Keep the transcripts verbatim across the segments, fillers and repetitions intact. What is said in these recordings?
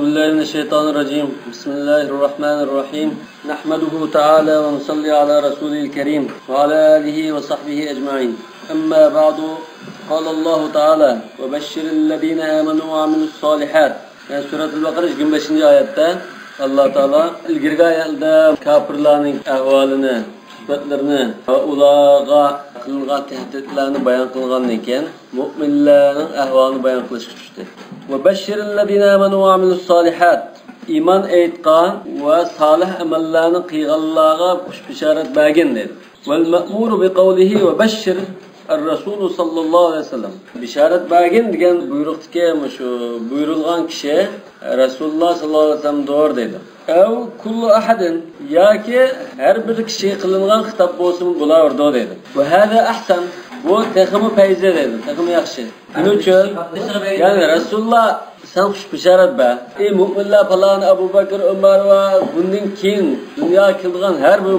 بسم الله الرحمن الرحيم. نحمده تعالى ونصلي على رسوله الكريم وعلى آله وصحبه أجمعين. أما بعد، قال الله تعالى: وبشر الذين آمنوا وعملوا الصالحات. يەنى سۈرەتۇل بەقەرە يىگىرمە بەشىنچى ئايەتتە ئاللا تائالا ئىلگىرىكى ئايەتلەردە كاپىرلارنىڭ ئەھۋالىنى، سۈپەتلىرىنى ۋە ئۇلارغا قىلىنغان تەھدىتلەرنى بايان قىلغاندىن كېيىن، مۆمىنلەرنىڭ ئەھۋالىنى بايان قىلىشقا چۈشتى. وبشر الذين آمنوا وعملوا الصالحات. ئىمان ئېيتقان ۋە سالىھ ئەمەللەرنى قىلغانلارغا خۇش بېشارەت بەرگىن دېدى. والمأمور بقوله وبشر الرسول صلى الله عليه وسلم. بېشارەت بەرگىن دېگەن بۇيرۇقتىكى مۇشۇ بۇيرۇلغان كىشى رەسۇلۇللا ساللاللاھۇ ئەلەيھى ۋەسەللەمدۇر دەيدۇ. أو كل أحد، ياكى ھەر بىر كىشىگە قىلىنغان خىتاب بولسىمۇ بولاۋېرىدۇ دەيدۇ. وهذا أحسن، بۇ تېخىمۇ پەيزى دەيدۇ، تېخىمۇ ياخشى. نېمە ئۈچۈن؟ يەنى رەسۇلۇللا، سەن خۇش بېشارەت بەر. ئى مۆمىنلەر، پالانى، ئەبۇ بەكرى، ئۆمەر ۋە بۇندىن كېيىن دۇنياغا كېلىدىغان ھەر بىر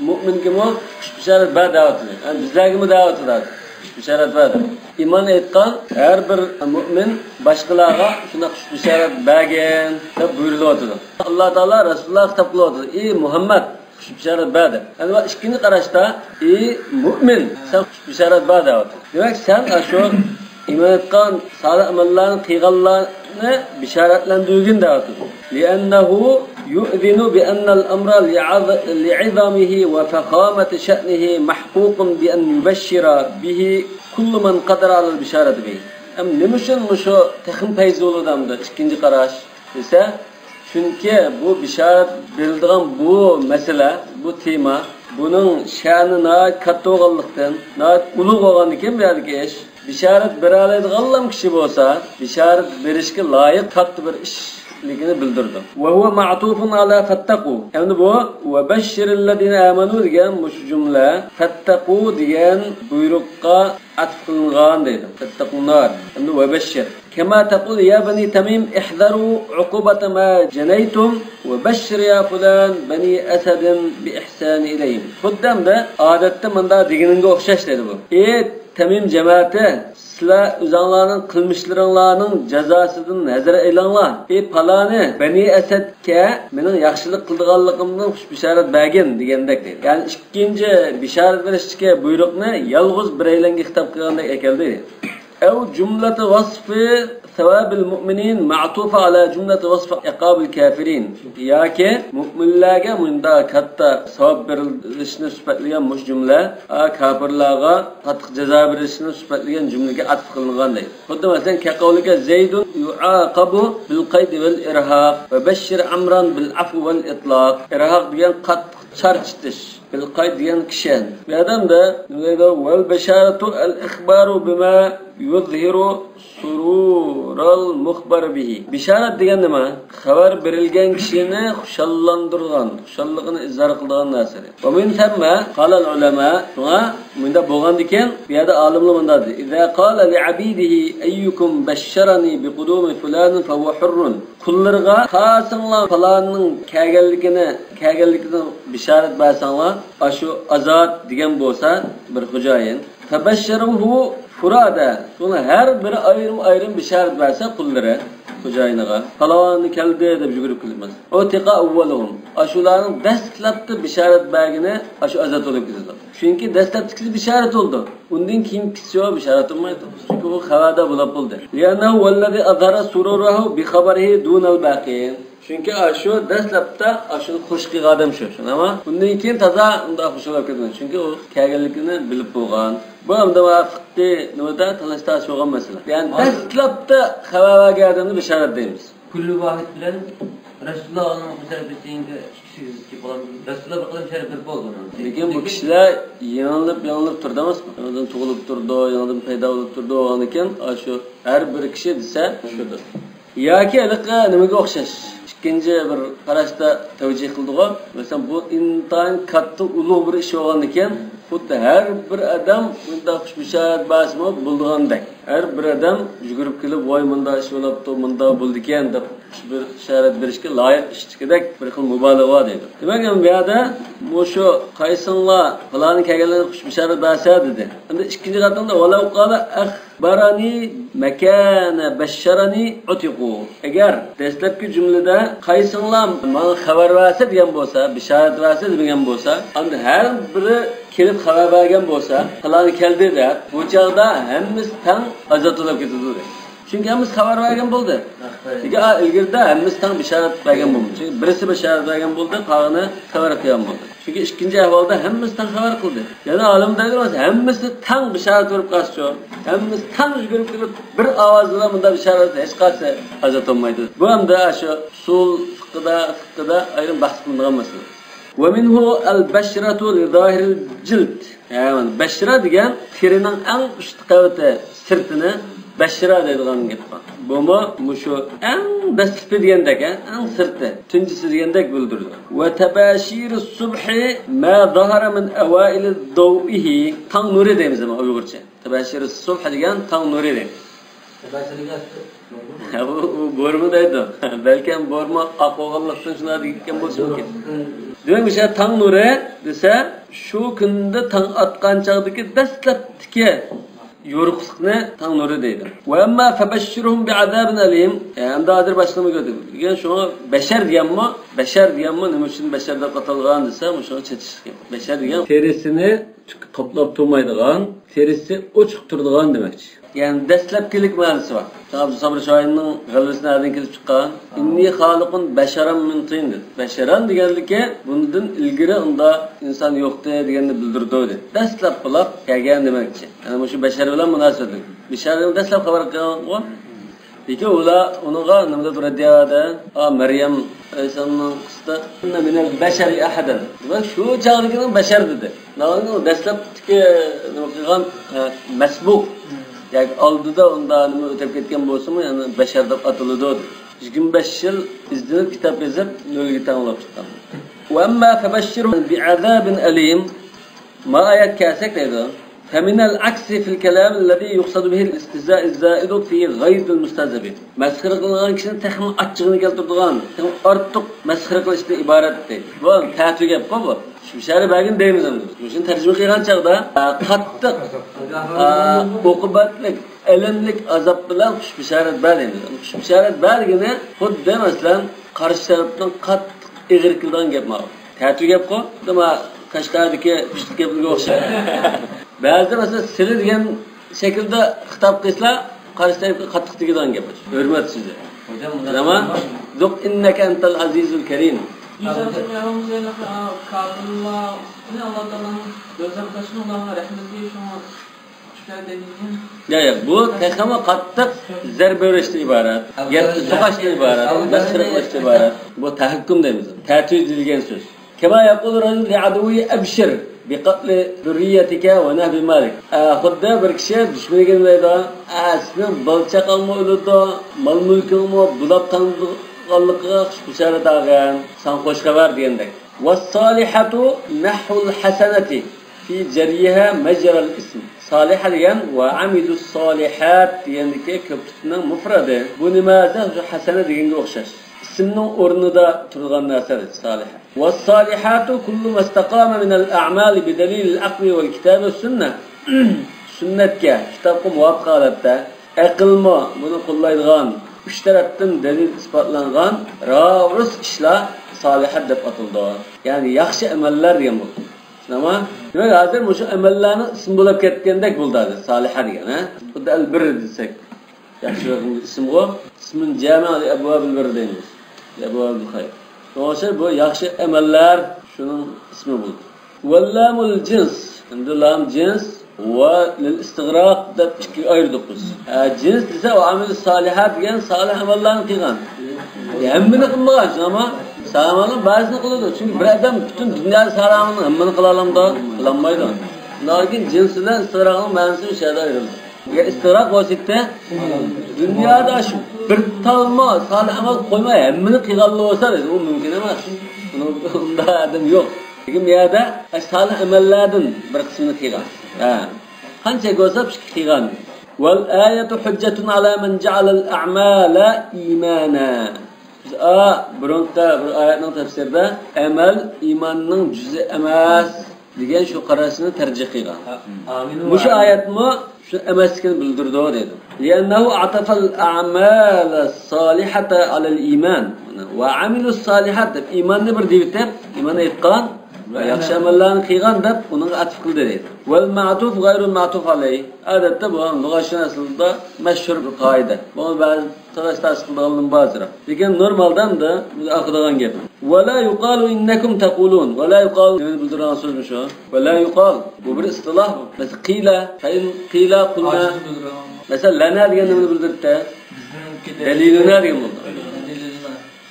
مۆمىنگىمۇ خۇش بېشارەت بەر دەۋاتىدۇ. يەنى بىزلەرگىمۇ دەۋاتىدۇ، خۇش بېشارەت بەر دەپ. ئىمان ئېيتقان ھەر بىر مۆمىن باشقىلارغا شۇنداق خۇش بېشارەت بەرگىن دەپ بۇيرۇلۇۋاتىدۇ. ئاللا تائالا رەسۇلۇللاغا خىتاب قىلىۋاتىدۇ: ئى مۇھەممەد، خۇش بېشارەت بەر دەپ. ئەمما ئىككىنچى قاراشتا، ئى مۆمىن، سەن خۇش بېشارەت بەر دەۋاتىدۇ. دېمەك، سەن ئاشۇ ئىمان ئېيتقان، سالىھ ئەمەللەرنى قىلغانلارنى بېشارەتلەندۈرگىن دەۋاتىدۇ. لأنه يؤذن بأن الأمر لعظ-، لعظمه وفخامة شأنه محقوق بأن يبشر به كل من قدر على البشارة به. ئەمما نېمە ئۈچۈن مۇشۇ تېخىمۇ پەيزى بولىدۇ ئەمدى ئىككىنچى قاراش دېسە، چۈنكى بۇ بېشارەت بېرىلىدىغان بۇ مەسىلە، بۇ تېما، بۇنىڭ شەنى ناھايىتى كاتتا بولغانلىقتىن، ناھايىتى ئۇلۇغ بولغاندىكىن بۇ يەردىكى ئىش، بېشارەت بېرەلەيدىغانلام كىشى بولسا، بېشارەت بېرىشكە لايىق كاتتا بىر ئىشلىكىنى بىلدۈرىدۇ. وهو معطوف على فاتقوا. ئەمدى بۇ وبشر الذين آمنوا دېگەن مۇشۇ جۈملە فاتقوا دېگەن بۇيرۇققا ئەتىپ قىلىنغان دەيدۇ. فاتقوا النار. ئەمدى وبشر. كما تقول يا بني تميم احذروا عقوبة ما جنيتم وبشر يا فلان بني أسد بإحسان إليهم. خۇددى ئەمدى ئادەتتە مۇنداق دېگىنىڭگە ئوخشاش دەيدۇ بۇ. ئى تەمىم جەمەتى، سىلەر ئۆزۈڭلارنىڭ قىلمىشلىرىڭلارنىڭ جازاسىدىن ھەزەر ئەيلەڭلار. ئى پالانى، بەنى ئەسەدكە مېنىڭ ياخشىلىق قىلىدىغانلىقىمدىن خۇش بېشارەت بەرگىن دېگەندەك دەيدۇ. يەنى ئىككىنچى بېشارەت بېرىشتىكى بۇيرۇقنى يالغۇز بىرەيلەنگە خىتاب قىلغاندەك ئەكەلدى. أو جملة وصف ثواب المؤمنين معطوفة على جملة وصف عقاب الكافرين. ياكى مۆمىنلەرگە مۇنداق كاتتا ساۋاب بېرىلىشىنى سۈپەتلىگەن مۇشۇ جۈملە، ئا، كاپىرلارغا قاتتىق جازا بېرىلىشىنى سۈپەتلىگەن جۈملىگە ئەتىپ قىلىنغان دەيدۇ. خۇددى مەسىلەن، كقولك زيد يعاقب بالقيد والإرهاق وبشر عمرا بالعفو والإطلاق. ئىرھاق دېگەن قاتتىق چارچىتىش، بالقيد دېگەن كىشەن. بۇ ئادەمدە نېمە دەيدۇ؟ والبشارة الإخبار بما يظهر سرور المخبر به. بېشارەت دېگەن نېمە؟ خەۋەر بېرىلگەن كىشىنى خۇشاللاندۇرىدىغان، خۇشاللىقىنى ئىزھار قىلىدىغان نەرسە. ومن ثم قال العلماء، شۇڭا مۇنداق بولغاندىكىن، بۇ يەردە ئالىملار مۇنداق دېدى: إذا قال لعبيده أيكم بشرني بقدوم فلان فهو حر. قۇللىرىغا قايسىڭلار پالاننىڭ كەلگەنلىكىنى، كەلگەنلىكىدىن بېشارەت بەرسەڭلار، ئاشۇ ئازاد دېگەن بولسا بىر خوجايىن، فبشروه فرادى، شۇڭا ھەر بىرى ئايرىم-ئايرىم بېشارەت بەرسە قۇللىرى خوجايىنىغا، پالانى كەلدى دەپ يۈگۈرۈپ كېلىپ، مەسىلەن، أعتق أولهم، ئاشۇلارنىڭ دەسلەپتە بېشارەت بەرگىنى ئاشۇ ئازاد بولۇپ كېتىدۇ. چۈنكى دەسلەپتىكىسى بېشارەت بولىدۇ. ئۇندىن كېيىنكىسى بېشارەت بولمايدۇ. چۈنكى ئۇ خەۋەردار بولۇپ بولدى. لأنه هو الذي أظهر سروره بخبره دون الباقين. چۈنكى ئاشۇ دەسلەپتە ئاشۇنى خوش قىلغان ئادەم شۇ. شۇنداقمۇ؟ ئۇندىن كېيىن تازا ئۇنداق خوش بولۇپ كەتمەيدۇ. چۈنكى ئۇ كەلگەنلىكىنى بىلىپ بولغان. بۇ ئەمدى مانا فىقھىي نېمىدە تاللاش تارتىش بولغان مەسىلە. يەنى دەسلەپتە خەۋەر بەرگەن ئادەمنى بېشارەت دەيمىز. كل واحد بىلەن رەسۇلۇللا ئۇنىڭ مۇشەررەپىسىگە ئىككىسىگە بولغان رەسۇلۇللا بىر قەدەم شەرەپ بېرىپ بولدى ئۇنىڭ. لېكىن بۇ كىشىلەر يېڭىلىپ، يېڭىلىپ تۇرىدۇ ئەمەسمۇ؟ يېڭىدىن تۇغۇلۇپ تۇرىدۇ، يېڭىدىن پەيدا بولۇپ تۇرىدۇ. ئاندىن كېيىن ئاشۇ ھەر بىر كىشى دېسە شۇدۇر. ياكى ھېلىقى نېمىگە ئوخشاش، ئىككىنچى بىر قاراشتا تەۋجىھ قىلدىغۇ. مەسىلەن، بۇ ئىنتايىن كاتتا، ئۇلۇغ بىر ئىش بولغاندىكىن، خۇددى ھەر بىر ئادەم مۇنداق خۇش بېشارەت بەرسىمۇ بولىدىغاندەك. ھەر بىر ئادەم يۈگۈرۈپ كېلىپ، ۋاي، مۇنداق ئىش بولاپتۇ، مۇنداق بولىدىكەن دەپ خۇش بېشارەت بېرىشكە لايىق ئىشتىكىدەك بىر خىل مۇبالىغە بار دەيدۇ. دېمەك، ئەمدى بۇ يەردە مۇشۇ قايسىڭلار پالانى كەلگەنلەرگە خۇش بېشارەت بەرسە دېدى. ئەمدى ئىككىنچى قېتىمدا ۋەلەۋ قالە ئەخ بارانى مەكانە بەششەرەنى ئۇتىقۇ. ئەگەر دەسلەپكى جۈملىدە قايسىڭلار ماڭا خەۋەر بەرسە دېگەن بولسا، بېشارەت بەرسە دېمىگەن بولسا، ئاندىن ھەر بىرى كېلىپ خەۋەر بەرگەن بولسا، پالانى كەلدى دەپ، بۇ چاغدا ھەممىسى تەڭ ئازاد بولۇپ كېتىدۇ دەيدۇ. چۈنكى ھەممىسى خەۋەر بەرگەن بولدى. لېكىن ئا، ئىلگىرىدە ھەممىسى تەڭ بېشارەت بەرگەن بولمىدى. چۈنكى بىرسى بېشارەت بەرگەن بولدى، قالغىنى خەۋەر قىلغان بولدى. چۈنكى ئىككىنچى ئەھۋالدا ھەممىسى تەڭ خەۋەر قىلدى. يەنە ئالىم دەيدۇ، ھەممىسى تەڭ بېشارەت بېرىپ قالسىچۇ؟ ھەممىسى تەڭ يۈگۈرۈپ كېلىپ، بىر ئاۋاز بىلەن مۇنداق بېشارەت ھېچقايسى ئازاد بولمايدۇ. بۇ ئەمدى شۇ ئۇسۇل فىقھىدا، فىقھىدا ئايرىم بەھس قىلىنىدىغان مەسىلە. ومنه البشرة لظاهر الجلد. ھە، مانا بەشرە دېگەن تېرىنىڭ ئەڭ ئۈستى قەۋىتى، سىرتىنى بەشرە دەيدىغان گەپ بار. بۇمۇ مۇشۇ ئەڭ دەسلىپى دېگەندەك، ھە، ئەڭ سىرتى، تۇنجىسى دېگەندەك بىلدۈرىدۇ. وتباشير الصبح ما ظهر من أوائل ضوئه. تاڭ نۇرى دەيمىز ئەمما ئۇيغۇرچە. تباشير الصبح دېگەن تاڭ نۇرى دەيمىز. تباشير دېگەن ھە، ئۇ، ئۇ بورما دەيدۇ. بەلكەم بورما ئاق بولغانلىقتىن شۇنداق دېگەن بولۇشى مۇمكىن. دېمەك، مۇشۇ تاڭ نۇرى دېسە، شۇ كۈندە تاڭ ئاتقان چاغدىكى دەسلەپتىكى يورۇقلۇقنى تاڭ نۇرى دەيدۇ. وأما فبشرهم بعذاب أليم. ئەمدى ھازىر باشلىما كۆردۈم. دېگەن شۇڭا بەشەر دېگەنمۇ، بەشەر دېگەنمۇ نېمە ئۈچۈن بەشەر دەپ ئاتالغان دېسە، مۇشۇڭا چېتىشلىق. بەشەر دېگەن تېرىسىنى تۈكى قاپلاپ تۇرمايدىغان، تېرىسى ئوچۇق تۇرىدىغان دېمەكچى. يەنى دەسلەپكىلىك مەنىسى بار. ئابدۇسابىر شاھىننىڭ غەلۋىسىنى نەدىن كېلىپ چىققان؟ إني خالق بشرا من طين دېدى. بەشەرەن دېگەنلىكى بۇندىن ئىلگىرى ئۇندا ئىنسان يوقتى دېگەننى بىلدۈرىدۇ دېدى. دەسلەپ بۇلاق كەلگەن دېمەكچى. يەنى مۇشۇ بەشەر بىلەن مۇناسىۋەتلىك. بەشەر دېگەن دەسلەپ خەۋەر قىلغانغۇ. لېكىن ئۇلار ئۇنىڭغا نېمە دەپ رەددىيە بەردى؟ ئا، مەريەم ئەلەيھىسسالامنىڭ قىسسىسىدا، إن من البشر أحدا. دېمەك، شۇ چاغدىكىنىڭ بەشەر دېدى. دەسلەپتىكى نېمە قىلغان، ئە، مەسبۇق. ياكى ئالدىدا ئۇندا نېمە ئۆتۈپ كەتكەن بولسىمۇ، يەنە بەشەر دەپ ئاتىلىدۇ دېدى. يىگىرمە بەش يىل ئىزدىنىپ كىتاب يېزىپ، نۆلگە تەڭلەپ چىققان. وأما فبشرهم بعذاب أليم. ما ئايەت كەلسەك دەيدۇ. فمن العكس في الكلام الذي يقصد به الاستهزاء الزائد في غيظ المستهزئ به. مەسخىرە قىلىنغان كىشىنى تېخىمۇ ئاچچىقىنى كەلتۈرىدىغان، تېخىمۇ ئارتۇق مەسخىرە قىلىشتىن ئىبارەت دەيدۇ. بۇ تەتۈر گەپقۇ بۇ. شۇ بەشەر بەرگىن دەيمىز ئەمدى. مۇشۇنى تەرجىمە قىلغان چاغدا، ئە، قاتتىق، ئە، ئوقۇبەتلىك، ئەلەملىك ئازاب بىلەن خۇش بېشارەت بەر دەيمىز. خۇش بېشارەت بەر دېگىنى خۇددى، مەسىلەن، قارشى تەرەپنىڭ قاتتىق ئېغىر كېلىدىغان گەپ ماۋۇ. تەتۈر گەپقۇ، دېما قەشقەردىكى پىشتىق گەپلىرىگە ئوخشايدۇ. بەزىدە، مەسىلەن، سىلى دېگەن شەكىلدە خىتاب قىلسىلا، قارشى تەرەپكە قاتتىق تېگىدىغان گەپ. ھۆرمەت سۆزى. ھوجام، بۇنداق زامان، بولمايدۇ. ذق إنك أنت العزيز الكريم. ئىنسان يارىمىز يەنە كاپىرلار، يەنە ئاللا تائالانىڭ دوزاخ تاشقىنى ئۇلارغا رەھمەت دېيىش، شۇڭا شۇ يەردە دېگەن. ياق، ياق، بۇ تېخىمۇ قاتتىق زەربە بېرىشتىن ئىبارەت، گەپنى سوقۇشتىن ئىبارەت، مەسخىرە قىلىشتىن ئىبارەت. بۇ تەھەككۇم دەيمىز. تەتۈر دېيىلگەن سۆز. كما يقول الرجل لعدوه أبشر بقتل ذريتك ونهب مالك. ئە، خۇددى بىر كىشى دۈشمىنىگە نېمە دەيدۇ؟ ئە، سېنىڭ بالا-چاقاڭمۇ ئۆلىدۇ، مال-مۈلكۈڭمۇ بۇلاپ تاڭىدىغانلىقىغا خۇش بېشارەت ئالغىن، ساڭا خوش خەۋەر دېگەندەك. والصالحة نحو الحسنة في جريها مجرى الاسم. سالىھە دېگەن، وعملوا الصالحات دېگەندىكى كۆپلۈكنىڭ مۇفرەدى. بۇ نېمە دېسە، شۇ ھەسەنە دېگەنگە ئوخشاش. ئىسىمنىڭ ئورنىدا تۇرغان نەرسە، سالىھە. والصالحات كل ما استقام من الأعمال بدليل العقل والكتاب والسنة. سۈننەتكە، كىتابقا مۇۋاپىق ھالەتتە، ئەقىلمۇ بۇنى قوللايدىغان، ئۈچ تەرەپتىن دەلىل ئىسپاتلانغان راۋۇرۇس ئىشلار سالىھە دەپ ئاتىلىدۇ. يەنى ياخشى ئەمەللەر دېگەن بولىدۇ. شۇنداقمۇ؟ دېمەك، ھازىر مۇشۇ ئەمەللەرنىڭ ئىسمى بولۇپ كەتكەندەك بولدى ھازىر، سالىھە دېگەن، ھە؟ خۇددى ئەل بىر دېسەك. ياخشى ئىسىمغۇ. اسم جامع لأبواب البر دەيمىز. لأبواب الخير. شۇنىڭ ئۈچۈن بۇ ياخشى ئەمەللەر شۇنىڭ ئىسمى بولدى. واللام للجنس. ئەمدى لام جىنس ۋە لىل ئىستىغراق دەپ ئىككىگە ئايرىدۇق بىز. ھە، جىنس دېسە، ۋە ئامىلۇ سالىھات دېگەن سالىھ ئەمەللەرنى قىلغان. ھەممىنى قىلمىغان، ئەمما سالىھ ئەمەلنىڭ بەزىسىنى قىلىدۇ. چۈنكى بىر ئادەم پۈتۈن دۇنيادا سالىھ ئەمەلنىڭ ھەممىنى قىلالامدۇ؟ قىلالمايدۇ. شۇنداق ئىكەن، جىنس بىلەن ئىستىغراقنىڭ مەنىسى ئۈچ يەردە ئايرىلىدۇ. ئەگەر ئىستىغراق بولسا، دۇنيادا شۇ بىر تالمۇ سالىھ ئەمەل قويماي ھەممىنى قىلغانلا بولسا دەيدۇ، ئۇ مۇمكىن ئەمەس. ئۇنىڭ، ئۇنداق ئادەم يوق. لېكىن بۇ يەردە سالىھ ئەمەللەردىن بىر قىسمىنى قىلغان. ھە. قانچە بولسا شۇ قىلغان. والآية حجة على من جعل الأعمال إيمانا. بىز ئا، بۇرۇنقى بىر ئايەتنىڭ تەپسىرىدە ئەمەل ئىماننىڭ جۈزئى ئەمەس دېگەن شۇ قاراشنى تەرجىھ قىلغان. مۇشۇ ئايەتمۇ شۇ ئەمەسلىكىنى بىلدۈرىدۇ دەيدۇ. لأنه عطف الأعمال الصالحة على الإيمان. وعملوا الصالحات دەپ ئىماننى بىر دېيىۋېتىپ، ئىمان ئېيتقان ۋە ياخشى ئەمەللەرنى قىلغان دەپ ئۇنىڭغا ئەتىپ قىلدى دەيدۇ. والمعطوف غير المعطوف عليه. ئادەتتە بۇ لۇغەت شۇناسلىرىدا مەشھۇر بىر قائىدە. بۇنى بەزى قىياس تەسىس قىلىدىغانلىرىمۇ بار ئازراق. لېكىن نورمالدا ئەمدى بۇ ئاخىرىدىغان گەپ. ولا يقال إنكم تقولون. ولا يقال نېمىنى بىلدۈرىدىغان سۆزمۇ شۇ؟ ولا يقال. بۇ بىر ئىستىلاھ بۇ. مەسىلەن، قيل، فإن قيل قلنا. مەسىلەن، لنا دېگەن نېمىنى بىلدۈرتتى؟ دليلنا دېگەن بولدى.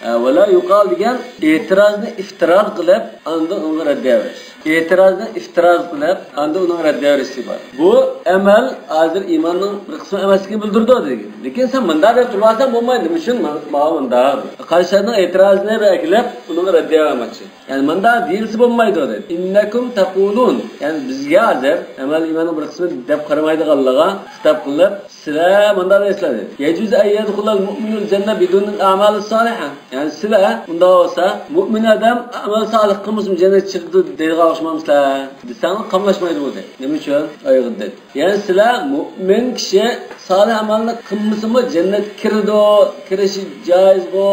ھە، ولا يقال دېگەن ئېتىرازنى ئىفتىراز قىلىپ، ئاندىن ئۇنىڭغا رەددىيە بېرىش. ئېتىرازنى ئىفتىراز قىلىپ، ئاندىن ئۇنىڭغا رەددىيە بېرىشى بار. بۇ ئەمەل ھازىر ئىماننىڭ بىر قىسمى ئەمەسلىكىنى بىلدۈرىدۇ دېگەن. لېكىن سەن مۇنداق دەپ تۇرۇۋالساڭ بولمايدۇ. نېمە ئۈچۈن؟ مانا مۇنداق. قارشى تەرەپنىڭ ئېتىرازىنى بىر ئەكېلىپ، ئۇنىڭغا رەددىيە بەرمەكچى. يەنى مۇنداق دېيىلسە بولمايدۇ دەيدۇ. إنكم تقولون. يەنى بىزگە ھازىر ئەمەل ئىماننىڭ بىر قىسمى دەپ قارىمايدىغانلىرىغا خىتاب قىلىپ، سىلەر مۇنداق دەيسىلەر دەيدۇ. يجوز أن يدخل المؤمن الجنة بدون الأعمال الصالحة. يەنى سىلەر ئۇنداق بولسا، مۇئمىن ئادەم ئەمەل سالىھ قىلمىسىمۇ جەننەتكە چىقىدۇ دەيدىغان ئوخشىمامسىلەر؟ دېسەڭلار قاملاشمايدۇ بۇ دەيدۇ. نېمە ئۈچۈن؟ ئايغىددەك. يەنى سىلەر مۇئمىن كىشى سالىھ ئەمەلنى قىلمىسىمۇ جەننەتكە كىرىدۇ، كىرىشى جايىزغۇ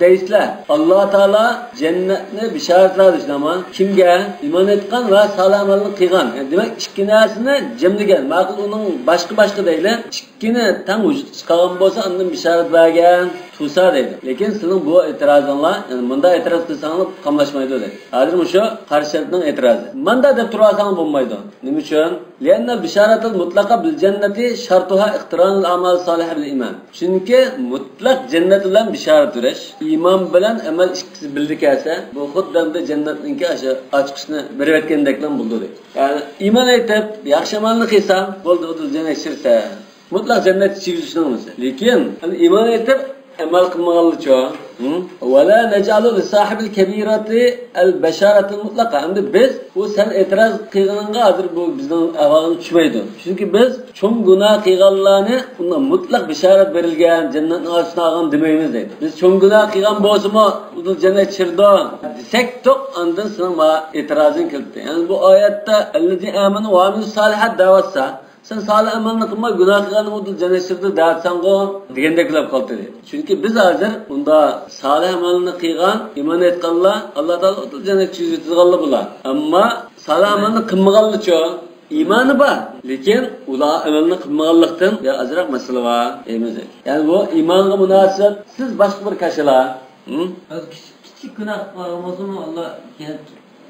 دەيسىلەر. ئاللا تائالا جەننەتنى بىشارەت قىلىدۇ شۇنداقمۇ؟ كىمگە؟ ئىمان ئېيتقان ۋە سالىھ ئەمەلنى قىلغان. يەنى دېمەك، ئىككى نەرسىنى جەملىگەن. ماقۇل، ئۇنىڭ باشقا-باشقا دەيلى. ئىككىنى تەڭ ۋۇجۇدقا چىقارغان بولسا، ئاندىن بىشارەت بەرگەن تۇرسا دەيدۇ. لېكىن سېنىڭ بۇ ئېتىرازىڭلار، يەنى مۇنداق ئېتىراز قىلساڭلار قاملاشمايدۇ دەيدۇ. ھازىر مۇشۇ قارشى تەرەپنىڭ ئېتىرازى. مۇنداق دەپ تۇرۇۋالساڭلار بولمايدۇ. نېمە ئۈچۈن؟ لأن البشارة المطلقة بالجنة شرطها اقتران الأعمال الصالحة بالإيمان. چۈنكى مۇتلەق جەننەت بىلەن بىشارەت بېرىش، ئىمان بىلەن ئەمەل ئىككىسى بىللە كەلسە، بۇ خۇددى ئەمدى جەننەتنىڭكى ئاشۇ ئاچقۇچنى بېرىۋەتكەندەكلا بولىدۇ دەيدۇ. يەنى ئىمان ئېيتىپ، ياخشى ئەمەلنى قىلساڭ، بولدى، ئۇدۇل جەننەت شىرسە. مۇتلەق جەننەت ئىچىگە چۈشىدۇ. لېكىن ئىمان ئېيتىپ، ئەمەل قىلمىغانلىچۇ؟ ھە؟ ولا نجعل لصاحب الكبيرة البشارة المطلقة. ئەمدى بىز، بۇ سەن ئېتىراز قىلغىنىڭغا ھازىر بۇ بىزنىڭ ئەھۋالىمىز چۈشمەيدۇ. چۈنكى بىز چوڭ گۇناھ قىلغانلارنى ئۇنداق مۇتلەق بىشارەت بېرىلگەن جەننەتنىڭ ئاچقۇچىنى ئالغان دېمەيمىز دەيدۇ. بىز چوڭ گۇناھ قىلغان بولسىمۇ، ئۇدۇل جەننەت چىرىدۇ دېسەكتۇق، ئاندىن سېنىڭ ماڭا ئېتىرازىڭ كېلىپتۇ. يەنى بۇ ئايەتتە الذين آمنوا وعملوا الصالحات دەۋاتسا، سەن سالىھ ئەمەلنى قىلماي گۇناھ قىلغاننى ئۇدۇل جەننەت چىرىدۇ دەۋاتساڭغۇ دېگەندەك بولۇپ قالدى. چۈنكى بىز ھازىر ئۇندا سالىھ ئەمەلنى قىلغان، ئىمان ئېيتقانلار ئاللا تائالا ئۇدۇل جەننەت چىرىدىغانلار بۇلار. ئەمما سالىھ ئەمەلنى قىلمىغانلىچۇ؟ ئىمانى بار، لېكىن ئۇلار ئەمەلنى قىلمىغانلىقتىن يا ئازراق مەسىلە بار دەيمىز. يەنى بۇ ئىمانغا مۇناسىۋەتسىز باشقا بىر كاشىلار. ھە؟ ھازىر كىچىك، كىچىك گۇناھ قىلغان بولسىمۇ، ئاللا كېيىن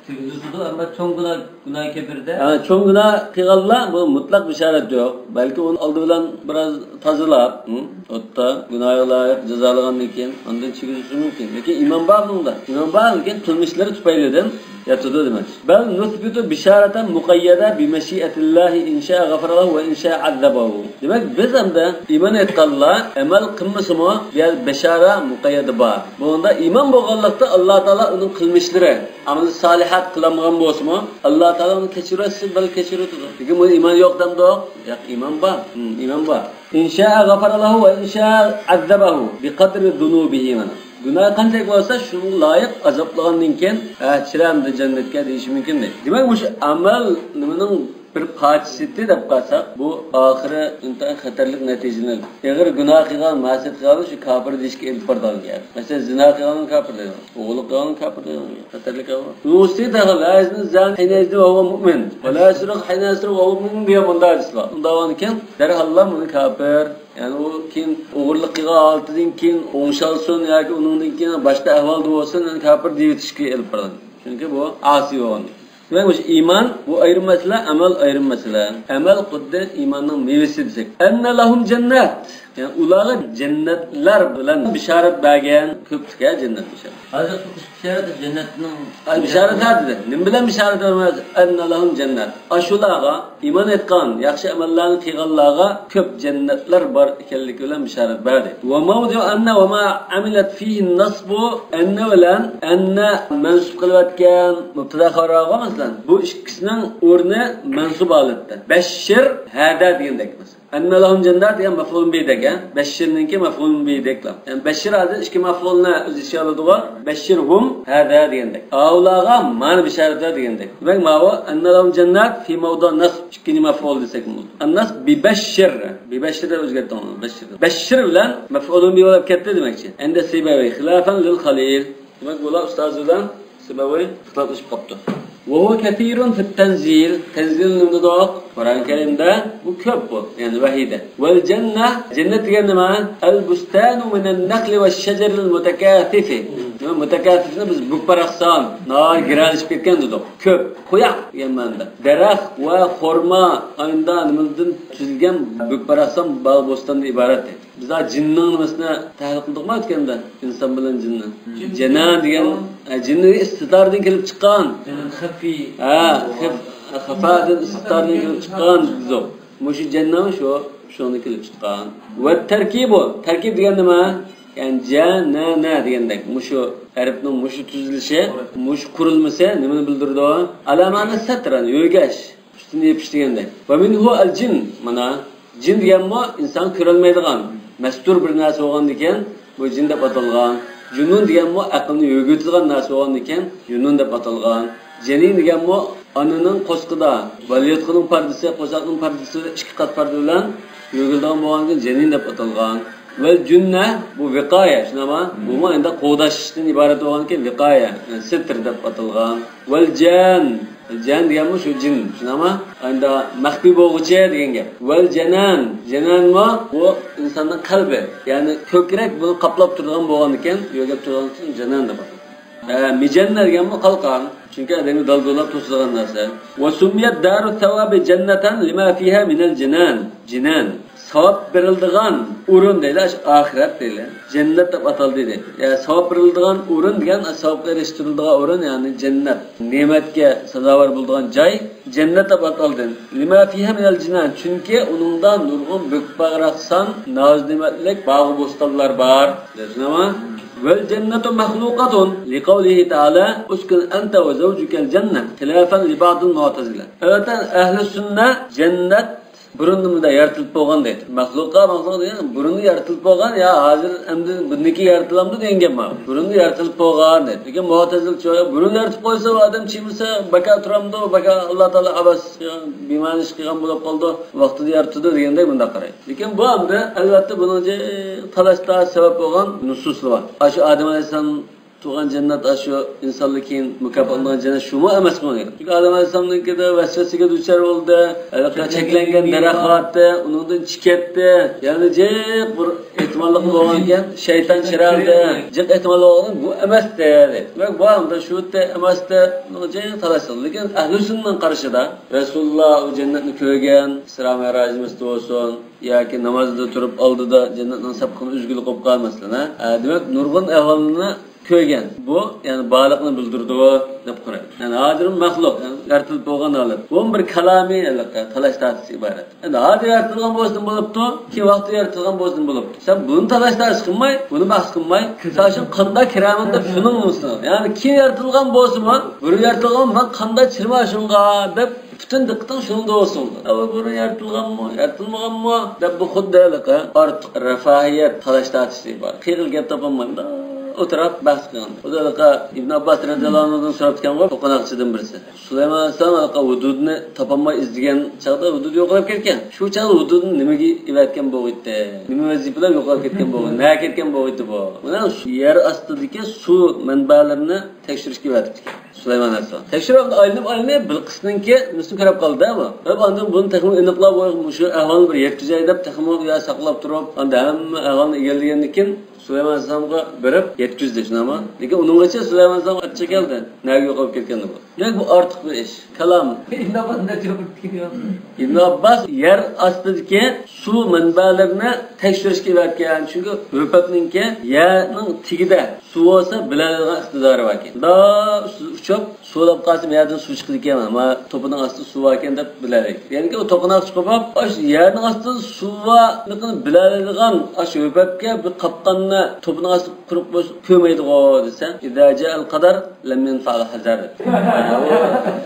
تۈگىزىدۇ، ئەمما چوڭ گۇناھ، گۇناھ كەبىرىدە. ھە، چوڭ گۇناھ قىلغانلار بۇ مۇتلەق بىشارەت يوق. بەلكى ئۇنى ئالدى بىلەن بىراز تازىلاپ، ھە؟ ئوتتا گۇناھىغا لايىق جازالىغاندىن كېيىن ئاندىن چىگىزىشى مۇمكىن. لېكىن ئىمان بار بۇنىڭدا. ئىمان بار، لېكىن قىلمىشلىرى تۈپەيلىدىن ياتىدۇ دېمەكچى. بل نثبت بشارة مقيدة بمشيئة الله إن شاء غفر له وإن شاء عذبه. دېمەك، بىز ئەمدى ئىمان ئېيتقانلار ئەمەل قىلمىسىمۇ، بۇ يەردە بەشارە مۇقەييەدە بار. بۇنىڭدا ئىمان بولغانلىقتا، ئاللا تائالا ئۇنىڭ قىلمىشلىرى، ئەمەل سالىھات قىلالمىغان بولسىمۇ، ئاللا تائالا ئۇنى كەچۈرۈۋەتسە، بەلكى كەچۈرۈۋېتىدۇ. لېكىن بۇ ئىمان يوق دەمدۇق؟ ياق، ئىمان بار. ھىم، ئىمان بار. إن شاء غفر له وإن شاء عذبه بقدر ذنوبه، مانا. گۇناھى قانچىلىك بولسا، شۇنىڭغا لايىق ئازابلىغاندىن كېيىن، ھە، چىرەمدە جەننەتكە دېيىشى مۇمكىن دەيدۇ. دېمەك، مۇشۇ ئەمەل نېمىنىڭ بىر پارچىسى دەپ قالساق، بۇ ئاخىرى ئىنتايىن خەتەرلىك نەتىجىلەر. ئېغىر گۇناھ قىلغان، مەسىيەت قىلغان شۇ كاپىر دېيىشكە ئېلىپ بارىدىغان گەپ. مەسىلەن، زىنا قىلغاننى كاپىر دەيدۇ. ئوغرىلىق قىلغاننى كاپىر دەيدۇ. خەتەرلىك ئەمەل. ئۇنىڭ ئۈستىگە تېخى لا يزني الزاني حين يزني وهو مؤمن، ولا يسرق حين يسرق وهو مؤمن دېگەن مۇنداق ھەدىس بار. ئۇنداق بولغاندىكىن، دەرھاللا بۇنى كاپىر، يەنى ئۇ كېيىن ئوغرىلىق قىلغان ھالىتىدىن كېيىن ئوڭشالسۇن ياكى ئۇنىڭدىن كېيىن باشقا ئەھۋالدا بولسۇن، يەنى كاپىر دېيىۋېتىشكە ئېلىپ بارىدۇ. چۈنكى بۇ ئاسىي بولغان. دېمەك، مۇشۇ ئىمان، بۇ ئايرىم مەسىلە، ئەمەل ئايرىم مەسىلە. ئەمەل خۇددى ئىماننىڭ مېۋىسى دېسەك. أن لهم جنات، يەنى ئۇلارغا جەننەتلەر بىلەن بىشارەت بەرگەن، كۆپلۈككە جەننەت بىشارەت. ھازىر بىشارەت جەننەتنىڭ، ئە، بىشارەت نەدە؟ نېمە بىلەن بىشارەت بەرمەز؟ أن لهم جنات. ئاشۇلارغا ئىمان ئېيتقان، ياخشى ئەمەللەرنى قىلغانلارغا كۆپ جەننەتلەر بار ئىكەنلىكى بىلەن بېشارەت بەردى. وموضع أن وما عملت فيه النصب، ئەننە بىلەن ئەننە مەنسۇب قىلىۋەتكەن مۇبتەدا خەۋەر بارغۇ، مەسىلەن، بۇ ئىككىسىنىڭ ئورنى مەنسۇب ھالەتتە. بەششىر ھەدە دېگەندەك، مەسىلەن. ئەننە لەھۇم جەننات دېگەن مەفئۇلۇن بىھى دەك، ھە؟ بەششىرنىڭكى مەفئۇلۇن بىھى دەكلا. يەنى بەششىر ھازىر ئىككى مەفئۇلنى ئۆز ئىچىگە ئالىدىغۇ. بەششىرھۇم ھەدە دېگەندەك. ئاۋۇلارغا مانا بېشارەت بەر دېگەندەك. دېمەك، ماۋۇ ئەننە لەھۇم جەننات فى مەۋدىئ نەسب. ئىككىنچى مەفئۇل دېسەك بولىدۇ. ئەننەس بىبەششىر. بىبەششىر دەپ ئۆزگەرتتىڭ. بەششىر. بەششىر بىلەن مەفئۇلۇن بىھى بولۇپ كەتتى دېمەكچى. ئەندە سىبەۋەي خىلاپەن لىل خەلىل. دېمەك، بۇلار ئۇستازى بىلەن سىبەۋەي ئىختىلاپلىشىپ قاپتۇ. وهو كثير في التنزيل. تەنزىل نېمە دېدۇق؟ قۇرئان كەرىمدە بۇ كۆپ بۇ. يەنى ۋەھىيدە. ۋەل جەننە. جەننەت دېگەن نېمە؟ البستان من النخل والشجر المتكاثف. مۇتەكەسىفنى بىز بۈك باراقسان، ناھايىتى گىرەلىشىپ كەتكەن دېدۇق. كۆپ. قۇياق دېگەن مەنىدە. دەرەخ ۋە خورما، ئاينىدا نېمىدىن تۈزۈلگەن بۈك باراقسان باغ بوستاندىن ئىبارەت. بىز ھازىر جىننىڭ نېمىسىنى تەھلىل قىلدۇقمۇ ئۆتكەندە؟ ئىنسان بىلەن جىننى. جىن. جەنان دېگەن، ئە، جىننى ئىستىتاردىن كېلىپ چىققان. جەنان خەفىي. ھە، خەف-، خەفادىن، ئىستىتاردىن كېلىپ چىققان دېدۇق. مۇشۇ جەنان شۇ، شۇنى كېلىپ چىققان. ۋە تەركىبۇ. تەركىب دېگەن نېمە؟ يەنى جە، نە، نە دېگەندەك. مۇشۇ ھەرپنىڭ مۇشۇ تۈزۈلۈشى، مۇشۇ قۇرۇلمىسى نېمىنى بىلدۈرىدۇ؟ ئەلەمانە سەترەن، يۆگەش. ئۈستىنى يېپىش دېگەندەك. ۋە مىنھۇ ئەل جىن. مانا، جىن دېگەنمۇ ئىنسان كۆرەلمەيدىغان، مەستۇر بىر نەرسە بولغاندىكىن، بۇ جىن دەپ ئاتالغان. جۇنۇن دېگەنمۇ ئەقىلنى يۆگىتىدىغان نەرسە بولغاندىكىن، جۇنۇن دەپ ئاتالغان. جەنىن دېگەنمۇ ئانىنىڭ قورسىقىدا، بالىياتقۇنىڭ پەردىسى، قورساقنىڭ پەردىسى بىلەن ئىككى قات پەردە بىلەن يۆگىلىدىغان بولغاندىكىن، جەنىن دەپ ئاتالغان. ۋەل جۈننە، بۇ ۋىقايە، شۇنداقمۇ؟ بۇمۇ ئەمدى قوغداشتىن ئىبارەت بولغاندىكىن، ۋىقايە، يەنى سېتىر دەپ ئاتالغان. ۋەل جەن، جەن دېگەنمۇ شۇ جىن، شۇنداقمۇ؟ ئەمدى مەخپىي بولغۇچى دېگەن گەپ. ۋەل جەنان، جەنانمۇ بۇ ئىنساننىڭ قەلبى، يەنى كۆكرەك بۇنى قاپلاپ تۇرىدىغان بولغاندىكىن، يۆگەپ تۇرىدىغان ئۈچۈن جەنان دەپ ئاتالغان. ھە، مىجەننە دېگەنمۇ قالقان. چۈنكى ئادەمنى دالدۇرلاپ توسىدىغان نەرسە. ۋە سۇممىيەت دارۇ ساۋابى جەننەتەن لىما فىھا مىنەل جىنان. جىنان. ساۋاب بېرىلىدىغان ئورۇن دەيدۇ، ئاشۇ ئاخىرەت دەيدۇ. جەننەت دەپ ئاتالدى دەيدۇ. يا، ساۋاب بېرىلىدىغان ئورۇن دېگەن، ساۋابقا ئېرىشتۈرۈلىدىغان ئورۇن، يەنى جەننەت. نېمەتكە سازاۋەر بولىدىغان جاي جەننەت دەپ ئاتالدى. لىما فىھا مىنەل جىنان. چۈنكى ئۇنىڭدا نۇرغۇن بۈك باراقسان، ناز-نېمەتلىك باغ-بوستانلار بار. دەيسىلەرمۇ؟ ۋەل جەننەتۇ مەخلۇقەتۇن لىقەۋلىھى تەئالە، ئۇسكۇن ئەنتە ۋە زەۋجۇكەل جەننە، خىلاپەن لىبەئدىل مۇئتەزىلە. ئەلۋەتتە، ئەھلى سۈننە جەننەت بۇرۇندىن مۇنداق يارىتىلىپ بولغان دەيدۇ. مەخلۇقا، مەخلۇق دېگەن بۇرۇن يارىتىلىپ بولغان، يا ھازىر ئەمدى بۇنىڭكى يارىتىلامدۇ دېگەن گەپ مانا. بۇرۇن يارىتىلىپ بولغان دەيدۇ. لېكىن مۇئتەزىلە چويا بۇرۇن يارىتىپ قويسا، ئۇ ئادەم چىمىسە، بەكا تۇرامدۇ، بەكا ئاللا تائالا ئەۋەس، بىمەنە ئىش قىلغان بولۇپ قالىدۇ، ۋاقتىدا يارىتىدۇ دېگەندەك مۇنداق قارايدۇ. لېكىن بۇ ئەمدى، ئەلۋەتتە، بۇنىڭ جىق تالاش-تارتىش سەۋەب بولغان نۇسۇسلار بار. ئاشۇ ئادەم ئەلەيھىسسالام تۇغان جەننەت، ئاشۇ ئىنسانلار كېيىن مۇكاپاتلانغان جەننەت شۇمۇ ئەمەسمۇ؟ چۈنكى ئادەم ئەلەيھىسسالامنىڭكىدە ۋەسۋەسىگە دۇچار بولدى، ھېلىقى چەكلەنگەن دەرەخ بار ئىدى، ئۇنىڭدىن چىقىپ كەتتى. يەنى جىق بىر ئېھتىماللىق بولغانكەن، شەيتان چىراغىدا جىق ئېھتىمال بولغان، بۇ ئەمەستى، دەيدۇ. دېمەك، بۇ ھەمدە شۇ يەردە ئەمەستى، بۇنىڭ جىق تالاش قىلدى. لېكىن ئەھلى سۈننىنىڭ قارىشىدا، رەسۇلۇللا ئۇ جەننەتنى كۆرگەن، ئىسرا مىئراجىمىزدا بولسۇن، ياكى نامازدا تۇرۇپ ئالدىدا جەننەتنىڭ ساپىقىنى ئۈزگىلى قوپقان، مەسىلەن، ھە؟ ئە، دېمەك، نۇرغۇن ئەھۋالنى كۆرگەن. بۇ، يەنى بارلىقنى بىلدۈرىدۇ، دەپ قارايدۇ. يەنى ھازىر مەخلۇق، يەنى يارىتىلىپ بولغان ھالەت. بۇمۇ بىر كالامىي، ھېلىقى، تالاش-تارتىشتىن ئىبارەت. ئەمدى ھازىر يارىتىلغان بولسىمۇ بولۇپتۇ، كېيىن ۋاقتىدا يارىتىلغان بولسىمۇ بولۇپتۇ. سەن بۇنى تالاش-تارتىش قىلماي، بۇنى بەھس قىلماي، سەن شۇ قانداق كىرامەن دەپ شۇنىڭ ئۈستىدە. يەنى كېيىن يارىتىلغان بولسىمۇ، بۇرۇن يارىتىلغان، مەن قانداق چىرما شۇنىڭغا دەپ پۈتۈن دىققىتىڭ شۇنىڭدا بولسۇن. ئەۋە بۇرۇن يارىتىلغانمۇ، يارىتىلمىغانمۇ دەپ بۇ خۇددى ھېلىقى ئارتۇق رىفاھىيەت تالاش-تارتىشى بار. قىلغىلى گەپ تاپالمايمەن، ئولتۇراپ بەھس قىلغان. خۇددى ھېلىقى ئىبن ئابباس رەزىياللاھۇ ئەنھۇدىن سوراپتىكەنغۇ، توقۇناقچىدىن بىرسى. سۇلايمان ئەلەيھىسسالام ھېلىقى ھۇدۇدنى تاپالماي ئىزدىگەن چاغدا ھۇدۇد يوقىلاپ كەتكەن. شۇ چاغدا ھۇدۇدنى نېمىگە ئېۋەتكەن بولغىيتتى؟ نېمە ۋەزىپە بىلەن يوقىلاپ كەتكەن بولغىيتتى؟ نەگە كەتكەن بولغىيتتى بۇ؟ مانا شۇ يەر ئاستىدىكى سۇ مەنبەلىرىنى تەكشۈرۈشكە ئەۋەتىپتىكەن. سۇلايمان ئەلەيھىسسالام. تەكشۈرۈپ ئايلىنىپ، ئايلىنىپ، بىلقىسنىڭكى نېمىسىنى كۆرۈپ قالدى-دە بۇ. كۆرۈپ ئاندىن بۇنى تېخىمۇ ئېنىقلاپ، مۇشۇ ئەھۋالنى بىر يەتكۈزەي دەپ، تېخىمۇ يا ساقلاپ تۇرۇپ، ئاندىن ھەممە ئەھۋالنى ئىگىلىگەندىن كېيىن سۇلايمان ئەلەيھىسسالامغا بېرىپ يەتكۈزدى، شۇنداقمۇ؟ لېكىن ئۇنىڭغىچە سۇلايمان ئەلەيھىسسالام ئاچچىق كەلدى. نەگە يوقاپ كەتكەندە بۇ؟ دېمەك، بۇ ئارتۇق بىر ئىش. كالام. ئىبن ئابباس يەر ئاستىدىكى سۇ مەنبەلىرىنى تەكشۈرۈشكە ئەۋەتكەن. چۈنكى ھۆپەپنىڭكى يەرنىڭ تېگىدە سۇ بولسا بىلەلەيدىغان ئىقتىدارى باركەن. دا ئۇچۇپ چوپ سۇلاپ قالسا، مۇ يەردىن سۇ چىقىدىكەن، ما توپىنىڭ ئاستىدا سۇ باركەن دەپ بىلەلەيدۇ. يەنىكى ئۇ توقۇناق چىقىپ، ئاشۇ يەرنىڭ ئاستىدا سۇ بارلىقىنى بىلەلەيدىغان ئاشۇ ھۆپەپكە بىر قاپقاننى توپىنىڭ ئاستىدا قۇرۇق بوش كۆرمەيدىغۇ دېسە، ئىزا جائەل قەدەر لەم يەنفەئەل ھەزەر.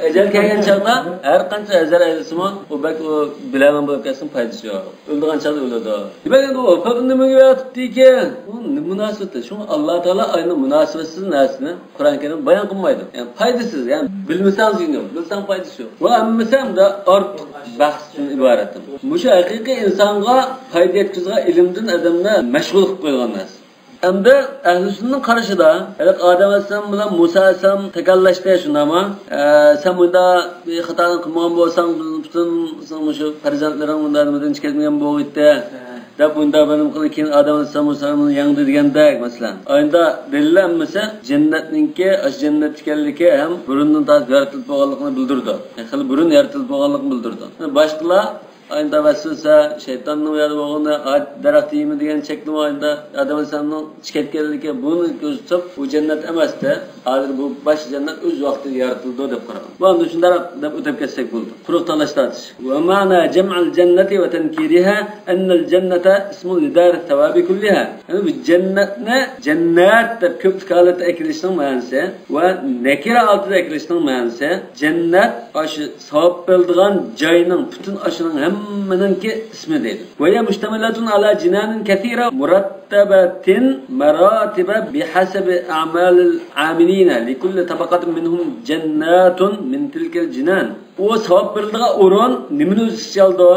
ئەجەل كەلگەن چاغدا ھەر قانچە ھەزەر ئەيلىسىمۇ، ئۇ بەك ئۇ بىلەلمەن بولۇپ كەتسىمۇ پايدىسى يوق. ئۆلىدىغان چاغدا ئۆلىدۇ. دېمەك، ئەمدى ئۇ ھۆپەپنى نېمىگە يارىتىپتىكەن؟ ئۇ نېمە مۇناسىۋەتتە؟ شۇڭا ئاللا تائالا ئاينى مۇناسىۋەتسىز نەرسىنى قۇرئان كەرىم بايان قىلمايدۇ. يەنى پايدىسىز، يەنى بىلمىسەڭ زىيىنى يوق، بىلسەڭ پايدىسى يوق. بۇ ھەممىسى ھەمدە ئارتۇق بەھستىن ئىبارەت. مۇشۇ ھەقىقىي ئىنسانغا پايدا يەتكۈزىدىغان ئىلىمدىن ئادەمنى مەشغۇل قىلىپ قويغان نەرسە. ئەمدى ئەھلى سۈننىنىڭ قارىشىدا، ھېلىقى ئادەم ئەلەيھىسسالام بىلەن مۇسا ئەلەيھىسسالام تاكاللاشتى، شۇنداقمۇ؟ ئە، سەن مۇنداق بىر خاتانى قىلمىغان بولساڭ، بىز پۈتۈن سېنىڭ مۇشۇ پەرزەنتلىرىڭ مۇنداق نېمىدىن چىقىپ كەتمىگەن بولغىيتتى، دەپ مۇنداق بىر نېمە قىلدى. كېيىن ئادەم ئەلەيھىسسالام مۇسا ئەلەيھىسسالامنى يەڭدى دېگەندەك، مەسىلەن. ئاينىدا دەلىل ھەممىسى جەننەتنىڭكى، ئاشۇ جەننەت ئىكەنلىكى ھەم بۇرۇندىن تارتىپ يارىتىلىپ بولغانلىقىنى بىلدۈرىدۇ. يەنى خېلى بۇرۇن يارىتىلىپ بولغانلىقىنى بىلدۈرىدۇ. باشقىلار ئاينىدا ۋەسۋەسە، شەيتاننىڭ يارى بولغىنى، دەرەخ يېمە دېگەن چەكلىمە ئاينىدا ئادەم ئەلەيھىسسالامنىڭ چىقىپ كەتكەنلىكى بۇنى كۆرسىتىپ، بۇ جەننەت ئەمەستە، ھازىر بۇ باش جەننەت ئۆز ۋاقتىدا يارىتىلىدۇ دەپ قارىغان. بۇ ئەمدى شۇنداق دەپ ئۆتۈپ كەتسەك بولدى. قۇرۇق تالاش تارتىش. ومعنى جمع الجنة وتنكيرها أن الجنة اسم لدار الثواب كلها. يەنى بۇ جەننەتنى جەننەت دەپ كۆپلۈك ھالەتتە ئەكېلىشنىڭ مەنىسى ۋە نەكىرە ھالىتىدە ئەكېلىشنىڭ مەنىسى جەننەت ئاشۇ ساۋاب بېرىدىغان جاينىڭ پۈتۈن ئاشۇنىڭ ھەممىنىڭكى ئىسمى دەيدۇ. وهي مشتملة على جنان كثيرة مرتبة مراتب بحسب أعمال العاملين لكل طبقة منهم جنات من تلك الجنان. ئۇ ساۋاب بېرىلىدىغان ئورۇن نېمىنى ئۆز ئىچىگە ئالىدۇ؟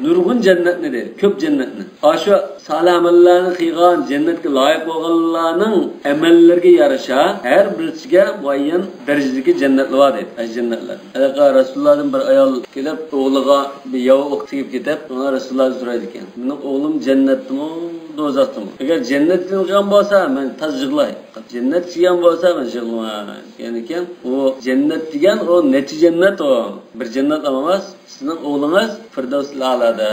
نۇرغۇن جەننەتنى دەيدۇ، كۆپ جەننەتنى. ئاشۇ سالىھ ئەمەللەرنى قىلغان، جەننەتكە لايىق بولغانلارنىڭ ئەمەللىرىگە يارىشا ھەر بىرسىگە مۇئەييەن دەرىجىدىكى جەننەتلەر بار دەيدۇ. ئەي جەننەتلەر. ھېلىقى رەسۇلۇللادىن بىر ئايال كېلىپ، ئوغلىغا بىر ياۋا ئوق تېگىپ كېتىپ، شۇڭا رەسۇلۇللادىن سورايدىكەن، مېنىڭ ئوغلۇم جەننەتتىمۇ، دوزاختىمۇ؟ ئەگەر جەننەتتىن قىلغان بولسا، مەن تازا يىغلاي. جەننەت كىيگەن بولسا، مەن يىغلىماي. يەنىكەن، ئۇ جەننەت دېگەن، ئۇ نەچچە جەننەت ئۇ؟ بىر جەننەت ئەمەس. سىزنىڭ ئوغلىڭىز فىردەۋسىل ئەلادا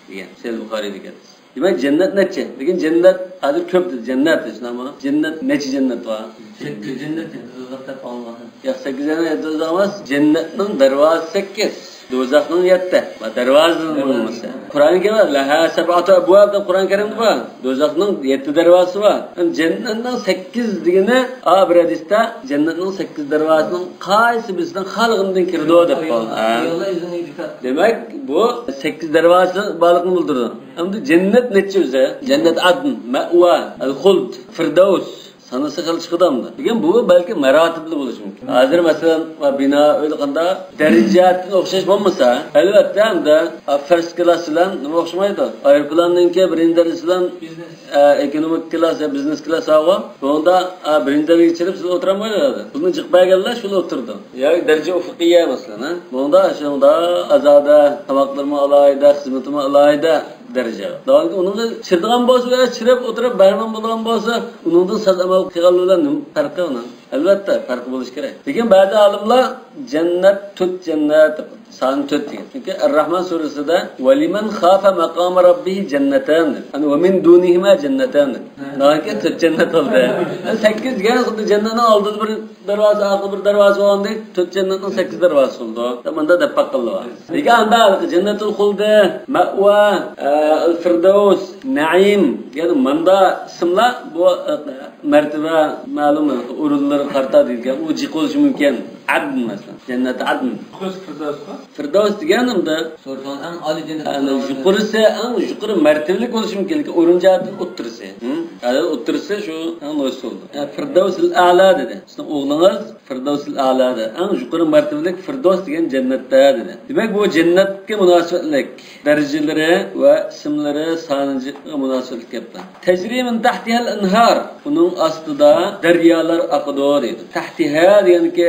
دېگەن. سەھىھ بۇخارىيدا كەلگەن. دېمەك، جەننەت نەچچە؟ لېكىن جەننەت ھازىر كۆپ، جەننەت، شۇنداقمۇ؟ جەننەت نەچچە جەننەت بار؟ سەككىز جەننەت، يەتتە دوزاخ دەپ ئاڭلىغان. ياق، سەككىز جەننەت، يەتتە دوزاخ ئەمەس. جەننەتنىڭ دەرۋازىسى سەككىز. دوزاخنىڭ يەتتە. دەرۋازىسى بولمىسا. قۇرئان كەرىمدە لەھا سەبئاتۇ ئەبۋاب دەپ قۇرئان كەرىمدە بار. دوزاخنىڭ يەتتە دەرۋازىسى بار. ھەم جەننەتنىڭ سەككىز دېگىنى، ئا، بىر ھەدىستە جەننەتنىڭ سەككىز دەرۋازىسىنىڭ قايسى بىرسىنىڭ خالىغىنىدىن كىرىدۇ دەپ قالغان. ھە. دېمەك، بۇ سەككىز دەرۋازىسى بارلىقىنى بىلدۈرىدۇ. ئەمدى جەننەت نەچچە ئۆزى؟ جەننەت ئادن، مەۋا، ئەل خۇلد، فىردەۋس. سانىسى خېلى چىقىدۇ ئەمدى. لېكىن بۇ بەلكى مەراتىبلىك بولۇشى مۇمكىن. ھازىر مەسىلەن، بىنا ئۆيدە قانداق دەرىجەتىن ئوخشاش بولمىسا، ئەلۋەتتە ئەمدى، ئا، فىرست كلاس بىلەن نېمە ئوخشىمايدۇ؟ ئايروپىلاننىڭكى بىرىنچى دەرىجىسى بىلەن، ئە، ئېكونومىك كلاس يا بىزنېس كلاس بارغۇ. بۇنىڭدا، ئا، بىرىنچى دەرىجىگە چىقىپ سىز ئولتۇرالمايدۇ. بۇنى جىق بەرگەنلەر شۇلا ئولتۇرىدۇ. يا دەرىجە ئۇفۇقىيە مەسىلەن، ھە؟ بۇنىڭدا شۇنىڭدا ئازادە، تاماقلىرىمۇ ئالاھىدە، خىزمىتىمۇ ئالاھىدە دەرىجە. داۋاملىق ئۇنىڭغا چىرىدىغان بولسا ۋە چىرىپ ئولتۇرۇپ بەھرىمەن بولىدىغان بولسا، ئۇنىڭدىن ساز ئەمەل قىلغانلىرى بىلەن نېمە پەرقى ئۇنىڭ؟ ئەلۋەتتە، پەرقى بولۇشى كېرەك. لېكىن بەزى ئالىملار جەننەت، تۆت جەننەت، سانى تۆت دېگەن. چۈنكى ئەر-راھمان سۈرىسىدە «ۋە لىمەن خافە مەقامە رەببىھى جەننەتان» دېدى. يەنى «ۋە مىن دۇنىھىما جەننەتان» دېدى. ناھايىتى تۆت جەننەت بولدى. سەككىز دېگەن خۇددى جەننەتنىڭ ئالدىدا بىر دەرۋازا، ئارقىدا بىر دەرۋازا بولغاندەك، تۆت جەننەتنىڭ سەككىز دەرۋازىسى بولىدۇ دەپ مۇنداق دەپ باققانلار بار. لېكىن ئاندا جەننەتۇل خۇلدى، مەۋا، ئە، ئەل فىردەۋس، نەئىم، يەنى ماندا ئىسىملار بۇ، ئە، مەرتىۋە، مەلۇم ئورۇنلىرىغا قارىتا دېيىلگەن. ئۇ جىق بولۇشى مۇمكىن. ئەدن مەسىلەن. جەننەت ئەدن. يۇقىرىسى فىردەۋس بار. فىردەۋس دېگەن ئەمدى، سورىتىلغان ئەڭ ئالىي جەننەت ئەنە، يۇقىرىسى، ئەڭ يۇقىرى مەرتىۋىلىك بولۇشى مۇمكىن. لېكىن ئورۇن جەھەتتىن ئوتتۇرىسى. ھە؟ ھازىر ئوتتۇرىسى شۇ ئەڭ نوچىسى بولدى. يا فىردەۋسىل ئەلا دېدى. سىزنىڭ ئوغلىڭىز فىردەۋسىل ئەلا دېدى. ئەڭ يۇقىرى مەرتىۋىلىك فىردەۋس دېگەن جەننەتتە دېدى. دېمەك، بۇ جەننەتكە مۇناسىۋەتلىك دەرىجىلىرى ۋە ئىسىملىرى سانىغا مۇناسىۋەتلىك گەپلەر. تەجرى مىن تەھتىھەل ئەنھار. ئۇنىڭ ئاستىدا دەريالار ئاقىدۇ دەيدۇ. تەھتىھە دېگەنكى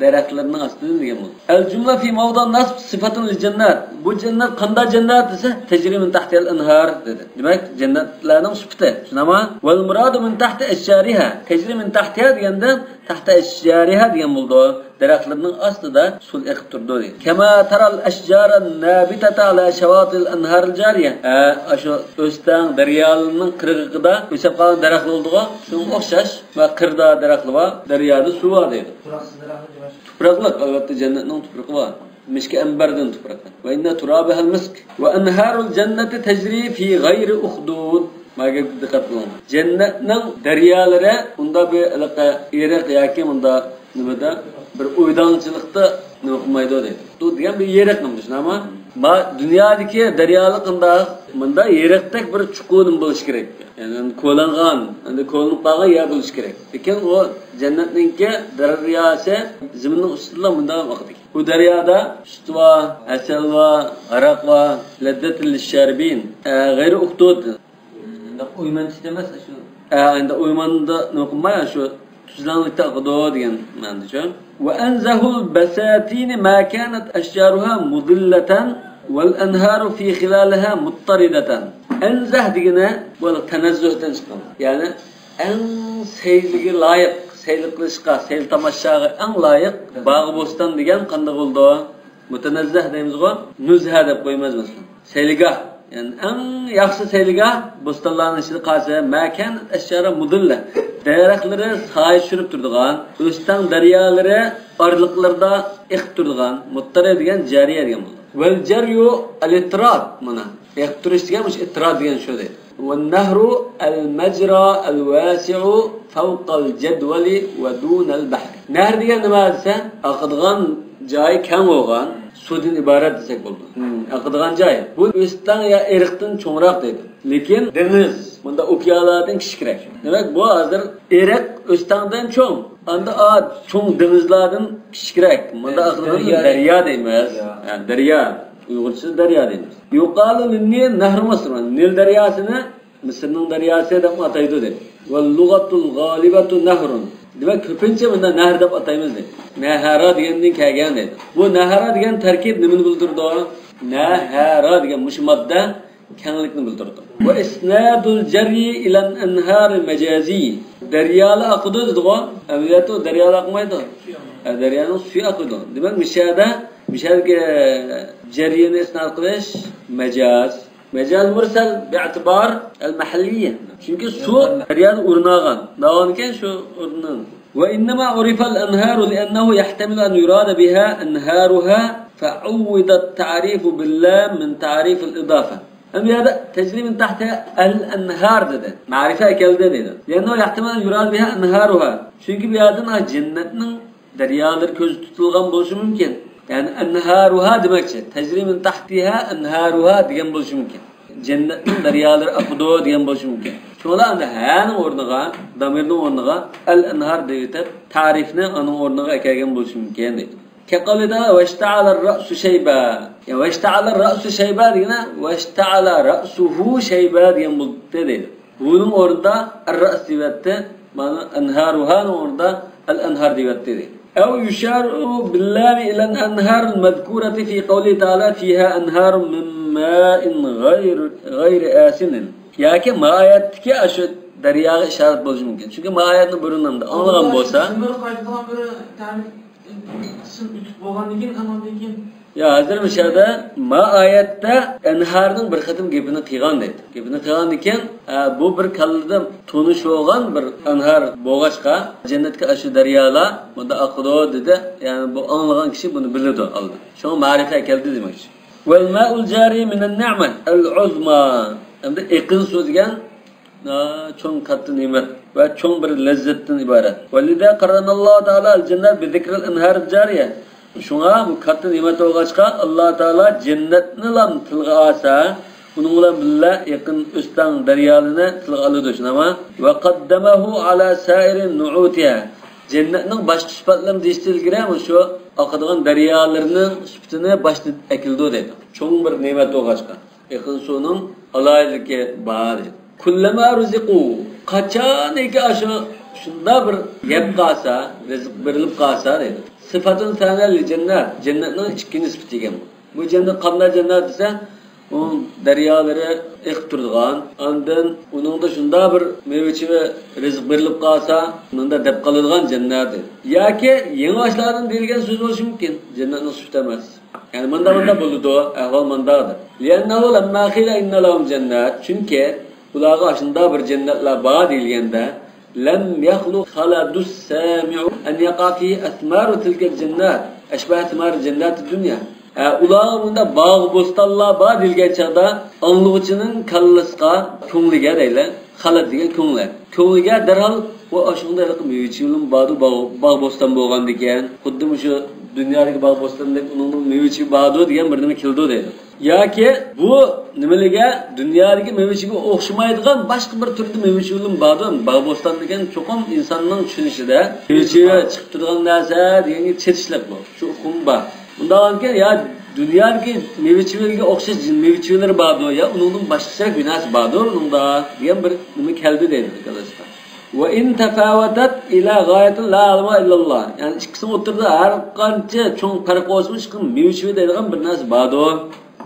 دەرەخلەرنىڭ ئاستىدا دېگەن بولىدۇ. ئەل جۈملە فى مەۋدىئ نەسب سىفەتۇن لىل جەننەت. بۇ جەننەت قانداق جەننەت دېسە، تەجرى مىن تەھتىھەل ئەنھار دېدى. دېمەك، جەننەتلەرنىڭ سۈپىتى. شۇنداقمۇ؟ ۋەل مۇرادۇ مىن تەھتى ئەشجارىھا. تەجرى مىن تەھتىھا دېگەندە تحت أشجارها دېگەن بولىدۇ. دەرەخلىرىنىڭ ئاستىدا سۇ ئېقىپ تۇرىدۇ دېگەن. كما ترى الأشجار النابتة على شواطئ الأنهار الجارية. ھە، ئاشۇ ئۆستەڭ دەريالىرىنىڭ قىرغىقىدا ئۆسۈپ قالغان دەرەخلەر بولىدىغۇ، شۇنىڭغا ئوخشاش. ۋە قىردا دەرەخلەر بار، دەريادا سۇ بار دەيدۇ. تۇپراقلىق، ئەلۋەتتە، جەننەتنىڭ تۇپرىقى بار. مىسكى ئەمبەردىن تۇپرىقى. وإن ترابها المسك. وأنهار الجنة تجري في غير أخدود. ماگە دىققەت قىلىڭ. جەننەتنىڭ دەريالىرى ئۇندا بىر ھېلىقى ئېرىق ياكى مۇندا نېمىدە بىر ئويداڭچىلىقتا نېمە قىلمايدۇ دەيدۇ. بۇ دېگەن بىر يېرىق نېمە، شۇنداقمۇ؟ ما دۇنيادىكى دەريالار قانداق؟ مۇندا يېرىقتەك بىر چوققا نېمە بولۇشى كېرەك. يەنى كولانغان، ئەمدى كولىنىپ قالغان يەر بولۇشى كېرەك. لېكىن ئۇ جەننەتنىڭكى دەرياسى زېمىننىڭ ئۈستىدىلا مۇنداق ئاقىدىكەن. بۇ دەريادا سۈت بار، ھەسەل بار، ھاراق بار. لذة للشاربين. ئە، غەيرى ئۇخدۇد. ئۇنداق ئويمانچىدا ئەمەس، شۇ. ئە، ئەمدى ئويماندا نېمە قىلماي، شۇ تۈزلەڭلىكتە ئاقىدۇ دېگەن مەنىدىچۇ. وأنزه البساتين ما كانت أشجارها مضلة والأنهار في خلالها مضطردة. ئەنزەھ دېگىنى بۇ تەنەززۇھتىن چىققان. يەنى ئەڭ سەيلىگە لايىق، سەيلە قىلىشقا، سەيلە تاماشاغا ئەڭ لايىق باغ بوستان دېگەن قانداق بولىدۇ؟ مۇتەنەززەھ دەيمىزغۇ، نۇزھە دەپ قويىمىز مەسىلەن. سەيلىگاھ، يەنى ئەڭ ياخشى سەيلىگاھ بوستانلارنىڭ ئىچىدە قالسا، ما كانت أشجارها مضلة، دەرەخلىرى سايە چۈشۈرۈپ تۇرىدىغان، ئۆستەڭ دەريالىرى ئارىلىقلىرىدا ئېقىپ تۇرىدىغان، مۇتتەرى دېگەن جارىيە دېگەن بولىدۇ. والجري الاضطراد، مانا، ئېقىپ تۇرۇش دېگەن مۇشۇ ئىتتىراد دېگەن شۇ دەيدۇ. والنهر المجرى الواسع فوق الجدول ودون البحر. نەھر دېگەن نېمە دېسە، ئاقىدىغان جايى كەڭ بولغان سۇدىن ئىبارەت دېسەك بولىدۇ. ھىم، ئاقىدىغان جاي. بۇ ئۆستەڭ يا ئېرىقتىن چوڭراق دەيدۇ. لېكىن دېڭىز، مۇندا ئوكيانلاردىن كىچىكرەك. دېمەك، بۇ ھازىر ئېرىق ئۆستەڭدىن چوڭ. ئاندا ئا، چوڭ دېڭىزلاردىن كىچىكرەك. مۇندا ئاقىدىغان دەريا دەريا دەيمىز. دەريا. ھە، دەريا. ئۇيغۇرچىسى دەريا دەيمىز. يقال للنيل نهر مصر. نىل دەرياسىنى مىسىرنىڭ دەرياسى دەپ ئاتايدۇ دەيدۇ. واللغة الغالبة نهر. دېمەك، كۆپىنچە بۇندا نەھر دەپ ئاتايمىز دەيدۇ. نەھەرا دېگەندىن كەلگەن دەيدۇ. بۇ نەھەرا دېگەن تەركىب نېمىنى بىلدۈرىدۇ؟ نەھەرا دېگەن مۇشۇ ماددا كەڭلىكنى بىلدۈرىدۇ. وإسناد الجري إلى الأنهار مجازي. دەريالار ئاقىدۇ دېدىغۇ. ئەمەلىيەتتە ئۇ دەريالار ئاقمايدۇ. ئە، دەريانىڭ سۈيى ئاقىدۇ. دېمەك، مۇشۇ يەردە، مۇشۇ يەردىكى جەرينى ئىسناد قىلىش مەجاز. مەجاز مۇرسەل بىئەتىبار ئەل مەھەللىيە. چۈنكى سۇ دەريادىن ئورۇن ئالغان. داۋانكەن شۇ ئورۇننىڭ. وإنما عرف الأنهار لأنه يحتمل أن يراد بها أنهارها فعوض التعريف باللام من تعريف الإضافة. ئەمدى بۇ يەردە تەجرى مىن تەھتىھا ئەل ئەنھار دېدى. مەرىپە ئەكەلدى دەيدۇ. لأنه يحتمل أن يراد بها أنهارها. چۈنكى بۇ يەردىن جەننەتنىڭ دەريالىرى كۆزدە تۇتۇلغان بولۇشى مۇمكىن. يەنى ئەنھارۇھا دېمەكچى. تەجرى مىن تەھتىھا ئەنھارۇھا دېگەن بولۇشى مۇمكىن. جەننەتنىڭ دەريالىرى ئاقىدۇ دېگەن بولۇشى مۇمكىن. شۇڭا ئەمدى ھەنىڭ ئورنىغا، دامىرنىڭ ئورنىغا ئەل ئەنھار دەۋېتىپ، تەرىپنى ئانىڭ ئورنىغا ئەكەلگەن بولۇشى مۇمكىن دەيدۇ. كقوله تعالى واشتعل الرأس شيبا. يا واشتعل الرأس شيبا دېگىنى واشتعل رأسه شيبا دېگەن بولدى دەيدۇ. ھۇنىڭ ئورنىدا ئەر-رەئس دېيىۋەتتى. مانا ئەنھارۇھانىڭ ئورنىدا ئەل-ئەنھار دېيىۋەتتى. أو يشار باللام إلى الأنهار المذكورة في قوله تعالى فيها أنهار من ماء غير، غير آسن. ياكى ما ئايەتتىكى ئاشۇ دەرياغا ئىشارەت بولۇشى مۇمكىن. چۈنكى ما ئايەتنى بۇرۇن ئانلىغان بولسا. بىر قايتىدىغان بىر تەرىپ ئىسىم ئۆتۈپ بولغاندىن كېيىن، ئانىڭدىن كېيىن يا، ھازىر مۇشۇ يەردە ما ئايەتتە ئەنھارنىڭ بىر قېتىم گېپىنى قىلغان دەيدۇ. گېپىنى قىلغاندىن كېيىن، ئە، بۇ بىر كاللىدا تونۇش بولغان بىر ئەنھار بولغاچقا، جەننەتتىكى ئاشۇ دەريالار بۇندا ئاقىدۇ دېدى. يەنى بۇ ئاڭلىغان كىشى بۇنى بىلىدۇ ئالدىن. شۇڭا مەرىپە كەلدى دېمەكچى. والماء الجاري من النعمة العظمى. ئەمدى ئېقىن سۇ دېگەن، ئە، چوڭ كاتتا نېمەت ۋە چوڭ بىر لەززەتتىن ئىبارەت. ولذا قرن الله تعالى الجنة بذكر الأنهار الجارية. شۇڭا بۇ كاتتا نېمەت بولغاچقا، ئاللا تائالا جەننەتنىلا تىلغا ئالسا، ئۇنىڭ بىلەن بىللە يېقىن ئۆستەڭ دەريالىرىنى تىلغا ئالىدۇ، شۇنداقمۇ؟ وقدمه على سائر نعوتها. جەننەتنىڭ باشقا سۈپەتلىرىنى دېيىشتىن ئىلگىرى مۇشۇ ئاقىدىغان دەريالىرىنىڭ سۈپىتىنى باشتا ئەكېلىدۇ دەيدۇ. چوڭ بىر نېمەت بولغاچقا. ئېقىن سۇنىڭ ئالاھىدىلىكى بار دەيدۇ. كلما رزقوا، قاچانكى ئاشۇ شۇنداق بىر يەپ قالسا، رىزىق بېرىلىپ قالسا دەيدۇ. صفة ثانية للجنة، جەننەتنىڭ ئىككىنچى سۈپىتى ئىكەن بۇ. بۇ جەننەت قانداق جەننەت دېسە، ئۇنىڭ دەريالىرى ئېقىپ تۇرىدىغان، ئاندىن ئۇنىڭدا شۇنداق بىر مېۋە-چېۋە رىزىق بېرىلىپ قالسا، مۇندا دەپ قالىدىغان جەننەت. ياكى يېڭى ئاشلاردىن دېيىلگەن سۆز بولۇشى مۇمكىن، جەننەتنىڭ سۈپىتى ئەمەس. يەنى مۇندا، مۇندا بولىدۇ، ئەھۋال مۇنداقتۇر. لىئەننەھۇ لەمما قىلە ئىننە لەھۇم جەننەت، چۈنكى ئۇلارغا ئاشۇنداق بىر جەننەتلەر بار دېيىلگەندە، لەم يەخلۇ خەلەدۇس سامىئۇ ئەن يەقە فىھى ئەسمارۇ تىلكەل جەننەت ئەشبەھ ئەسمارى جەننەتىد دۇنيا. ھە، ئۇلارغا بۇنداق باغ بوستانلار بار دېيىلگەن چاغدا، ئاڭلىغۇچىنىڭ كاللىسىغا، كۆڭلىگە دەيلى، خەلەت دېگەن كۆڭلى، كۆڭلىگە دەرھال، ۋە ئاشۇنىڭدا ھېلىقى مېۋە-چېۋىلىم باردۇ، باغ، باغ بوستان بولغاندىكىن، خۇددى مۇشۇ دۇنيادىكى باغ بوستاندەك ئۇنىڭدا مېۋە-چېۋە باردۇ دېگەن بىر نېمە كېلىدۇ دەيدۇ. ياكى بۇ نېمىلىگە، دۇنيادىكى مېۋە-چېۋىگە ئوخشىمايدىغان باشقا بىر تۈردە مېۋە-چېۋىلىم باردۇ. باغ بوستان دېگەن چوقۇم ئىنساننىڭ چۈشىنىشىدە مېۋە-چېۋە چىقىپ تۇرىدىغان نەرسە دېگەنگە چېتىشلىق بۇ. شۇ ئۇقۇم بار. ئۇنداق بولغانكەن، يا دۇنيادىكى مېۋە-چېۋىگە ئوخشاش مېۋە-چېۋىلىرى باردۇ، يا ئۇنىڭدىن باشقىچە بىر نەرسە باردۇ ئۇنىڭدا دېگەن بىر نېمە كەلدى دەيدۇ ئارقىداشلار. ۋە ئىن تەفاۋەتەت ئىلا غايەتىن لا يەئلەمۇھا ئىللاللا. يەنى ئىككىسىنىڭ ئوتتۇرىدا ھەر قانچە چوڭ پەرق بولسىمۇ، ئىككىسىنىڭ مېۋە-چېۋە دەيدىغان بىر نەرسە باردۇ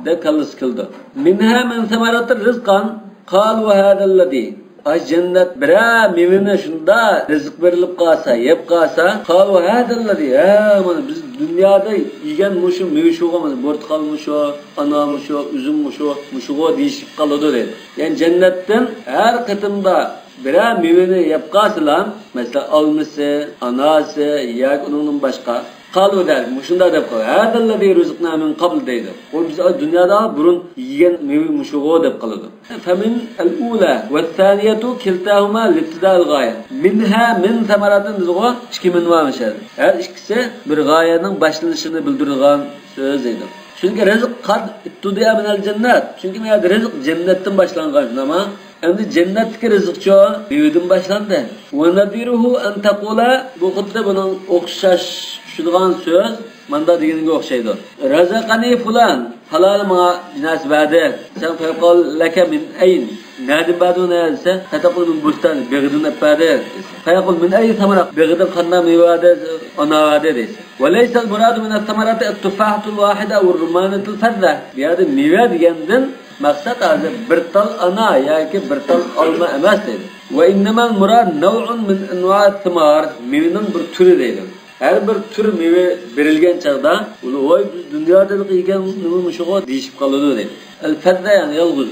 دەپ كاللىسى كېلىدۇ. مىنھا مىن سەمەراتىر رىزقان قالۇ ھازەللەزى. ئاشۇ جەننەت بىرەر مېۋىنى شۇنداق رىزىق بېرىلىپ قالسا، يەپ قالسا، قالۇ ھازەللەزى، ھە، مانا بىز دۇنيادا يېگەن مۇشۇ مېۋە شۇغۇ، مانا پورتۇقالمۇ شۇ، ئانارمۇ شۇ، ئۈزۈممۇ شۇ، مۇشۇغۇ دېيىشىپ قالىدۇ دەيدۇ. يەنى جەننەتتىن ھەر قېتىمدا بىرەر مېۋىنى يەپ قالسىلا، مەسىلەن، ئالمىسى، ئانارسى ياكى ئۇنىڭدىن باشقا، قالۇ دەل، مۇشۇنداق دەپ قالىدۇ. ھازەللەزى رۇزىقنا مىن قابل دەيدۇ. ئۇ بىز دۇنيادا بۇرۇن يېگەن مېۋە مۇشۇغۇ دەپ قالىدۇ. فمن الأولى والثانية كلتاهما لابتداء الغاية. مىنھا مىن سەمەراتىن دېدىغۇ، ئىككى مىن بار مۇشۇ يەردە. ھەر ئىككىسى بىر غايەنىڭ باشلىنىشىنى بىلدۈرىدىغان سۆز دەيدۇ. چۈنكى رىزىق قەد ئىبتۇدىئە مىنەل جەننەت. چۈنكى بۇ يەردە رىزىق جەننەتتىن باشلانغان، ئەمما ئەمدى جەننەتتىكى رىزىقچۇ مېۋىدىن باشلاندى. ونظيره أن تقول، بۇ خۇددى بۇنىڭ ئوخشاش چۈشىدىغان سۆز ماندا دېگىنىگە ئوخشايدۇ. رزقني فلان، پالانى ماڭا بىر نەرسە بەردى. سەن فيقال لك من أين، نەدىن بەردى ئۇنى دېسە، فتقول من بستان، بېغىدىن ئەپ بەردى دېسە. فيقول من أي ثمرة، بېغىدىن قانداق مېۋە بەردى، ئانار بەردى دېسە. وليس المراد من الثمرة التفاحة الواحدة أو الرمانة الفذة. بۇ يەردە مېۋە دېگەندىن مەقسەت ھازىر بىر تال ئانار ياكى بىر تال ئالما ئەمەس دەيدۇ. وإنما المراد نوع من أنواع الثمار، مېۋىنىڭ بىر تۈرى دەيدۇ. ھەر بىر تۈر مېۋە بېرىلگەن چاغدا، ئۇلار، ۋاي، بىز دۇنيادا يېگەن نېمە مۇشۇغۇ دېيىشىپ قالىدۇ دەيدۇ. الفذة يەنى يالغۇز.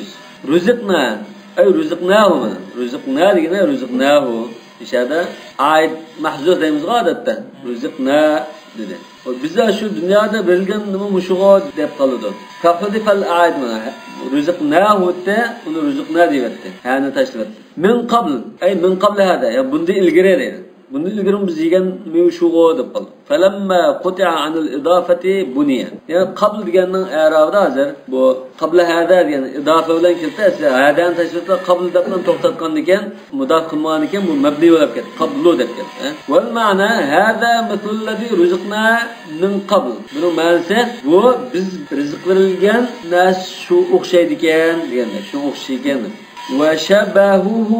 رزقنا، أي رزقناه، رزقنا دېگىنى رزقناه. ئىشەدە ئائىد مەھزۇف دەيمىزغۇ ئادەتتە. رزقنا دېدى. بىزدە شۇ دۇنيادا بېرىلگەن نېمە مۇشۇغۇ دەپ قالىدۇ. فحذف العائد مانا. رزقناه ئۇنى رزقنا دېيىۋەتتى. ھەنى تاشلىۋەتتى. من قبل، أي من قبل هذا، يا بۇندىن ئىلگىرى دەيدۇ. بۇندىن ئىلگىرى بىز يېگەن مېۋە شۇغۇ دەپ قالدى. فلما قطع عن الإضافة بني. يەنى قبل دېگەننىڭ ئەرابىدا ھازىر بۇ قبل هذا دېگەن ئىدافە بىلەن كېلىپ، ئەسلى ھەدەنى تەشرىتتا قبل دەپ توختاتقاندىكىن، مۇداپ قىلمىغاندىكىن بۇ مەبنىي بولۇپ كەتتى. قبل دەپ كەتتى. والمعنى هذا مثل الذي رزقنا من قبل. بۇنىڭ مەنىسى بۇ بىز رىزىق بېرىلگەن نەرسە شۇ ئوخشايدىكەن دېگەندەك، شۇ ئوخشايدىكەن. وشبهه،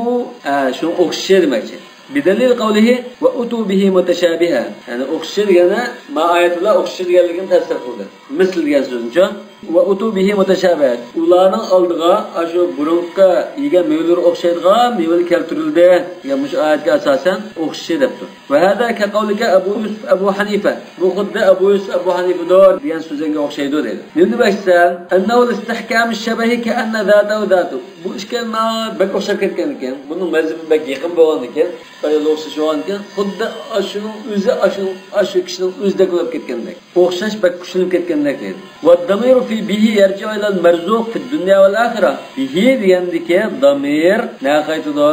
ئە، شۇ ئوخشىشى دېمەكچى. بدليل قوله وأتوا به متشابها. يەنى ئوخشىشى دېگەننى ما ئايەت بىلەن ئوخشىشى دېگەنلىكىنى تەپسىر قىلدى. مىسل دېگەن سۆزنىچۇ. وأتوا به متشابها. ئۇلارنىڭ ئالدىغا ئاشۇ بۇرۇنقى يېگەن مېۋىلىرى ئوخشايدىغان مېۋىلەر كەلتۈرۈلدى. يا مۇشۇ ئايەتكە ئاساسەن ئوخشىشى دەپتۇ. وهذا كقولك أبو يوسف أبو حنيفة. بۇ خۇددى ئەبۇ يۈسۈپ ئەبۇ ھەنىفىدۇر دېگەن سۆزۈڭگە ئوخشايدۇ دەيدۇ. نېمە دېمەكچىسەن؟ أنه لاستحكام الشبه كأن ذاته ذاته. بۇ ئىككى مانا بەك ئوخشاپ كەتكەنىكەن. بۇنىڭ مەزھىپى بەك يېقىن بولغاندىكىن، خىتايغا ئوخشاش بولغاندىكىن، خۇددى ئاشۇنىڭ ئۆزى، ئاشۇنىڭ، ئاشۇ كىشىنىڭ ئۆزىدەك بولۇپ كەتكەندەك. ئوخشاش بەك كۈچلىنىپ كەتكەندەك دەيدۇ. والضمير في به يرجع إلى المرزوق في الدنيا والآخرة. به دېگەندىكى دامىر نەگە قايتىدۇ؟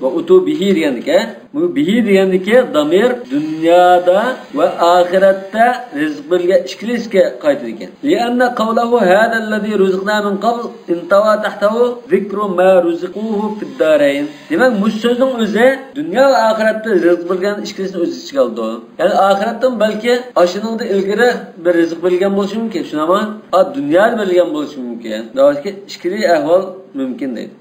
وأتوا به دېگەندىكى، بۇ به دېگەندىكى دامىر دۇنيادا ۋە ئاخىرەتتە رىزىق بېرىلگەن ئىككىلىسىگە قايتىدىكەن. لأن قوله هذا الذي رزقنا من قبل انطوى تحته ذكر ما رزقوه في الدارين. دېمەك، مۇشۇ سۆزنىڭ ئۆزى دۇنيا ۋە ئاخىرەتتە رىزىق بېرىلگەن ئىككىلىسىنى ئۆز ئىچىگە ئالىدۇ. يەنى ئاخىرەتتىن بەلكى ئاشۇنىڭدىن ئىلگىرى بىر رىزىق بېرىلگەن بولۇشى مۇمكىن، شۇنداقمۇ؟ ئا، دۇنيادا بېرىلگەن بولۇشى مۇمكىن. دەۋاتىدىكى ئىككىلى ئەھۋال مۇمكىن دەيدۇ.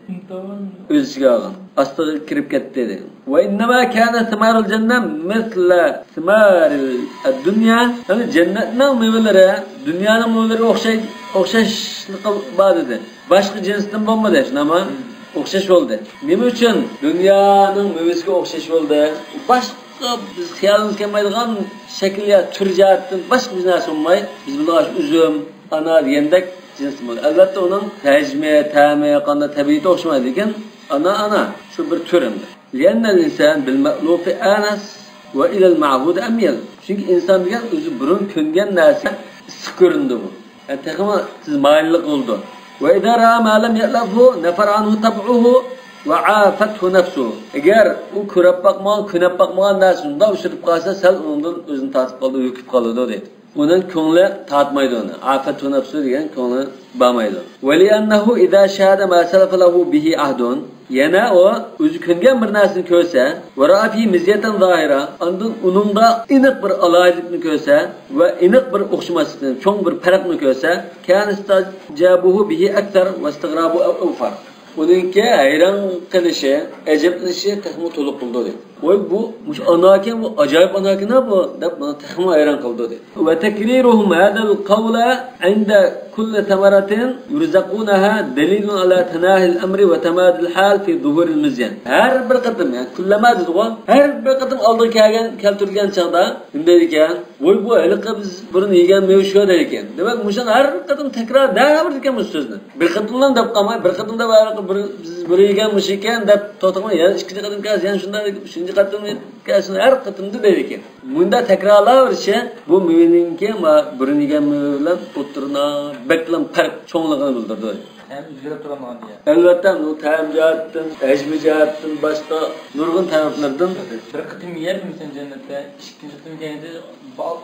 ئۆز ئىچىگە ئالغان. ئاستىغا كىرىپ كەتتى دەيدۇ. وإنما كان ثمار الجنة مثل ثمار الدنيا. يەنى جەننەتنىڭ مېۋىلىرى دۇنيانىڭ مېۋىلىرىگە ئوخشايدۇ. ئوخشاشلىقى بار دېدى. باشقا جىنستىن بولمىدى، شۇنداقمۇ؟ ئوخشاش بولدى. نېمە ئۈچۈن؟ دۇنيانىڭ مېۋىسىگە ئوخشاش بولدى. باشقا بىز خىيالىمىز كەلمەيدىغان شەكىل يا تۈر جەھەتتىن باشقا بىر نەرسە بولماي، بىز بىلىدىغان ئۈزۈم، ئانا دېگەندەك جىنس بولدى. ئەلۋەتتە، ئۇنىڭ ھەجمى، تەمى، قانداق تەبىئىتى ئوخشىمايدۇ، لېكىن ئانا، ئانا، شۇ بىر تۈر ئەمدى. لأن الإنسان بالمألوف آنس وإلى المعهود أميل. چۈنكى ئىنسان دېگەن ئۆزى بۇرۇن كۆنگەن نەرسە ئىسسىق كۆرۈنىدۇ بۇ. يەنى تېخىمۇ تېز مايىللىق بولىدۇ. وإذا رأى ما لم يألفه نفر عنه طبعه وعافته نفسه. ئەگەر ئۇ كۆرۈپ باقمىغان، كۆنۈپ باقمىغان نەرسە شۇنداق ئۇچراپ قالسا، سەل ئۇنىڭدىن ئۆزىنى تارتىپ قالىدۇ، ھۆكۈپ قالىدۇ دەيدۇ. ئۇنىڭ كۆڭلى تارتمايدۇ ئۇنى. عافته نفسه دېگەن كۆڭلى بارمايدۇ. ولأنه إذا شاهد ما سلف له به عهد. يەنە ئۇ ئۆزى كۆنگەن بىر نەرسىنى كۆرسە، ورأى فيه مزية ظاهرة، ئاندىن ئۇنىڭدا ئېنىق بىر ئالاھىدىلىكنى كۆرسە ۋە ئېنىق بىر ئوخشىماسلىقنى، چوڭ بىر پەرقنى كۆرسە، كان استعجابه به أكثر واستغرابه أوفر. ئۇنىڭكى ھەيران قېلىشى، ئەجەبلىنىشى تېخىمۇ تولۇق بولىدۇ دەيدۇ. ۋاي، بۇ مۇشۇ ئاناكەن، بۇ ئاجايىپ ئاناكەن بۇ دەپ، بۇنى تېخىمۇ ھەيران قىلىدۇ دەيدۇ. وتكريرهم هذا القول عند كل ثمرة يرزقونها دليل على تناهي الأمر وتمادي الحال في ظهور المزية. ھەر بىر قېتىم، يەنى كلما دېدىغۇ، ھەر بىر قېتىم ئالدىغا كەلگەن، كەلتۈرۈلگەن چاغدا نېمە دەيدىكەن؟ ۋاي، بۇ ھېلىقى بىز بۇرۇن يېگەن مېۋە شۇ دەيدىكەن. دېمەك، مۇشۇنى ھەر قېتىم تەكرار دەۋېرىدىكەن مۇشۇ سۆزنى. بىر قېتىملا دەپ قالماي، بىر قېتىمدا ھېلىقى بىر، بىز بۇرۇن يېگەن مۇشۇ ئىكەن دەپ توختىماي، يەنە ئىككىنچى قېتىم كەلسە، يەنە شۇنداق، ئۈچىنچى قېتىم كەلسە، ھەر قېتىمدا دەيدىكەن. مۇنداق تەكرارلاۋېرىشى بۇ مېۋىنىڭكى ما بۇرۇن يېگەن مېۋە بىلەن ئوتتۇرىدا بەكلا پەرق چوڭلۇقىنى بىلدۈرىدۇ. ھەم ئۆزگىرىپ تۇرالمىغان دېگەن. ئەلۋەتتە، بۇ تەم جەھەتتىن، ھەجمى جەھەتتىن، باشقا نۇرغۇن تەرەپلەردىن. بىر قېتىم يەر، مەسىلەن، جەننەتتە ئىككىنچى قېتىم كەلگەندە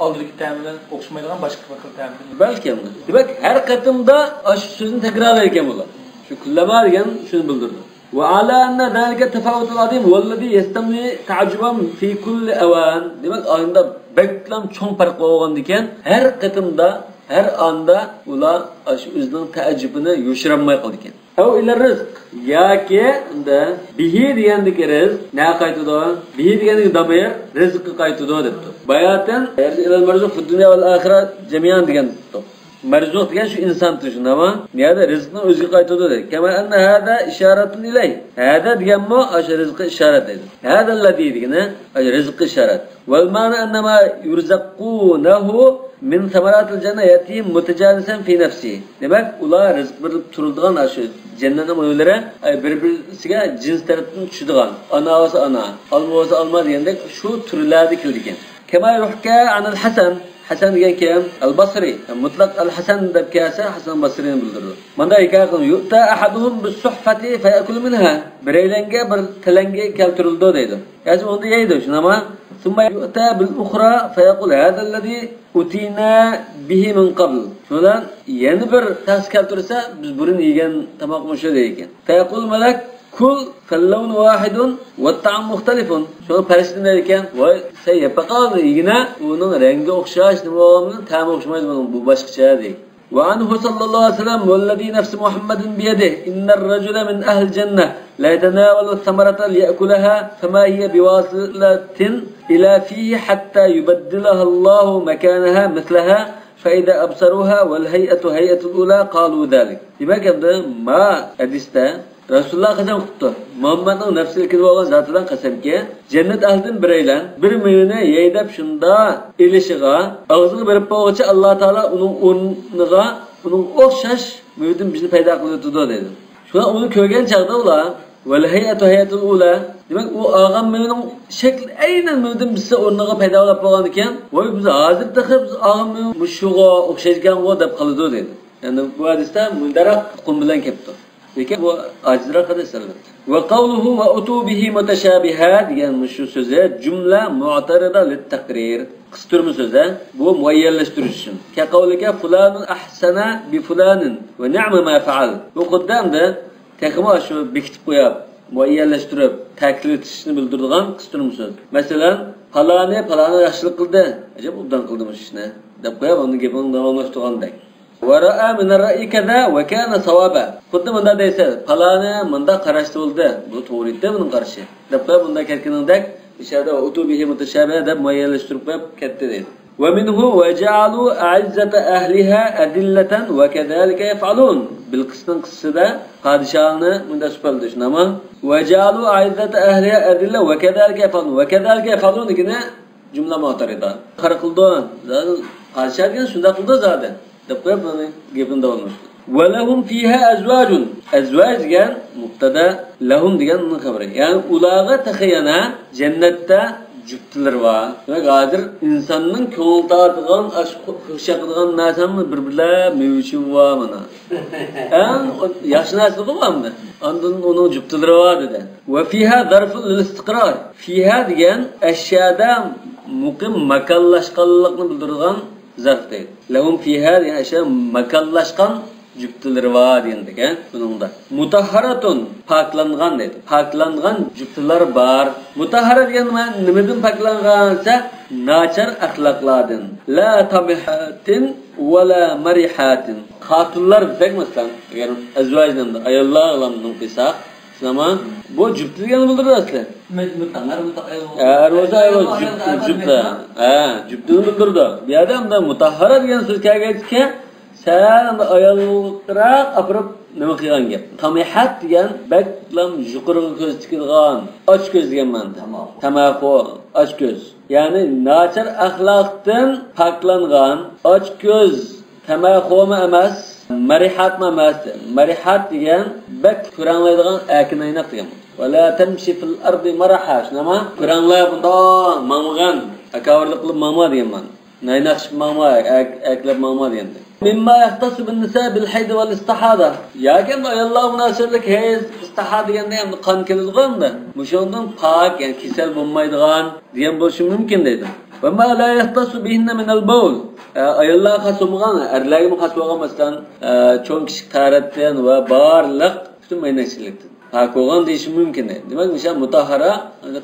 ئالدىدىكى تەم بىلەن ئوخشىمايدىغان باشقا بىر خىل تەم. بەلكىم. دېمەك، ھەر قېتىمدا ئاشۇ سۆزنى تەكرارلايدىكەن بۇلار. شۇ كلما دېگەن شۇنى بىلدۈرىدۇ. وعلى أن ذلك التفاوت العظيم هو الذي يستملي تعجبا في كل أوان. دېمەك، ئاندا بەكلا چوڭ پەرق بولغاندىكەن، ھەر قېتىمدا، ھەر ئاندا ئۇلار ئاشۇ ئۆزىنىڭ تەئەججۈپىنى يوشۇرالماي قالىدىكەن. أو إلى الرزق، ياكى ئەمدى به دېگەندىكى رىزق نەگە قايتىدۇ؟ به دېگەندىكى دامىر رىزىققا قايتىدۇ دەپتۇ. باياتىن يرجع إلى المرزوق في الدنيا والآخرة جميعا دېگەن دەپتۇ. مەرزۇق دېگەن شۇ ئىنسان تۇرۇشى، نېمە؟ يەنى رىزقنىڭ ئۆزىگە قايتىدۇ دەيدۇ. كما أن هذا إشارة إليه. هذا دېگەنمۇ ئاشۇ رىزققا ئىشارەت دەيدۇ. هذا الذي دېگىنى ئاشۇ رىزققا ئىشارەت. والمعنى أن ما يرزقونه من ثمرات الجنة يأتيهم متجانسا في نفسه. دېمەك، ئۇلار رىزىق بېرىلىپ تۇرىدىغان ئاشۇ جەننەتنىڭ مېۋىلىرى، ئاي، بىر-بىرسىگە جىنس تەرەپتىن چۈشىدىغان. ئانا بولسا ئانا، ئالما بولسا ئالما دېگەندەك شۇ تۈرلەردە كېلىدىكەن. كما يحكى عن الحسن. ھەسەن دېگەن كىم؟ ئەل باسرى. مۇتلەق ئەل ھەسەن دەپ كەلسە، ھەسەن باسرىنى بىلدۈرىدۇ. مۇنداق ھېكايە قىلىدۇ. يؤتى أحدهم بالصحفة فيأكل منها. بىرەيلەنگە بىر تەلەڭگە كەلتۈرۈلىدۇ دەيدۇ. يەنى ئۇنى يەيدۇ، شۇنداقمۇ؟ ثم يؤتى بالأخرى فيقول هذا الذي أتينا به من قبل. شۇنىڭ بىلەن يەنە بىر تەخسە كەلتۈرسە، بىز بۇرۇن يېگەن تاماق مۇشۇ دەيدىكەن. فيقول الملك كل فاللون واحد والطعم مختلف. شۇڭا پەرىشتە دەيدىكەن، ۋاي، سەن يەپ باققىن، يېگىنە، ئۇنىڭ رەڭگى ئوخشاش، نېمە بولغان بىلەن تەمى ئوخشىمايدۇ بۇنىڭ، بۇ باشقىچە دەيدىكەن. وعنه صلى الله عليه وسلم والذي نفس محمد بيده إن الرجل من أهل الجنة ليتناول الثمرة ليأكلها فما هي بواصلة إلى فيه حتى يبدلها الله مكانها مثلها فإذا أبصروها والهيئة هيئة الأولى قالوا ذلك. دېمەك، ئەمدى ما ھەدىستە رەسۇلۇللا قەسەم قىپتۇ. مۇھەممەدنىڭ نەپسى ئىلكىدە بولغان زاتى بىلەن قەسەمكى، جەننەت ئەھلىدىن بىرەيلەن بىر مېۋىنى يەي دەپ شۇندا ئېلىشىغا، ئاغزىغا بېرىپ بولغۇچە ئاللا تائالا ئۇنىڭ ئورنىغا ئۇنىڭ ئوخشاش مېۋىدىن بىزنى پەيدا قىلىۋېتىدۇ دەيدۇ. شۇڭا ئۇنى كۆرگەن چاغدا ئۇلار، ۋەل ھەيئەتۇ ھەيئەتۇل ئۇلا، دېمەك، ئۇ ئالغان مېۋىنىڭ شەكلى ئەينەن مېۋىدىن بىزسە ئورنىغا پەيدا بولۇپ بولغاندىكىن، ۋاي، بىز ھازىر تېخى بىز ئالغان مېۋە مۇشۇغا ئوخشايدىكەنغۇ دەپ قالىدۇ دەيدۇ. يەنى بۇ ھەدىستە مۇنداق ئۇقۇم بىلەن كەپتۇ. لېكىن بۇ ئاجىزراق ھەدىس ئەلۋەتتە. وقوله وأتوا به متشابها دېگەن مۇشۇ سۆزى جۈملە مۇئتەرىزە لىتتەقرىر. قىستۇرما سۆزى. بۇ مۇئەييەنلەشتۈرۈش ئۈچۈن. كقولك فلان أحسن بفلان ونعم ما فعل. بۇ خۇددى ئەمدى تېخىمۇ شۇ بېكىتىپ قويۇپ، مۇئەييەنلەشتۈرۈپ، تەكىتلىۋېتىشنى بىلدۈرىدىغان قىستۇرما سۆز. مەسىلەن، پالانى، پالانى ياخشىلىق قىلدى. ئەجەب ئوبدان قىلدى مۇشۇ ئىشنى، دەپ قويۇپ، ئۇنىڭ گېپىنى داۋاملاشتۇرغاندەك. ورأى من الرأي كذا وكان صوابا. خۇددى مۇنداق دەيسىز، پالانى مۇنداق قاراشتا بولدى، بۇ توغرا ئىدى بۇنىڭ قارىشى، دەپ قويۇپ، مۇنداق كەتكىنىڭدەك، مۇشۇ يەردە وأتوا به متشابها دەپ مۇئەييەنلەشتۈرۈپ قويۇپ كەتتى دەيدۇ. ومنه وجعلوا أعزة أهلها أذلة وكذلك يفعلون. بىلقىسنىڭ قىسسىسىدە پادىشاھنى مۇنداق سۈپەتلىدى، شۇنداقمۇ؟ وجعلوا أعزة أهلها أذلة وكذلك يفعلون. وكذلك يفعلون دېگىنى جۈملە مۇئتەرىزە. قارا قىلىدۇ. پادىشاھ دېگەن شۇنداق قىلىدۇ زادى. دەپ قويۇپ، ئۇنى گېپىنى داۋاملاشتۇردى. ولهم فيها أزواج. ئەزۋاج دېگەن مۇبتەدا، لەھۇم دېگەن ئۇنىڭ خەۋىرى. يەنى ئۇلارغا تېخى يەنە جەننەتتە جۈپتىلىرى بار. دېمەك، ھازىر ئىنساننىڭ كۆڭۈل تارتىدىغان، ئاشۇ خۇش ياقىدىغان نەرسىنىڭ بىر-بىرلەپ مېۋىسى بار مانا. ئەڭ ياخشى نەرسە بۇ ئەمدى. ئاندىن ئۇنىڭ جۈپتىلىرى بار دېدى. وفيها ظرف للاستقرار. فيها دېگەن ئەشيادا مۇقىم ماكانلاشقانلىقنى بىلدۈرىدىغان زەرف دەيدۇ. لەھۇم فىھا دېگەن ئەشيا ماكانلاشقان جۈپتىلىرى بار دېگەندىكەن بۇنىڭدا. مۇتەھھەرەتۇن، پاكلانغان دەيدۇ. پاكلانغان جۈپتىلەر بار. مۇتەھھەرە دېگەن نېمە-، نېمىدىن پاكلانغان دېسە، ناچار ئەخلاقلاردىن. لا تامىھاتىن ۋە لا مەرىھاتىن. خاتۇنلار دېسەك مەسىلەن، ئەگەر ئەزۋاج دېگەندە ئاياللار ئالامىنىڭ قىلساق، شۇنداقمۇ؟ بۇ جۈپتە دېگەننى بىلدۈرىدۇ ئەسلى. مەجبۇر، ئەر بولسا ئايال بولىدۇ. ھە، ئەر بولسا ئايال بولىدۇ. جۈپتە، جۈپتە. ھە، جۈپتىنى بىلدۈرىدۇ. بۇ يەردە ئەمدى مۇتەھھەرە دېگەن سۆز كەلگەچكە، سەل ئەمدى ئايالراق ئاپىرىپ نېمە قىلغان گەپ. تامىھات دېگەن بەكلا يۇقىرىغا كۆز تىكىدىغان، ئاچكۆز دېگەن مەنىدە. تاماخۇ، ئاچكۆز. يەنى ناچار ئەخلاقتىن پاكلانغان، ئاچكۆز، تەمەخۇمۇ ئەمەس، مەرىھاتمۇ ئەمەس. مەرىھات دېگەن بەك كۆرەڭلەيدىغان ئەركىن ئايناق دېگەن. ۋە لا تەمشى فىل ئەردى مەرەھا. شۇنداقمۇ؟ كۆرەڭلەپ بۇنداق ماڭمىغىن. تاكاۋۇرلۇق قىلىپ ماڭما دېگەن مەنە. نايناقشىپ ماڭما، ئەك-، ئەكلەپ ماڭما دېگەندەك. مىمما يەختەسسۇ بىن نىسا بىل ھەيدى ۋەل ئىستىھادە. ياكى ئەمدى ئاياللارغا مۇناسىۋەتلىك ھەيز، ئىستىھا دېگەندە ئەمدى قان كېلىدىغۇ ئەمدى. مۇشۇنىڭدىن پاك، يەنى كېسەل بولمايدىغان دېگەن بولۇشى مۇمكىن دەيدۇ. ۋە ما لا يەختەسسۇ بىھىننە مىنەل بەۋل. ئە، ئاياللارغا خاس بولمىغان، ئەرلەرگىمۇ خاس بولغان مەسىلەن، ئە، چوڭ كىچىك تەھارەتتىن ۋە بارلىق پۈتۈن مەينەتچىلىكتىن پاك بولغان دېيىشى مۇمكىن دەيدۇ. دېمەك، مۇشۇ مۇتەھھەرە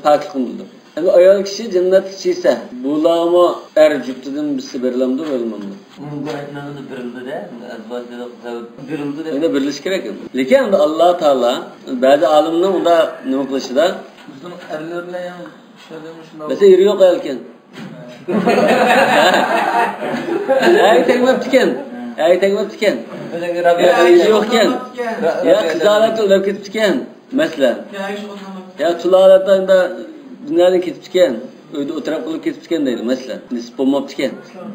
پاكلىقنى بىلدۈرىدۇ. ئەمدى ئايال كىشى جەننەتكە چىقسا، بۇلارمۇ ئەر جۈپتىدىن بىرسى بېرىلەمدۇ، بېرىلمەمدۇ؟ ئۇنىڭ بۇ ئېيتمىغىنى بېرىلىدۇ-دە، ئەزۋاج دېدۇق، زەۋج بېرىلىدۇ دەپ. ئەمدى بېرىلىشى كېرەك. لېكىن ئەمدى ئاللا تائالا بەزى ئالىمنىڭ ئۇنداق نېمە قىلىشىدا، بىزنىڭ ئەرلەر بىلەن يەنە ئىشلەردە مۇشۇنداق. مەسىلەن، ئېرى يوق ئايالكەن. ئەرگە تەگمەپتىكەن. ئەرگە تەگمەپتىكەن. يا ئۆيى يوقكەن. يا قىز ھالەتتە ئۆلۈپ كېتىپتىكەن. مەسىلەن. يا تۇلا ھالەتتە ئەمدى دۇنيادىن كېتىپتىكەن. ئۆيدە ئولتۇراپ قېلىپ كېتىپتىكەن دەيلى، مەسىلەن. نېسىپ بولماپتىكەن.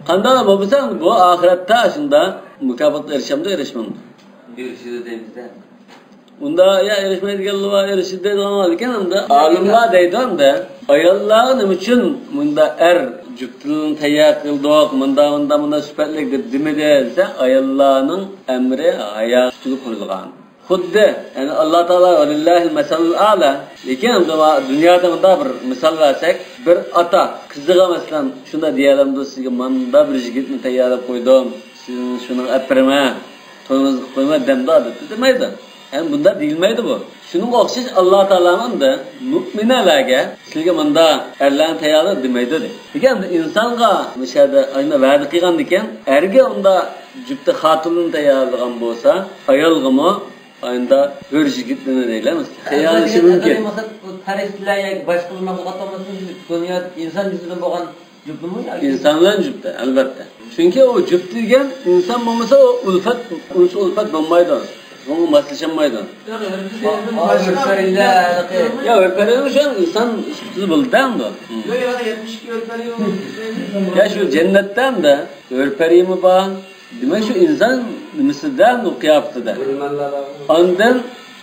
قانداق بولمىسا، بۇ ئاخىرەتتە شۇنداق مۇكاپاتقا ئېرىشەمدۇ، ئېرىشمەمدۇ؟ ئېرىشىدۇ دەيمىز-دە. ئۇندا يا ئېرىشمەيدىگەنلەر بار، ئېرىشىدۇ دەيدىغانلار بار. لېكىن ئەمدى ئالىملار دەيدۇ ئەمدى، ئاياللارغا نېمە ئۈچۈن مۇندا ئەر جۈپتىلىرىنى تەييار قىلدۇق، مۇندا، مۇندا، مۇندا سۈپەتلىك دەپ دېمىدى دېسە، ئاياللارنىڭ ئەمرى ھايا ئۈستىگە قويۇلغان. خۇددى، يەنى ئاللا تائالا ۋەلىللاھىل مەسەلۇل ئەلا. لېكىن ئەمدى دۇنيادا مۇنداق بىر مىسال بەرسەك، بىر ئاتا قىزىغا مەسىلەن شۇنداق دېيەلەمدۇ، سىزگە ماندا بىر يىگىتنى تەييارلاپ قويدۇم، سىزنى شۇنىڭغا ئەپىرىمەن، تويىڭىزنى قىلىپ قويىمەن دەمدۇ، ئادەتتە دېمەيدۇ. يەنى بۇنداق دېيىلمەيدۇ بۇ. شۇنىڭغا ئوخشاش ئاللا تائالا ئەمدى مۇئمىنەلەرگە سىلىگە مۇنداق ئەرلەرنى تەييارلاپ دېمەيدۇ دەيدۇ. لېكىن ئەمدى ئىنسانغا مۇشۇ يەردە ئاينا ۋەدە قىلغاندىكىن، ئەرگە ئۇنداق جۈپتە خاتۇننى تەييارلىغان بولسا، ئايالغىمۇ ئايندا بىر يىگىتنى دەيلەمىز. تەييارلىشى مۇمكىن. پەرىشتىلەر ياكى باشقىلار مەخلۇقات بولمىسۇن، دۇنيا ئىنسان جىنسىدىن بولغان جۈپتىمۇ ياكى؟ ئىنسان بىلەن جۈپتە، ئەلۋەتتە. چۈنكى ئۇ جۈپتە دېگەن ئىنسان بولمىسا، ئۇ ئۈلپەت، ئۇنچە ئۈلپەت بولمايدۇ. بۇنىڭغا ماسلىشالمايدۇ. يا، ئۆرپەرىلەر. يا، ئۆرپەرىلەر شۇ ئىنسان سۈپىتىدە بولىدۇ-دە ئەمدى. يا، شۇ جەننەتتە ئەمدى ئۆرپەرىمۇ بار. دېمەك، شۇ ئىنسان نېمىسىدە، ئۇ قىياپىتىدە. ئاندىن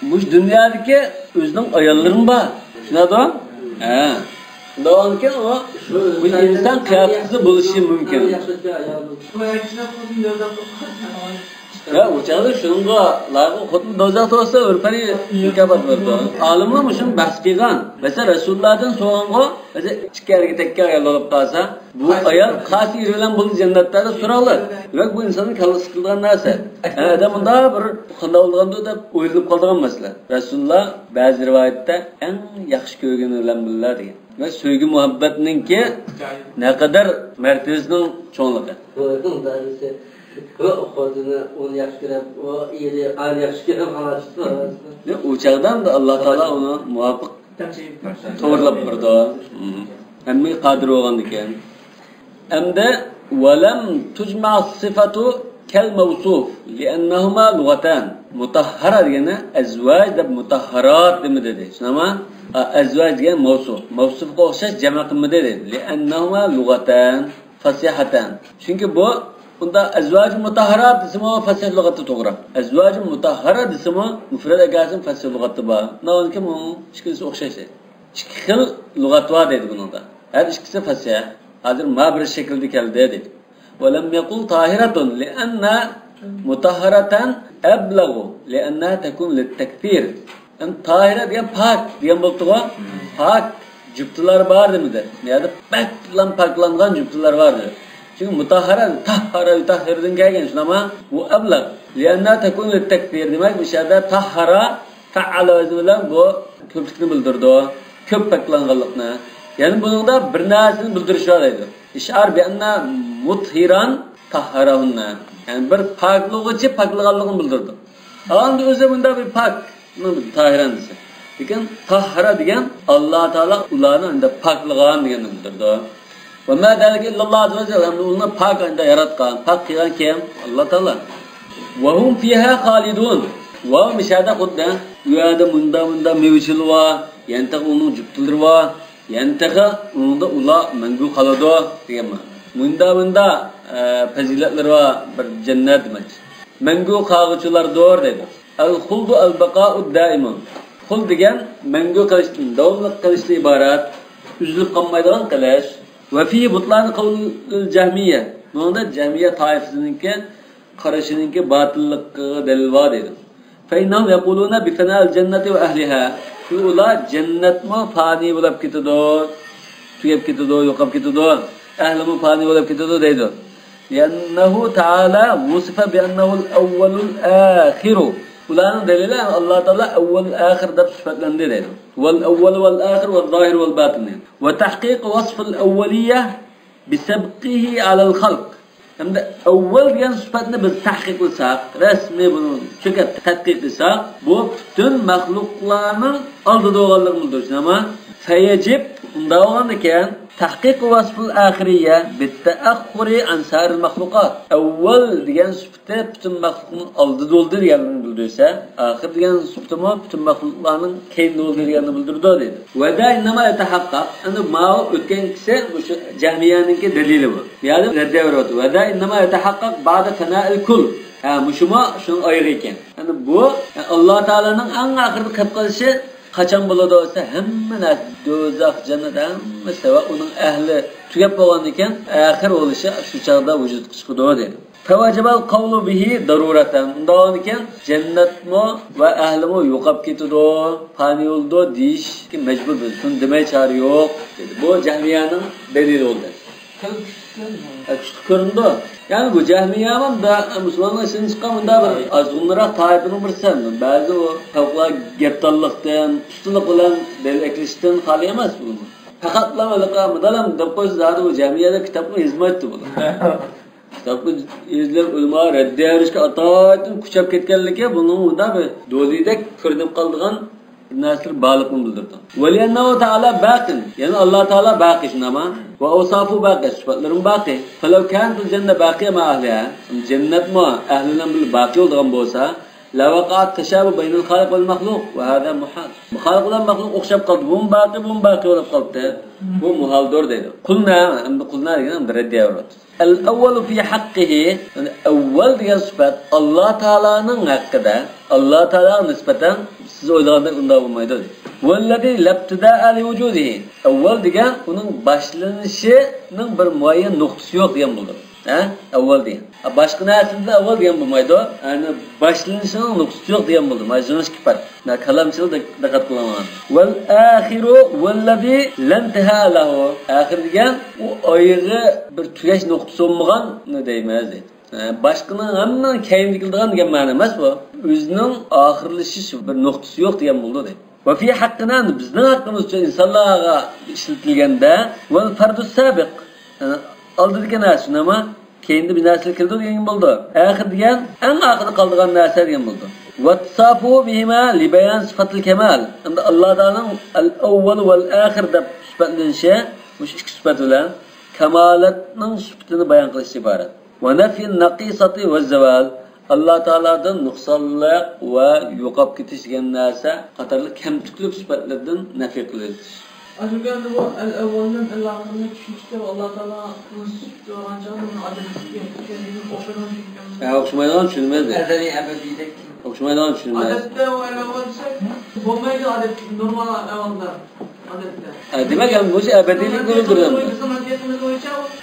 مۇشۇ دۇنيادىكى ئۆزىنىڭ ئاياللىرىمۇ بار. چۈشىنەدۇ؟ ھە. شۇنداق بولغاندىكىن ئۇ، بۇ ئىنسان قىياپىتىدە بولۇشى مۇمكىن. يا، ئۇ چاغدا شۇنىڭغا لايىق خۇددى دوزاختا بولسا ئۆرپەرى مۇكاپات بېرىدۇ. ئالىملار مۇشۇنى بەھس قىلغان. مەسىلەن، رەسۇلۇللادىن سورىغانغۇ، مەسىلەن، ئىككى ئەرگە تەككەن ئايال بولۇپ قالسا، بۇ ئايال قايسى ئېرى بىلەن بولدى جەننەتتە دەپ سوراڭلار. دېمەك، بۇ ئىنساننىڭ كاللىسى قىلىدىغان نەرسە. ھە، ئادەم مۇنداق بىر قانداق بولغاندۇ دەپ ئويلىنىپ قالىدىغان مەسىلە. رەسۇلۇللا بەزى رىۋايەتتە ئەڭ ياخشى كۆرگىنى بىلەن بىللە دېگەن. دېمەك، سۆيگۈ مۇھەببەتنىڭكى نەقەدەر مەرتىبىسىنىڭ چوڭلۇقى. بۇنىڭ دادىسى خوتۇنى ئۇنى ياخشى كۆرۈپ، ئۇ ئېرى ئانى ياخشى كۆرۈپ، خالاس. ئۇ چاغدا ئەمدى ئاللا تائالا ئۇنى مۇۋاپىق توغرىلاپ بېرىدۇ. ھەممىگە قادىر بولغاندىكىن. ئەمدى ۋەلەم تۇجمە سىفەتۇ كەل مەۋسۇف لىئەننەھۇما لۇغەتەن. مۇتەھھەرە دېگەننى ئەزۋاج دەپ مۇتەھھەرات دېمە دېدى. شۇنداقمۇ؟ ئەزۋاج دېگەن مەۋسۇف. مەۋسۇفقا ئوخشاش جەمە قىلمىدى دېدى. لىئەننەھۇما لۇغەتەن فەسىھەتەن. چۈنكى بۇ، بۇندا ئەزۋاج مۇتەھھەرات دېسىمۇ فەسىھ لۇغەتتە توغرا. ئەزۋاج مۇتەھھەرە دېسىمۇ مۇفرەت ئەكەلسىمۇ فەسىھ لۇغەتتە بار. ناۋانكى بۇ ئىككىلىسى ئوخشاش. ئىككى خىل لۇغەت بار دەيدۇ بۇنىڭدا. ھەر ئىككىسى فەسىھ. ھازىر ما بىر شەكىلدە كەلدى دەيدۇ. ۋەلەم يەقۇل تاھىرەتۇن لىئەننە مۇتەھھەرەتەن ئەبلەغۇ لىئەننەھا تەكۇن لىتتەكسىر. ئەمدى تاھىرە دېگەن پاك دېگەن بولۇپتىغۇ. پاك جۈپتىلەر بار دېمىدى. يەنى بەكلا پاكلانغان جۈپتىلەر بار دېدى. چۈنكى مۇتەھھەرە، تەھھەرە، يۇتەھھىرۇدىن كەلگەن، شۇنداقمۇ؟ بۇ ئەبلەغ. لىئەننەھا تەكۇن لىتتەكسىر. دېمەك، بۇ يەردە تەھھەرە، فەئەلە ۋەزنى بىلەن بۇ كۆپلۈكنى بىلدۈرىدۇ. كۆپ پاكلانغانلىقنى. يەنى بۇنىڭدا بىر نەرسىنى بىلدۈرۈش بار دەيدۇ. ئىشئار بىئەننە مۇتھىران تەھھەرەھۇننە. يەنى بىر پاكلىغۇچى پاكلىغانلىقىنى بىلدۈرىدۇ. ئەمدى ئۆزى بۇنداق بىر پاك، تاھىران دېسە. لېكىن تەھھەرە دېگەن ئاللا تائالا ئۇلارنى ئەمدى پاكلىغان دېگەننى بىلدۈرىدۇ. ۋە ما زالىكە ئىللاللاھ ئەززە ۋە جەللە. ئەمدى ئۇلارنى پاك ئەمدى ياراتقان، پاك قىلغان كىم؟ ئاللا تائالا. ۋەھۇم فىھا خالىدۇن. ۋە مۇشۇ يەردە خۇددى ئۇ يەردە مۇندا، مۇندا مېۋىچىلىرى بار، يەنە تېخى ئۇنىڭ جۈپتىلىرى بار، يەنە تېخى ئۇنىڭدا ئۇلار مەڭگۈ قالىدۇ دېگەن مەنە. مۇندا، مۇندا، ئە، پەزىلەتلىرى بار بىر جەننەت دېمەكچى. مەڭگۈ قالغۇچىلاردۇر دەيدۇ. ئەل خۇلدۇ ئەل بەقائۇ دائىمۇن. خۇلد دېگەن مەڭگۈ قېلىشتىن، داۋاملىق قېلىشتىن ئىبارەت، ئۈزۈلۈپ قالمايدىغان قېلىش. ۋە فىھى بۇتلان قەۋلىل جەھمىيە. بۇنىڭدا جەھمىيە تائىپىسىنىڭكى قارىشىنىڭكى باتىللىقىغا دەلىل بار دەيدۇ. فإنهم يقولون بفناء الجنة وأهلها. ئۇلار جەننەتمۇ پانىي بولۇپ كېتىدۇ، تۈگەپ كېتىدۇ، يوقاپ كېتىدۇ، ئەھلىمۇ پانىي بولۇپ كېتىدۇ دەيدۇ. لأنه تعالى وصف بأنه الأول الآخر. ئۇلارنىڭ دەلىلى، ئاللا تائالا ئەۋۋەل ئاخىر دەپ سۈپەتلەندى دەيدۇ. والأول والآخر والظاهر والباطن. وتحقيق وصف الأولية بسبقه على الخلق. ھەمدە ئەۋۋەل دېگەن سۈپەتنى بىز تەھقىقلىساق، رەسمىي بۇنى چۆكەپ تەتقىقلىساق، بۇ پۈتۈن مەخلۇقلارنىڭ ئالدىدا بولغانلىقىنى بىلدۈرىدۇ. ئەمما فيجب، ئۇنداق بولغاندىكىن، تحقيق وصف الآخرية بالتأخر عن سائر المخلوقات. ئەۋۋەل دېگەن سۈپەتتە پۈتۈن مەخلۇقنىڭ ئالدىدا بولدى دېگەننى بىلدۈرسە، ئاخىر دېگەن سۈپىتىمۇ پۈتۈن مەخلۇقلارنىڭ كەينىدە بولدى دېگەننى بىلدۈرىدۇ دەيدۇ. وذا إنما يتحقق، ئەمدى ماۋۇ ئۆتكەنكىسى مۇشۇ جەھمىيەنىڭكى دەلىلى بۇ. يەنى رەددىيە بېرىۋاتىدۇ. وذا إنما يتحقق بعد فناء الكل. ھە، مۇشۇمۇ شۇنىڭ ئايىغى ئىكەن. يەنى بۇ، ئاللا تائالانىڭ ئەڭ ئاخىرىدا قېلىپ قېلىشى قاچان بولىدۇ دېسە، ھەممە نەرسە، دوزاخ، جەننەت، ھەممىسى ۋە ئۇنىڭ ئەھلى تۈگەپ بولغاندىن كېيىن، ئاخىر بولۇشى شۇ چاغدا ۋۇجۇدقا چىقىدۇ دەيدۇ. فوجب القول به ضرورة. ئۇنداق بولغاندىكىن جەننەتمۇ ۋە ئەھلىمۇ يوقاپ كېتىدۇ، پانىي بولىدۇ دېيىشكە مەجبۇر بىز. شۇنى دېمەي چارە يوق دېدى. بۇ جەھمىيەنىڭ دەلىلى بولدى. ھە، چۈشتە كۆرۈندى. يەنى بۇ جەھمىيە مۇنداق مۇسۇلمانلار ئىچىدىن چىققان مۇنداق بىر ئازغۇنراق تائىپىنىڭ بىرسى. بەزى ئۇ خەلقلەر گەپدانلىقتىن، ئۇستىلىق بىلەن دەلىل ئەكېلىشتىن خالىي ئەمەس بۇ. پەقەتلا ھېلىقى مۇدالام دەپ قويسا زادى بۇ جەھمىيەدە كىتابمۇ يازمايتتى بۇلار. كىتابنى ئىزدەپ ئۆلىماغا رەددىيە بېرىشكە ئاتايىتىن كۈچەپ كەتكەنلىكى بۇنىڭ مۇنداق بىر دولىدەك كۆرۈنۈپ قالىدىغان بىر نەرسىلەر بارلىقىنى بىلدۈرىدۇ. ولأنه تعالى باق. يەنى ئاللا تائالا باقى، شۇنداقمۇ؟ وأوصافه باقية، سۈپەتلىرىمۇ باقى. فلو كانت الجنة باقية مع أهلها، جەننەتمۇ ئەھلى بىلەن بىللە باقى بولىدىغان بولسا، لوقع التشابه بين الخالق والمخلوق، وهذا محال. خالىق بىلەن مەخلۇق ئوخشاپ قالدى. بۇمۇ باقى، بۇمۇ باقى بولۇپ قالدى. بۇ مۇھالدۇر دەيدۇ. قلنا، ئەمدى قلنا دېگەن ئەمدى رەددىيە بېرىۋاتىدۇ. الأول في حقه، يەنى ئەۋۋەل دېگەن سۈپەت ئاللا تائالانىڭ ھەققىدە، ئاللا تائالاغا نىسبەتەن سىز ئويلىغاندەك ئۇنداق بولمايدۇ. والذي لا ابتداء لوجوده. ئەۋۋەل دېگەن ئۇنىڭ باشلىنىشىنىڭ بىر مۇئەييەن نۇقتىسى يوق دېگەن بولىدۇ. ھە؟ ئەۋۋەل دېگەن. باشقا نەرسىدىن ئەۋۋەل دېگەن بولمايدۇ. يەنى باشلىنىشىنىڭ نۇقتىسى يوق دېگەن بولدى. مانا شۇنىڭ ئىككى پەرق. مانا كالامچىلىق دىق-، دىققەت قىلىڭلار. والآخر والذي لا انتهاء له. ئاخىر دېگەن ئۇ ئايىغى بىر تۈگەش نۇقتىسى بولمىغاننى دەيمىز دەيدۇ. ھە، باشقىنىڭ ھەممىنىڭ كەينىدىكى دېگەن مەنە ئەمەس بۇ. ئۆزىنىڭ ئاخىرلىشىش بىر نۇقتىسى يوق دېگەن بولىدۇ دەيدۇ. وفي حقنا، بىزنىڭ ھەققىمىز ئۈچۈن ئىنسانلارغا ئىشلىتىلگەندە، والفرد السابق، يەنى ئالدىدىكى نەرسە، شۇنداقمۇ؟ كېيىندە بىر نەرسىلەر كېلىدۇ دېگەن بولىدۇ. ئاخىر دېگەن ئەڭ ئارقىدا قالىدىغان نەرسە دېگەن بولىدۇ. واتصافه بهما لبيان صفة الكمال. ئەمدى ئاللا تائالانىڭ الأول والآخر دەپ سۈپەتلىنىشى مۇشۇ ئىككى سۈپەت بىلەن. كامالەتنىڭ سۈپىتىنى بايان قىلىشتىن ئىبارەت. ونفي النقيصة والزوال، ئاللا تائالادىن نۇقسانلىق ۋە يوقاپ كېتىش دېگەن نەرسە قاتارلىق كەمتۈكلۈك سۈپەتلىرىدىن نەپى قىلىش. ئاشۇ كەلدى بۇ ئەل ئەۋۋەلدىن ئەل ئاخىرنى چۈشىنىشتە ئاللا تائالا قىلمىش سۈپىتى بارغانچە ئۇنىڭ ئادەتتىكى ئىكەنلىكىنى ئوخشىمايدىغان چۈشىنىشكە. ھە، ئوخشىمايدىغان چۈشىنىمىز. ئەزەلىي ئەبەدىيدەك. ئوخشىمايدىغان چۈشىنىمىز. ئادەتتە ئۇ ئەل ئەۋۋەل دېسەك بولمايدۇ، ئادەتتىكى نورمال ئەھۋالدا. ئادەتتە. ئە، دېمەك، ھەم بۇ ئەبەدىيلىكنى بىلدۈرىدۇ.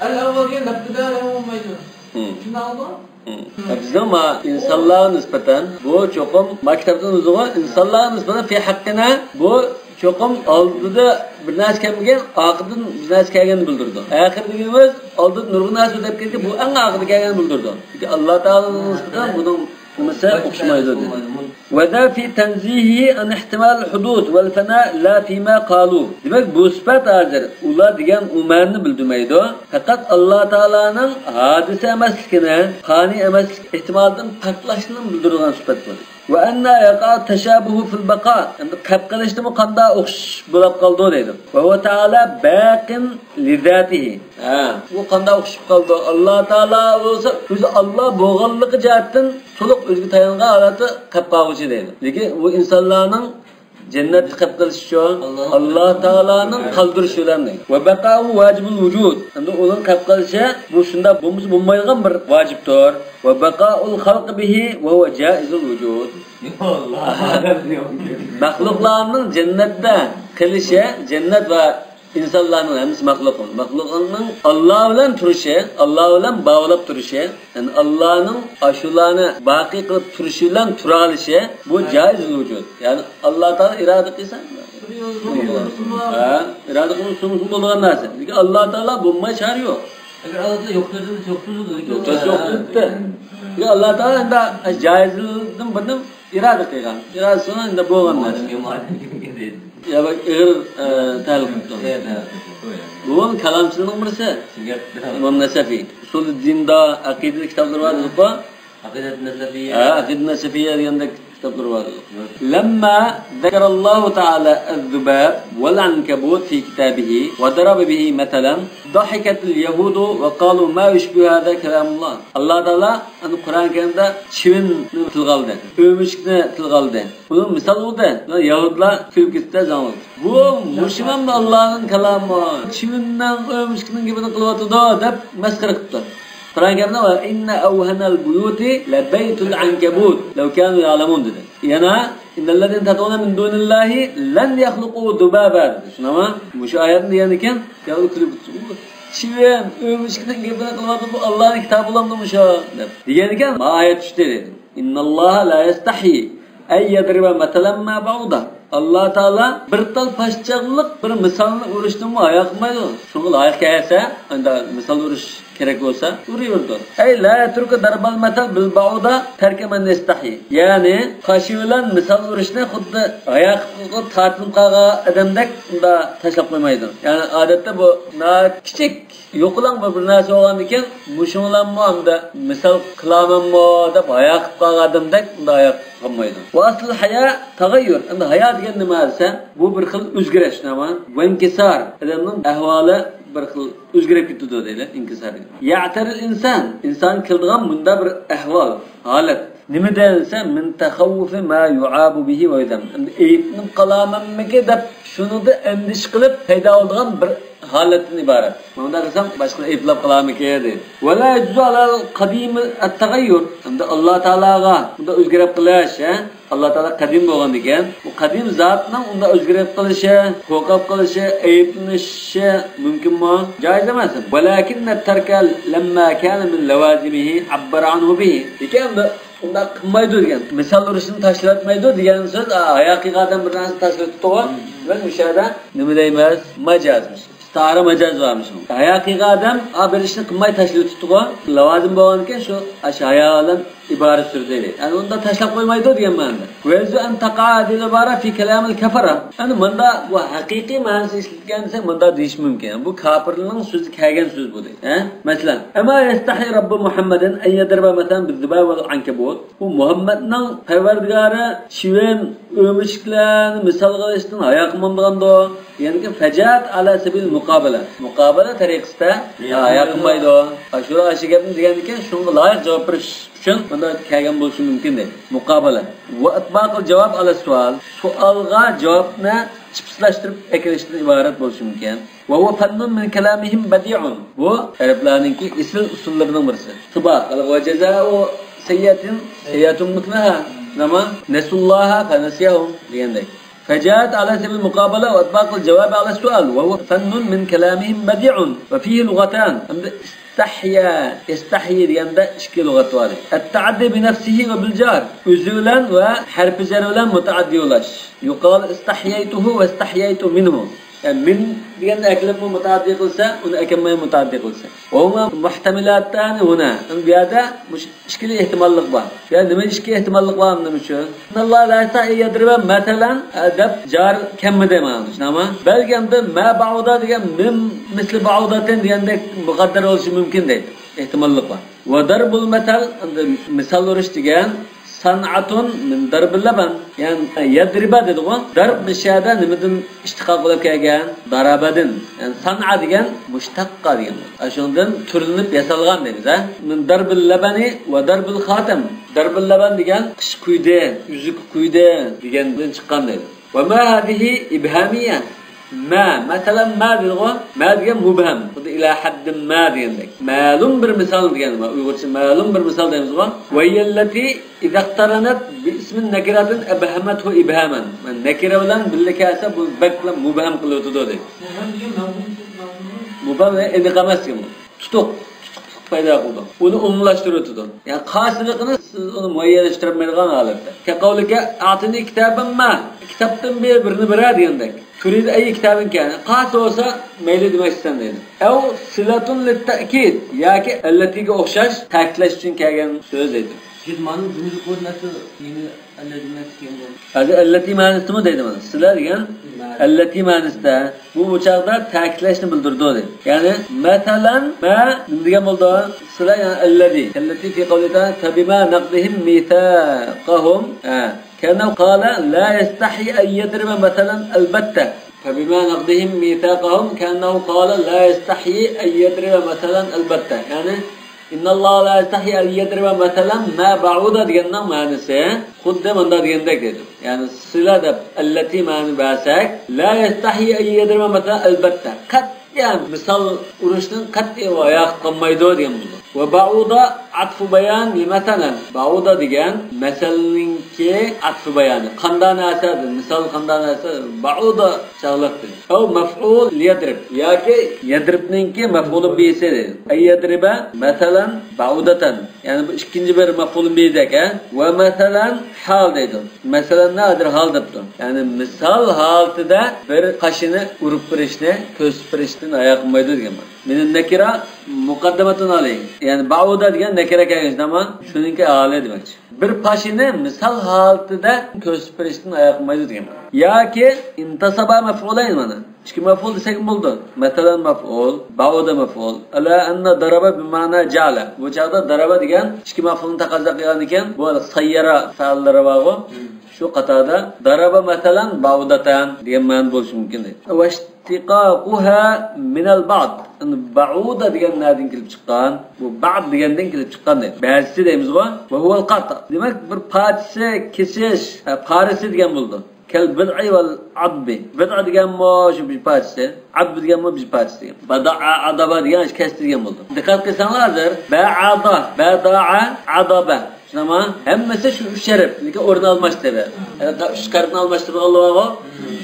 ئەل ئەۋۋەلگە لەپتىدە بولمايدۇ. ھىم. شۇنداقمۇ؟ ھىم. ئە، بىزنىڭ ما ئىنسانلارغا نىسبەتەن بۇ چوقۇم ما كىتابتىن ئۆزىغۇ ئىنسانلارغا نىسبەتەن في حقنا بۇ چوقۇم ئالدىدا بىر نەرسە كەلمىگەن، ئارقىدىن بىر نەرسە كەلگەننى بىلدۈرىدۇ. ئاخىر دېگىنىمىز ئالدىدا نۇرغۇن نەرسە ئۆتۈپ كەتكەن، بۇ ئەڭ ئارقىدا كەلگەننى بىلدۈرىدۇ. چۈنكى ئاللا تائالا نىسبەتەن بۇنىڭ نېمىسى ئوخشىمايدۇ دېدى. وذا في تنزيهه عن احتمال الحدوث والفناء لا فيما قالوا. دېمەك، بۇ سۈپەت ھازىر ئۇلار دېگەن ئۇ مەنىنى بىلدۈرمەيدۇ. پەقەت ئاللا تائالانىڭ ھادىسە ئەمەسلىكىنى، پانىي ئەمەسلىك ئېھتىمالىدىن پاكلاشنى بىلدۈرىدىغان سۈپەت بۇ. وأن يقع التشابه في البقاء. ئەمدى قەپ قېلىشتىمۇ قانداق ئوخشاش بولاپ قالىدۇ دەيدۇ. وهو تعالى باق لذاته. ھە، بۇ قانداق ئوخشىشىپ قالىدۇ؟ ئاللا تائالا بولسا ئۆزى ئاللا بولغانلىقى جەھەتتىن تولۇق ئۆزىگە تايانغان ھالەتتە قەپ قالغۇچى دەيدۇ. لېكىن بۇ ئىنسانلارنىڭ جەننەتتە قەپ قېلىشى ئۈچۈن ئاللا تائالانىڭ قالدۇرۇشى بىلەن دەيدۇ. وبقاؤه واجب الوجود. ئەمدى ئۇنىڭ قەپ قېلىشى بۇ شۇنداق بولمىسا بولمايدىغان بىر ۋاجىپتۇر. وبقاء الخلق به وهو جائز الوجود. مەخلۇقلارنىڭ جەننەتتە قېلىشى، جەننەت ۋە ئىنسانلارنىڭ ھەممىسى مەخلۇق. مەخلۇقنىڭ ئاللا بىلەن تۇرۇشى، ئاللا بىلەن باغلاپ تۇرۇشى، يەنى ئاللانىڭ ئاشۇلارنى باقىي قىلىپ تۇرۇشى بىلەن تۇرالىشى، بۇ جائىز ۋۇجۇد. يەنى ئاللا تائالا ئىرادە قىلسا، ھە، ئىرادە قىلسا بولىدىغان نەرسە. لېكىن ئاللا تائالا بولماي چارە يوق. ئەگەر ئاللا تائالا يوق دېسە، يوق دېسە، يوق دېسە، يوق دېسە. لېكىن ئاللا تائالا ئەمدى جائىزدىن بىرنى ئىرادە قىلغان. ئىرادىسى بىلەن ئەمدى بولغان نەرسە. يا بەك ئېغىر، ئە، تەلىق قىپتۇ. بۇ كالامچىلارنىڭ بىرسى. ئىمام نەسەفى. ئۇسۇلۇددىندا ئەقىدە كىتابلىرى بار دېدۇققۇ. ئەقىدەت نەسەفىيە. ھە، ئەقىدە نەسەفىيە دېگەندەك كىتابلىرى بار دېدۇققۇ. لما ذكر الله تعالى الذباب والعنكبوت في كتابه وضرب به مثلا ضحكت اليهود وقالوا ما يشبه هذا كلام الله. ئاللا تائالا ئەنە قۇرئان كەرىمدە چىۋىننى تىلغا ئالدى، ئۆمۈچۈكنى تىلغا ئالدى. ئۇنى مىسال قىلدى. يەھۇدلار كۈلۈپ كېتىپتۇ، زاڭلىدى. بۇ مۇشۇ مەنبە ئاللانىڭ كالامى، چىۋىننىڭ، ئۆمۈچۈكنىڭ گېپىنى قىلىۋاتىدۇ دەپ مەسخىرە قىپتۇ. قۇرئان كەرىمدە وإن أوهن البيوت لبيت العنكبوت لو كانوا يعلمون دېدى. يەنە إن الذين تدعون من دون الله لن يخلقوا ذبابا دېدى. شۇنداقمۇ؟ مۇشۇ ئايەتنى دېگەندىكىن يەھۇد كۈلۈپ كېتىپتۇ. چىۋىن، ئۆمۈچۈكنىڭ گېپىنى قىلىۋاتىدۇ، بۇ ئاللانىڭ كىتابى بولامدۇ مۇشۇ دەپ. دېگەنىكەن، ما ئايەت چۈشتى دېدى. إن الله لا يستحيي أن يضرب مثلا ما بعوضة. ئاللا تائالا بىر تال پاشچاقلىق بىر مىسالنى ئۇرۇشتىنمۇ ھايا قىلمايدۇ. شۇڭا لايىق كەلسە، ئەندى مىسال ئۇرۇش كېرەك بولسا، ئۇرۇۋېرىدۇ. أي لا يترك ضرب المثل بالبعوضة ترك من يستحيي. يەنى قاچا بىلەن مىسال ئۇرۇشنى خۇددى ھايا قىلىپ تارتىنىپ قالغان ئادەمدەك ئۇنداق تاشلاپ قويمايدۇ. يەنى ئادەتتە بۇ ناھايىتى كىچىك يوقىلاڭ بىر، بىر نەرسە بولغاندىكىن، مۇشۇنىڭلارمۇ ئەمدى مىسال قىلامەنمۇ دەپ ھايا قىلىپ قالغان ئادەمدەك ئۇنداق ھايا قىلمايدۇ. وأصل الحياء تغير. ئەمدى ھايا دېگەن نېمە دېسە، بۇ بىر خىل ئۆزگىرىش، نېمە؟ وانكسار. ئادەمنىڭ ئەھۋالى بىر خىل ئۆزگىرىپ كېتىدۇ دەيلى، ئىنكىسار دېگەن. يعتري الإنسان. ئىنسانغا كېلىدىغان مۇنداق بىر ئەھۋال، ھالەت. نېمە دېسە، من تخوف ما يعاب به ويذم. ئەمدى ئەيىبلىنىپ قالامەنمىكى دەپ شۇنىڭدا ئەندىشە قىلىپ پەيدا بولىدىغان بىر ھالەتتىن ئىبارەت. مۇنداق قىلسام باشقىلار ئەيىبلەپ قالامىكى دەيدۇ. ولا يجوز على القديم التغير. ئەمدى ئاللا تائالاغا بۇنداق ئۆزگىرىپ قېلىش، ھە؟ ئاللا تائالا قەدىم بولغاندىكىن، بۇ قەدىم زاتنىڭ ئۇنداق ئۆزگىرىپ قېلىشى، قورقۇپ قېلىشى، ئەيىبلىنىشى مۇمكىنمۇ؟ جائىز ئەمەس. ولكن الترك لما كان من لوازمه عبر عنه به. لېكىن ئەمدى ئۇنداق قىلمايدۇ دېگەن. مىسال ئۇرۇشنى تاشلىۋەتمەيدۇ دېگەن سۆز، ھايا قىلغان ئادەم بىر نەرسىنى تاشلىۋېتىپتىغۇ. دېمەك، مۇشۇ يەردە نېمە دەيمىز؟ ماجازمىش. ئىستىئارە ماجاز بارمىش. ھايا قىلغان ئادەم، ئا، بىر ئىشنى قىلماي تاشلىۋېتىپتىغۇ. لاۋازىم بولغاندىكىن شۇ، ئاشۇ ھايا بىلەن ئىبارە سۈردى. يەنى ئۇندا تاشلاپ قويمايدۇ دېگەن مەنىدە. ويجوز أن تقع هذه العبارة في كلام الكفرة. يەنى مۇندا بۇ ھەقىقىي مەنىسى ئىشلىتىلگەن دېسەك، مۇندا دېيىش مۇمكىن. بۇ كاپىرنىڭ سۆزى كەلگەن سۆز بۇ دەيدۇ. ھە؟ مەسىلەن، أما يستحي رب محمد أن يضرب مثلا بالذباب والعنكبوت. بۇ مۇھەممەدنىڭ پەرۋەردىگارى شىۋەن، ئۆمۈچۈكلەرنى مىسالغا ئېلىشتىن ھايا قىلمامدىغاندۇ؟ دېگەندىكىن، فجاءت على سبيل المقابلة. مۇقابىلە تەرىقىسىدە ھايا قىلمايدۇ. ئاشۇ ئاشۇ گەپنى دېگەندىكىن، شۇنىڭغا لايىق جاۋاب بېرىش ئۈچۈن بۇنداق كەلگەن بولۇشى مۇمكىن دەيدۇ. مۇقابىلە. وإطباق الجواب على السؤال. سوئالغا جاۋابنى چىپسلاشتۇرۇپ ئەكېلىشتىن ئىبارەت بولۇشى مۇمكىن. وهو فن من كلامهم بديع. بۇ ئەرەبلەرنىڭكى ئېسىل ئۇسۇللىرىنىڭ بىرسى. طباق، وجزاء سيئة سيئة مثلها. نېمە؟ نسوا الله فنسيهم دېگەندەك. فجاءت على سبيل المقابلة وإطباق الجواب على السؤال، وهو فن من كلامهم بديع، وفيه لغتان. ئەمدى ئىستەھيا، ئىستەھيا دېگەندە ئىككى لۇغەت بار. التعدي بنفسه وبالجار. ئۆزى بىلەن ۋە ھەرپى جەر بىلەن مۇتەئەددى بولاش. يقال استحييته واستحييت منه. يەنى مىن دېگەننى ئەكېلىپمۇ مۇتەئەددى قىلسا، ئۇنى ئەكەلمەي مۇتەئەددى قىلسا. وهما محتملتان هنا. بۇ يەردە مۇشۇ ئىككىلا ئېھتىماللىق بار. يا نېمە ئىككى ئېھتىماللىق بار، نېمە ئۈچۈن؟ إن الله لا يستحي أن يضرب مثلا، ئە، دەپ جار كەلمىدى مانا، شۇنداقمۇ؟ بەلكى ئەمدى ما بعوضة دېگەن من مثل بعوضة دېگەندەك مۇقەددەر بولۇشى مۇمكىن دەيدۇ. ئېھتىماللىق بار. وضرب المثل، ئەمدى مىسال ئۇرۇش دېگەن صنعة من ضرب اللبن. يەنى يضرب دېدىغۇ. ضرب مۇشۇ يەردە نېمىدىن ئىشتىقاق بولۇپ كەلگەن؟ ضربدىن. يەنى صنعة دېگەن مۇشتەققە دېگەن. ئاشۇنىڭدىن تۈرلىنىپ ياسالغان دەيمىز، ھە؟ من ضرب اللبن وضرب الخاتم. ضرب اللبن دېگەن قىش قۇيدى، ئۈزۈك قۇيدى دېگەندىن چىققان دەيدۇ. وما هذه إبهامية. ما، مەسىلەن، ما دېدىغۇ، ما دېگەن مۇبھەم. خۇددى إلى حد ما دېگەندەك. مەلۇم بىر مىسال دېگەن بار. ئۇيغۇرچە مەلۇم بىر مىسال دەيمىزغۇ. وهي التي إذا اقترنت باسم نكرة أبهمته إبهاما. نەكىرە بىلەن بىللە كەلسە، بۇ بەكلا مۇبھەم قىلىۋېتىدۇ دەيدۇ. مۇبھەم دېگەن مەلۇم، مۇبھەم دېگەن ئېنىق ئەمەس دېگەن بۇ. تۇتۇق، تۇتۇقلۇق پەيدا قىلىدۇ. ئۇنى ئومۇملاشتۇرۇۋېتىدۇ. يەنى خاسلىقىنى سىز ئۇنى مۇئەييەنلەشتۈرەلمەيدىغان ھالەتتە. كقولك أعطني كتابا ما. كىتابتىن بىر، بىرنى بېرە دېگەندەك. تريد أي كتاب كان. قايسى بولسا مەيلى دېمەكچىسەن دەيدۇ. أو صلة للتأكيد. ياكى التي گە ئوخشاش تەكىتلەش ئۈچۈن كەلگەن سۆز دەيدۇ. كېتمانىڭ جۈملە قۇرۇلمىسى يەنە ئەللەتى مەنىسى كەلگەن. ھازىر ئەللەتى مەنىسىمۇ دەيدۇ مانا. سىلە دېگەن مەنە. ئەللەتى مەنىسىدە. بۇ، بۇ چاغدا تەكىتلەشنى بىلدۈرىدۇ دەيدۇ. يەنى، مەسىلەن، مە نېمە دېگەن بولدى؟ سىلە، يەنى ئەللەتى. التي في قوله تعالى: فبما نقضهم ميثاقهم. ھە. كأنه قال لا يستحي أن يضرب مثلا البتة. فبما نقضهم ميثاقهم كأنه قال لا يستحي أن يضرب مثلا البتة. يەنى، إن الله لا يستحي أن يضرب مثلا ما بعوضة دېگەننىڭ مەنىسى خۇددى مۇنداق دېگەندەك دەيدۇ. يەنى سىلە دەپ ئەللەتى مەنىنى بەرسەك، لا يستحي أن يضرب مثلا البتة. قەتئىي مىسال ئۇرۇشتىن قەتئىي ۋاياق قالمايدۇ دېگەن بولىدۇ. وبعوضة عطف بيان لمثلا. بعوضة دېگەن مەسەلنىڭكى ئەتفى بايانى. قانداق نەرسە؟ مىسال قانداق نەرسە؟ بعوضة چاغلىقتىن. أو مفعول ليضرب. ياكى يضربنىڭكى مەفئۇلى بىسى. أن يضرب مثلا بعوضة. يەنى بۇ ئىككىنچى بىر مەفئۇلى بىدەك، ھە؟ ۋە مەسەلەن ھال دەيدۇ. مەسەلەننى ھازىر ھال دەپتۇ. يەنى مىسال ھالىتىدە بىر پاشىنى ئۇرۇپ بېرىشنى، كۆرسىتىپ بېرىشتىن ھايا قىلمايدۇ دېگەن مانا. من النكرة مقدمة عليه. يەنى بعوضة دېگەن نەكىرە كەلگەن، ئەمما شۇنىڭكى ھالى دېمەكچى. بىر پاشىنى مىسال ھالىتىدە كۆرسىتىپ بېرىشتىن ھايا قىلمايدۇ دېگەن. ياكى انتصب مفعولين مانا. ئىككى مەفئۇل دېسەكمۇ بولىدۇ. مەسىلەن مەفئۇل، بعوضة مەفئۇل. على أن ضرب بمعنى جعل. بۇ چاغدا ضرب دېگەن ئىككى مەفئۇلنى تەقەززا قىلغان ئىكەن، بۇ صير فەئىللىرى بارغۇ. شۇ قاتاردا ضرب مەسىلەن بعوضة دېگەن مەنىدە بولۇشى مۇمكىن. واشتقاقها من البعض. ئەمدى بعوضة دېگەن نەدىن كېلىپ چىققان؟ بۇ بعض دېگەندىن كېلىپ چىققان دەيدۇ. بەزىسى دەيمىزغۇ. وهو القطع. دېمەك، بىر پارچىسى، كېسىش، ھە، پارىسى دېگەن بولىدۇ. كالبضع والعضب. بضع دېگەنمۇ شۇ بىر پارچىسى. عضب دېگەنمۇ بىر پارچىسى. بضع، عضب دېگەن كەستى دېگەن بولىدۇ. دىققەت قىلساڭلار ھازىر. بعض، بضع، عضب. شۇنداقمۇ؟ ھەممىسى شۇ ئۈچ ھەرپ. لېكىن ئورنى ئالماشتى. ھەرپ، ئۈچ ھەرپنى ئالماشتۇرغانلىقى بارغۇ.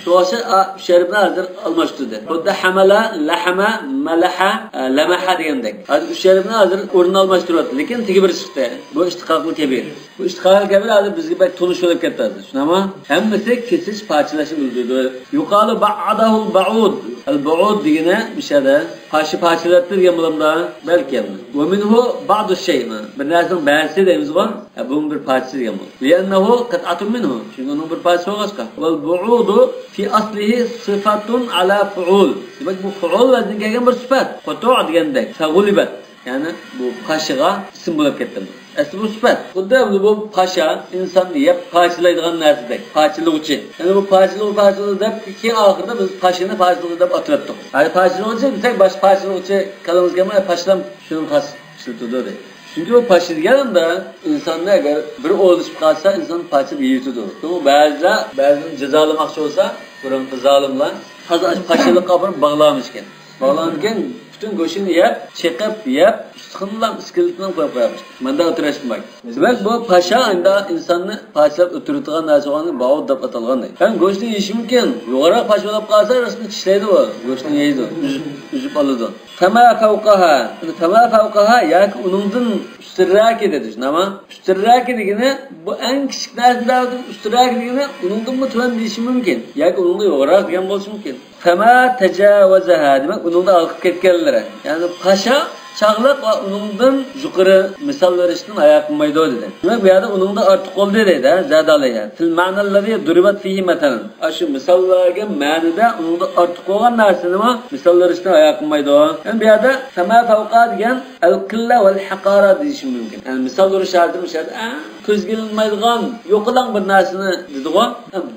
شۇ ئۈچ ھەرپنى ھازىر ئالماشتۇردى. خۇددى ھەمەلە، لەھەمە، مەلەھە، ئە، لەمەھە دېگەندەك. ھازىر ئۈچ ھەرپنى ھازىر ئورنىنى ئالماشتۇرۇۋاتىدۇ. لېكىن تېگى بىر چىقتى. بۇ ئىشتىقاقۇل كەبىر. بۇ ئىشتىقاقۇل كەبىر ھازىر بىزگە بەك تونۇش بولۇپ كەتتى ھازىر. شۇنداقمۇ؟ ھەممىسى كېسىش، پارچىلاشنى بىلدۈرىدۇ. يقال بعضه البعوض. ئەل بۇئۇد دېگىنى مۇشۇ يەردە پاشا پارچىلىرىدىن دېگەن بولامدا؟ بەلكى. ۋە مىنھۇ بەئزۇ شەيئىن. بىر نەرسىنىڭ بەزىسى دەيمىزغۇ؟ ھە، بۇمۇ بىر پارچىسى دېگەن بولىدۇ. لىئەننەھۇ قىتئەتۇن مىنھۇ. چۈنكى ئۇنىڭ بىر پارچىسى بولغاچقا. ۋەل بۇئۇدۇ فى ئەسلىھى سىفەتۇن ئەلا فۇئۇل. دېمەك، بۇ فۇئۇل ۋەزنىگە كەلگەن بىر سۈپەت. قۇتۇ دېگەندەك. فەغۇلىبەت. يەنى بۇ پاشىغا ئىسىم بولۇپ كەتتى. ئەسلى بۇ سۈپەت. خۇددى بۇ پاشا ئىنساننى يەپ پارچىلايدىغان نەرسىدەك. پارچىلىغۇچى. يەنى بۇ پارچىلىغۇ، پارچىلىغۇ دەپ كېيىن ئاخىرىدا بىز پاشىنى پارچىلىغۇچى دەپ ئاتىۋەتتۇق. ھەي، پارچىلىغۇچى دېسەك، باشقا پارچىلىغۇچى كاللىمىزغا كەلمەي، پاشلام شۇنى خاس ئىشلىتىدۇ دەيدۇ. چۈنكى بۇ پاشا دېگەن ئەمدى ئىنساننى ئەگەر بىر ئويلىشىپ قالسا، ئىنسان پارچىلاپ يېيىۋېتىدۇ. بۇ بەزىلەر، بەزىنى جازالىماقچى بولسا، بۇرۇنقى زالىملار تازا ئاشۇ پاشىلىققا ئاپىرىپ باغلارمىكىن. باغلانغاندىن كېيىن پۈتۈن گۆشىنى يەپ، چېقىپ يەپ، ئۇستىخىنىنىمۇ ئىسكىلىتىنىمۇ قويۇپ قويارمىش. مۇنداق ئولتۇرۇشماق. دېمەك، بۇ پاشا ئەمدى ئىنساننى پارچىلاپ ئۆلتۈرىدىغان نەرسە بولغاندىن بۇئۇد دەپ ئاتالغان. ھەم گۆشنى يېيىشى مۇمكىن. يوغانراق پاشا بولۇپ قالسا، رەسمىي چىشلەيدۇ ئۇ. گۆشنى يەيدۇ. ئۈزۈپ، ئۈزۈپ ئالىدۇ. فما فوقها. فما فوقها ياكى ئۇنىڭدىن ئۈستۈنرەكى دېدى. نېمە؟ ئۈستۈنرەكى دېگىنى بۇ ئەڭ كىچىك نەرسىلەردىن ئۈستۈنرەكى دېگىنى ئۇنىڭدىنمۇ تۆۋەن دېيىشى مۇمكىن. ياكى ئۇنىڭدىن يوغانراق دېگەن بولۇشى مۇمكىن. فما تجاوزها، دېمەك، ئۇنىڭدىن ھالقىپ كەتكەنلىرى. يەنى پاشا چاغلىق ۋە ئۇنىڭدىن يۇقىرى مىسال بېرىشتىن ھايا قىلمايدۇ دېدى. دېمەك، بۇ يەردە ئۇنىڭدىن ئارتۇق بولدى دەيدۇ، زاد ئەلەيھا. فىل مەنەللەزى دۇرىبەت فىھى مەسەلەن. ئاشۇ مىسال بەرگەن مەنىدە ئۇنىڭدىن ئارتۇق بولغان نەرسىنىمۇ مىسال بېرىشتىن ھايا قىلمايدۇ. يەنى بۇ يەردە فما فوقها دېگەن ئەل قىللە ۋەل ھەقارە دېيىشى مۇمكىن. يەنى مىسال بېرىش شەرتى مۇشۇ يەردە ئەڭ كۆزگە ئىلمايدىغان، يوقىلاڭ بىر نەرسىنى دېدىغۇ.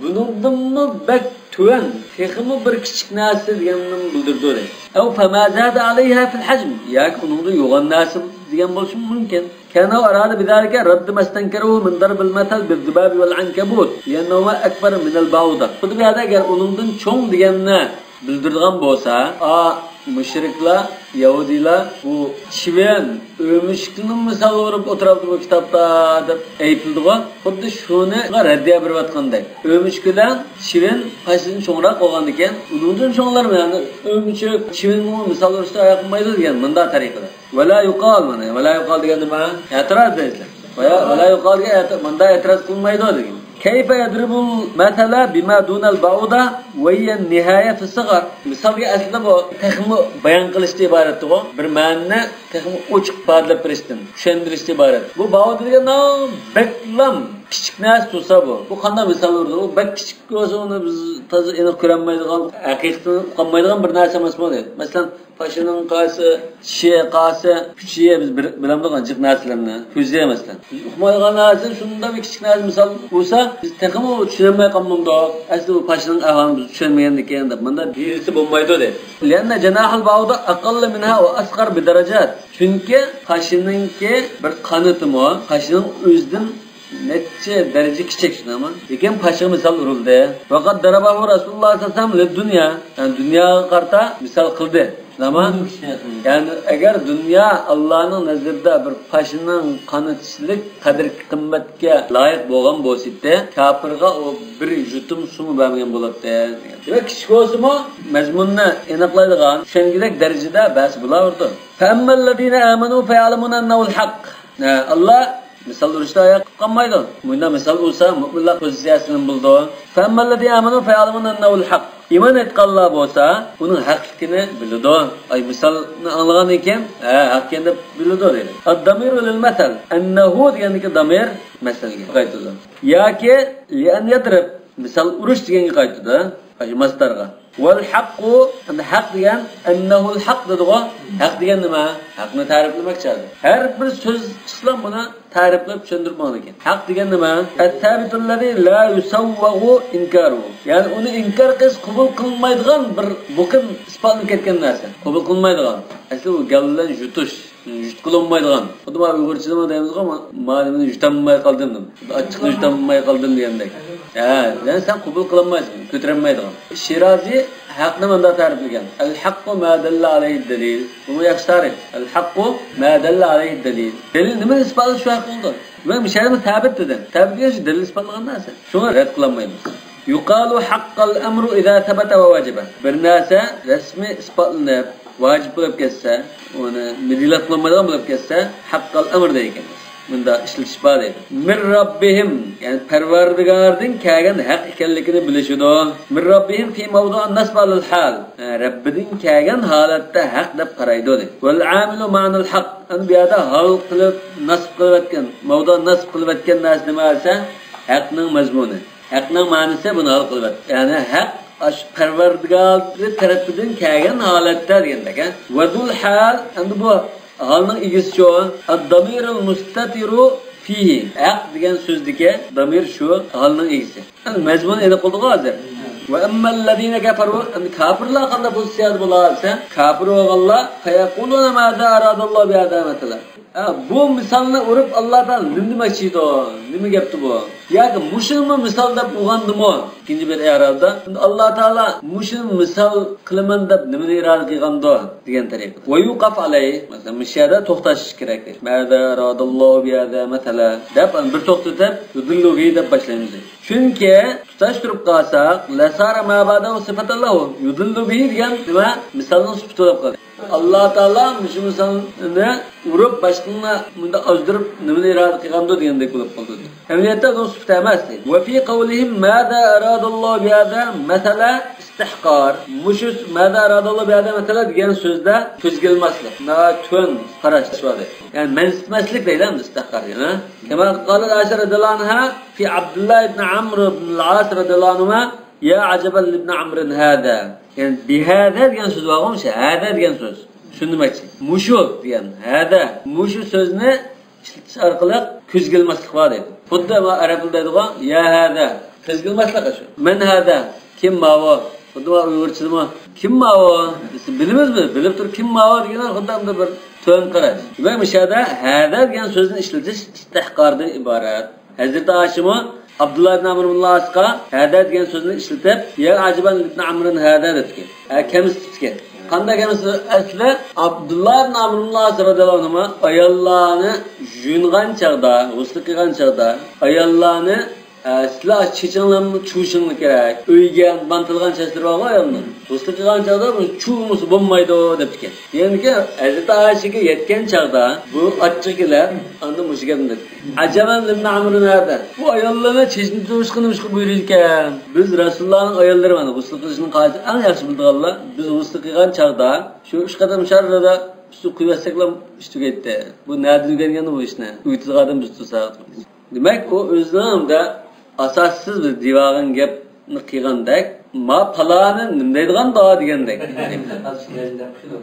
بۇنىڭدىنمۇ بەك تۆۋەن، تېخىمۇ بىر كىچىك نەرسە دېگەننى بىلدۈرىدۇ. ئەۋ فەما زادە ئەلەيھا فىل ھەجم، ياكى ئۇنىڭدا يوغان نەرسە دېگەن بولۇشى مۇمكىن. كەنەۋ ئارادە بىزالىكە رەددە مەستەنكەرۇھۇ مىن دەربىل مەسەل بىززىبابى ۋەل ئەنكەبۇت، لىئەننەھۇما ئەكبەر مىنەل باۋۇدە. خۇددى بۇ يەردە ئەگەر ئۇنىڭدىن چوڭ دېگەننى بىلدۈرىدىغان بولسا، ئا، مۇشرىكلار، يەھۇدىيلار بۇ چىۋىن، ئۆمۈچۈكنىڭ مىسالى ئۇرۇپ ئولتۇرۇپتۇ بۇ كىتابتا دەپ ئەيىبلىدىغۇ. خۇددى شۇنىڭغا رەددىيە بېرىۋاتقاندەك. ئۆمۈچۈك بىلەن چىۋىن پاشىدىن چوڭراق بولغاندىكىن، ئۇنىڭدىن چوڭلارمۇ، يەنى ئۆمۈچۈك، چىۋىنمۇ مىسال ئۇرۇشتا ئاياق قىلمايدۇ دېگەن مۇنداق تەرىقىدە. ۋەلا يۇقال، مانا، ۋەلا يۇقال دېگەن نېمە؟ ئەتىراز دەيسىلەر. ۋەلا، ۋەلا يۇقال دېگەن ئەتىراز، مۇنداق ئەتىراز قىلمايدۇ دېگەن. كەيفە يەدرىبۇل مەسەلە بىما دۇنەل باۋۇدا ۋە ھىيە نىھايە فىسسىغار. مىسالغا ئەسلىدە بۇ تېخىمۇ بايان قىلىشتىن ئىبارەتتىغۇ. بىر مەنىنى تېخىمۇ ئوچۇق ئىپادىلەپ بېرىشتىن، چۈشەندۈرۈشتىن ئىبارەت. بۇ باۋۇدا دېگەن بەكلا كىچىك نەرسە تۇرسا بۇ. بۇ قانداق مىسال بولىدۇ؟ ئۇ بەك كىچىك بولسا ئۇنى بىز تازا ئېنىق كۆرەلمەيدىغان، ھەقىقىتىنى ئۇقالمايدىغان بىر نەرسە ئەمەسمۇ دەيدۇ. مەسىلەن، پاشىنىڭ قايسى چىشى، قايسى ئۈچىيى بىز بىر، بىلەمدۇق جىق نەرسىلەرنى. كۆزى مەسىلەن. بىز ئۇقمايدىغان نەرسە شۇنداق بىر كىچىك نەرسە مىسال بولسا، بىز تېخىمۇ چۈشىنەلمەي قالمامدۇق. ئەسلى بۇ پاشىنىڭ ئەھۋالىنى بىز چۈشەنمىگەندىكىن دەپ مۇنداق دېيىلسە بولمايدۇ دەيدۇ. لأن جناح البعوضة أقل منها وأصغر بدرجات. چۈنكى پاشىنىڭكى بىر قانىتىمۇ پاشىنىڭ ئۆزىدىن نەچچە دەرىجە كىچىك، شۇنداقمۇ؟ لېكىن پاشىغا مىسال ئۇرۇلدى. ۋەقەد دەرەبەھۇ رەسۇلۇللاھ سەللەللاھۇ ئەلەيھى ۋەسەللەم لىددۇنيا. يەنى دۇنياغا قارىتا مىسال قىلدى. شۇنداقمۇ؟ يەنى ئەگەر دۇنيا ئاللانىڭ نەزىرىدە بىر پاشىنىڭ قانىتىچىلىك قەدىر-قىممەتكە لايىق بولغان بولسىدى، كاپىرغا ئۇ بىر يۇتۇم سۇمۇ بەرمىگەن بولاتتى. دېمەك، كىچىك بولسىمۇ، مەزمۇننى ئېنىقلايدىغان، چۈشەنگۈدەك دەرىجىدە بەرسە بولاۋېرىدۇ. فەئەممەللەزىنە ئامەنۇ فەيەئلەمۇنە ئەننەھۇل ھەق. ئاللا مىسال ئۇرۇشتا ئاياق قىلىپ قالمايدۇ. مۇنداق مىسال ئۇرسا، مۆمىنلەر پوزىتسىيەسىنى بىلىدۇ. فەئەممەللەزىنە ئامەنۇ فەيەئلەمۇنە ئەننەھۇل ھەق. ئىمان ئېيتقانلار بولسا، ئۇنىڭ ھەقلىكىنى بىلىدۇ. ئاي، مىسالنى ئاڭلىغاندىن كېيىن، ھە، ھەق ئىكەن دەپ بىلىدۇ دەيدۇ. ئەددەمىرۇ لىل مەسەل. ئەننەھۇ دېگەندىكى دامىر مەسەلگە قايتىدۇ. ياكى لىئەن يەدرىب، مىسال ئۇرۇش دېگەنگە قايتىدۇ. ئاشۇ ماستارغا. ۋەلھەققۇ، ئەمدى ھەق دېگەن، ئەننەھۇل ھەق دېدىغۇ. ھەق دېگەن نېمە؟ ھەقنى تەرىپلىمەكچى ھازىر. ھەر بىر سۆز ئىسلام بۇنى تەرىپلەپ چۈشەندۈرۈپ ماڭىدىكەن. ھەق دېگەن نېمە؟ ئەسسابىتۇللەزى لا يۇسەۋۋەغۇ ئىنكارۇ. يەنى ئۇنى ئىنكار قىلىش قوبۇل قىلىنمايدىغان بىر بۇقۇن ئىسپاتلىنىپ كەتكەن نەرسە. قوبۇل قىلىنمايدىغان. ئەسلى ئۇ گەپ بىلەن يۇتۇش. يۇتقىلىمايدىغان. خۇددى مانا ئۇيغۇرچىدا دەيمىزغۇ، ما-، مانا نېمىنى يۇتالماي قالدىم دەپ. ئاچچىقنى يۇتالماي قالدىم دېگەندەك. ھە، يەنى سەن قوبۇل قىلالمايسەن، كۆتۈرەلمەيدىغان. شىرازى ھەقنى مۇنداق تەرىپلىگەن. ئەل ھەققۇ ما دەللە ئەلەيھىد دەلىل. بۇمۇ ياخشى تەرىپ. ئەل ھەققۇ ما دەللە ئەلەيھىد دەلىل. دەلىل نېمىنى ئىسپاتلىسا شۇ ھەق بولىدۇ. دېمەك، مۇشۇ يەردە سابىت دېدى. سابىت دېگەن شۇ دەلىل ئىسپاتلىغان نەرسە. شۇڭا رەت قىلالمايمىز. يۇقالۇ ھەققەل ئەمرۇ ئىزا سەبەتە ۋە ۋەجىبە. بىر نەرسە رەسمىي ئىسپاتلىنىپ، ۋاجىپ بولۇپ كەتسە، ئۇنى مىدىيلاپ قىلالمايدىغان بولۇپ كەتسە، ھەققەل ئەمر دەيدىكەنمىز. مۇنداق ئىشلىتىش بار دەيدۇ. مىن رەببىھىم، يەنى پەرۋەردىگاردىن كەلگەن ھەق ئىكەنلىكىنى بىلىشىدۇ. مىن رەببىھىم فى مەۋزۇئان نەسب ئەلەل ھال. ھە، رەببىدىن كەلگەن ھالەتتە ھەق دەپ قارايدۇ دەيدۇ. ۋەل ئامىلۇ مەئنەل ھەق. ئەنە بۇ يەردە ھال قىلىپ نەسب قىلىۋەتكەن، مەۋزۇئان نەسب قىلىۋەتكەن نەرسە نېمە دېسە، ھەقنىڭ مەزمۇنى. ھەقنىڭ مەنىسى بۇنى ھال قىلىۋەتتى. يەنى ھەق ئاشۇ پەرۋەردىگارى تەرىپىدىن كەلگەن ھالەتتە دېگەندەك، ھە؟ ۋەزۇل ھال، ئەمدى بۇ ھالنىڭ ئىگىسىچۇ؟ ئەد-دامىرۇل مۇستەتىرۇ فىھى. ھەق دېگەن سۆزدىكى دامىر شۇ ھالنىڭ ئىگىسى. ئەمدى مەزمۇنى ئېنىق بولدىغۇ ھازىر. ۋە ئەممەللەزىنە كەفەرۇ، ئەمدى كاپىرلار قانداق پوزىتسىيەدە بولا دېسە، كاپىر بولغانلار، فەيەقۇلۇنە مازا ئارادەللاھۇ بىھازا مەسەلەن. ھە، بۇ مىسالنى ئۇرۇپ، ئاللا تائالا نېمە دېمەكچى ئىدى؟ نېمە گەپتى بۇ؟ ياكى مۇشۇنىمۇ مىسال دەپ ئۇرغاندىمۇ؟ ئىككىنچى بىر ئېرابدا، ئاللا تائالا مۇشۇنى مىسال قىلىمەن دەپ نېمىنى ئىرادە قىلغاندۇ؟ دېگەن تەرىپىدە. ۋە يۇقەف ئەلەيھ، مەسىلەن، مۇشۇ يەردە توختاش كېرەك. مازا ئارادەللاھۇ بىھازا مەسەلەن دەپ، بىر توختىتىپ، يۇدىللۇ بىھى دەپ باشلايمىز. چۈنكى تۇتاشتۇرۇپ قالساق، لەسارە ما بەئدەھۇ سىفەتەن لەھۇ. يۇدىللۇ بىھى دېگەن نېمە؟ مىسالنىڭ سۈپىتى بولۇپ قالدى. ئاللا تائالا مۇشۇ مىسالنى ئۇرۇپ، باشقىنى مۇنداق ئازدۇرۇپ، نېمىنى ئىرادە قىلغاندۇ دېگەندەك بولۇپ قالدى. ئەمەلىيەتتە ئۇنىڭ سۈپىتى ئەمەس دەيدۇ. ۋە فى قەۋلىھىم مازا ئارادەللاھۇ بىھازا مەسەلەن ئىستىھقار. مۇشۇ مازا ئارادەللاھۇ بىھازا مەسەلەن دېگەن سۆزدە كۆزگە ئىلماسلىق. ناھايىتى تۆۋەن قاراش بار دەيدۇ. يەنى مەنسىتمەسلىك دەيدۇ ئەمدى ئىستىھقار دېگەن، ھە؟ كەما قالەت ئائىشە رەزىيەللاھۇ ئەنھا فى ئابدۇللا ئىبنى ئەمر ئىبنىل ئاس رەزىيەللاھۇ ئەنھۇما، يا ئەجەبەن لىبنى ئەمرىن ھازا. يەنى بىھازا دېگەن سۆز بارغۇ، مۇشۇ ھازا دېگەن سۆز. شۇنى دېمەكچى. مۇشۇ دېگەن ھازا، مۇشۇ سۆزنى ئىشلىتىش ئارقىلىق كۆزگە ئىلماسلىق بار دەيدۇ. خۇددى مانا ئەرەب تىلىدا دەيدىغۇ، يا ھازا. كۆزگە ئىلماسلىق شۇ. مەن ھازا، كىم ماۋۇ؟ خۇددى مانا ئۇيغۇرچىدىمۇ، كىم ماۋۇ؟ دېسە، بىلىمىزمۇ؟ بىلىپ تۇرۇپ، كىم ماۋۇ دېگەن خۇددى ئەمدى بىر تۆۋەن قاراش. دېمەك، مۇشۇ يەردە ھازا دېگەن سۆزنى ئىشلىتىش ئىستىھقاردىن ئىبارەت. ھەزرىتى ئائىشىمۇ ئابدۇللا ئىبن ئەمر ئىبن ئاسقا ھازا دېگەن سۆزنى ئىشلىتىپ، يا ئەجەبەن لىبنى ئەمرىن ھازا دەپتىكەن. ھە، كەمسىتىپتىكەن. قانداق كەمسىتىپ؟ ئەسلى ئابدۇللا ئىبن ئەمر ئىبن ئاس رەزىيەللاھۇ ئەنھۇما ئاياللارنى يۇيۇنغان چاغدا، غۇسل قىلغان چاغدا، ئاياللارنى، ئە، سىلەر چېچىڭلارنى، چۇۋۇشۇڭلار كېرەك. ئۆيگە بانتىلغان چاچلىرى بارغۇ ئايالنىڭ. غۇسل قىلغان چاغدا بۇنى چۇۋىمىسا بولمايدۇ دەپتىكەن. دېگەندىكىن، ھەزرىتى ئائىشىگە يەتكەن چاغدا بۇ ئاچچىق كېلىپ، ئاندىن مۇشۇ گەپنى دېدى. ئەجەبەن لىبنى ئەمرىن ھازا. بۇ ئاياللارنى چېچىنى چۇۋۇشقا نېمىشقا بۇيرۇيدىكەن؟ بىز رەسۇلۇللانىڭ ئاياللىرى، مانا، غۇسل قىلىشنىڭ قائىدىسىنى ئەڭ ياخشى بىلىدىغانلار. بىز غۇسل قىلغان چاغدا، شۇ ئۈچ قېتىم شاررىدا سۇ قۇيۇۋەتسەكلا ئىش تۈگەيتتى. بۇ نەدىن ئۆگەنگەن بۇ ئىشنى؟ ئۆگىتىدىغان ئادەم بىز تۇرساق. دېمەك، ئۇ ئۆزىنىڭ ئاساسسىز بىر دېۋاغان گەپنى قىلغاندەك، ما پالانى نېمە دەيدىغاندۇ دېگەندەك.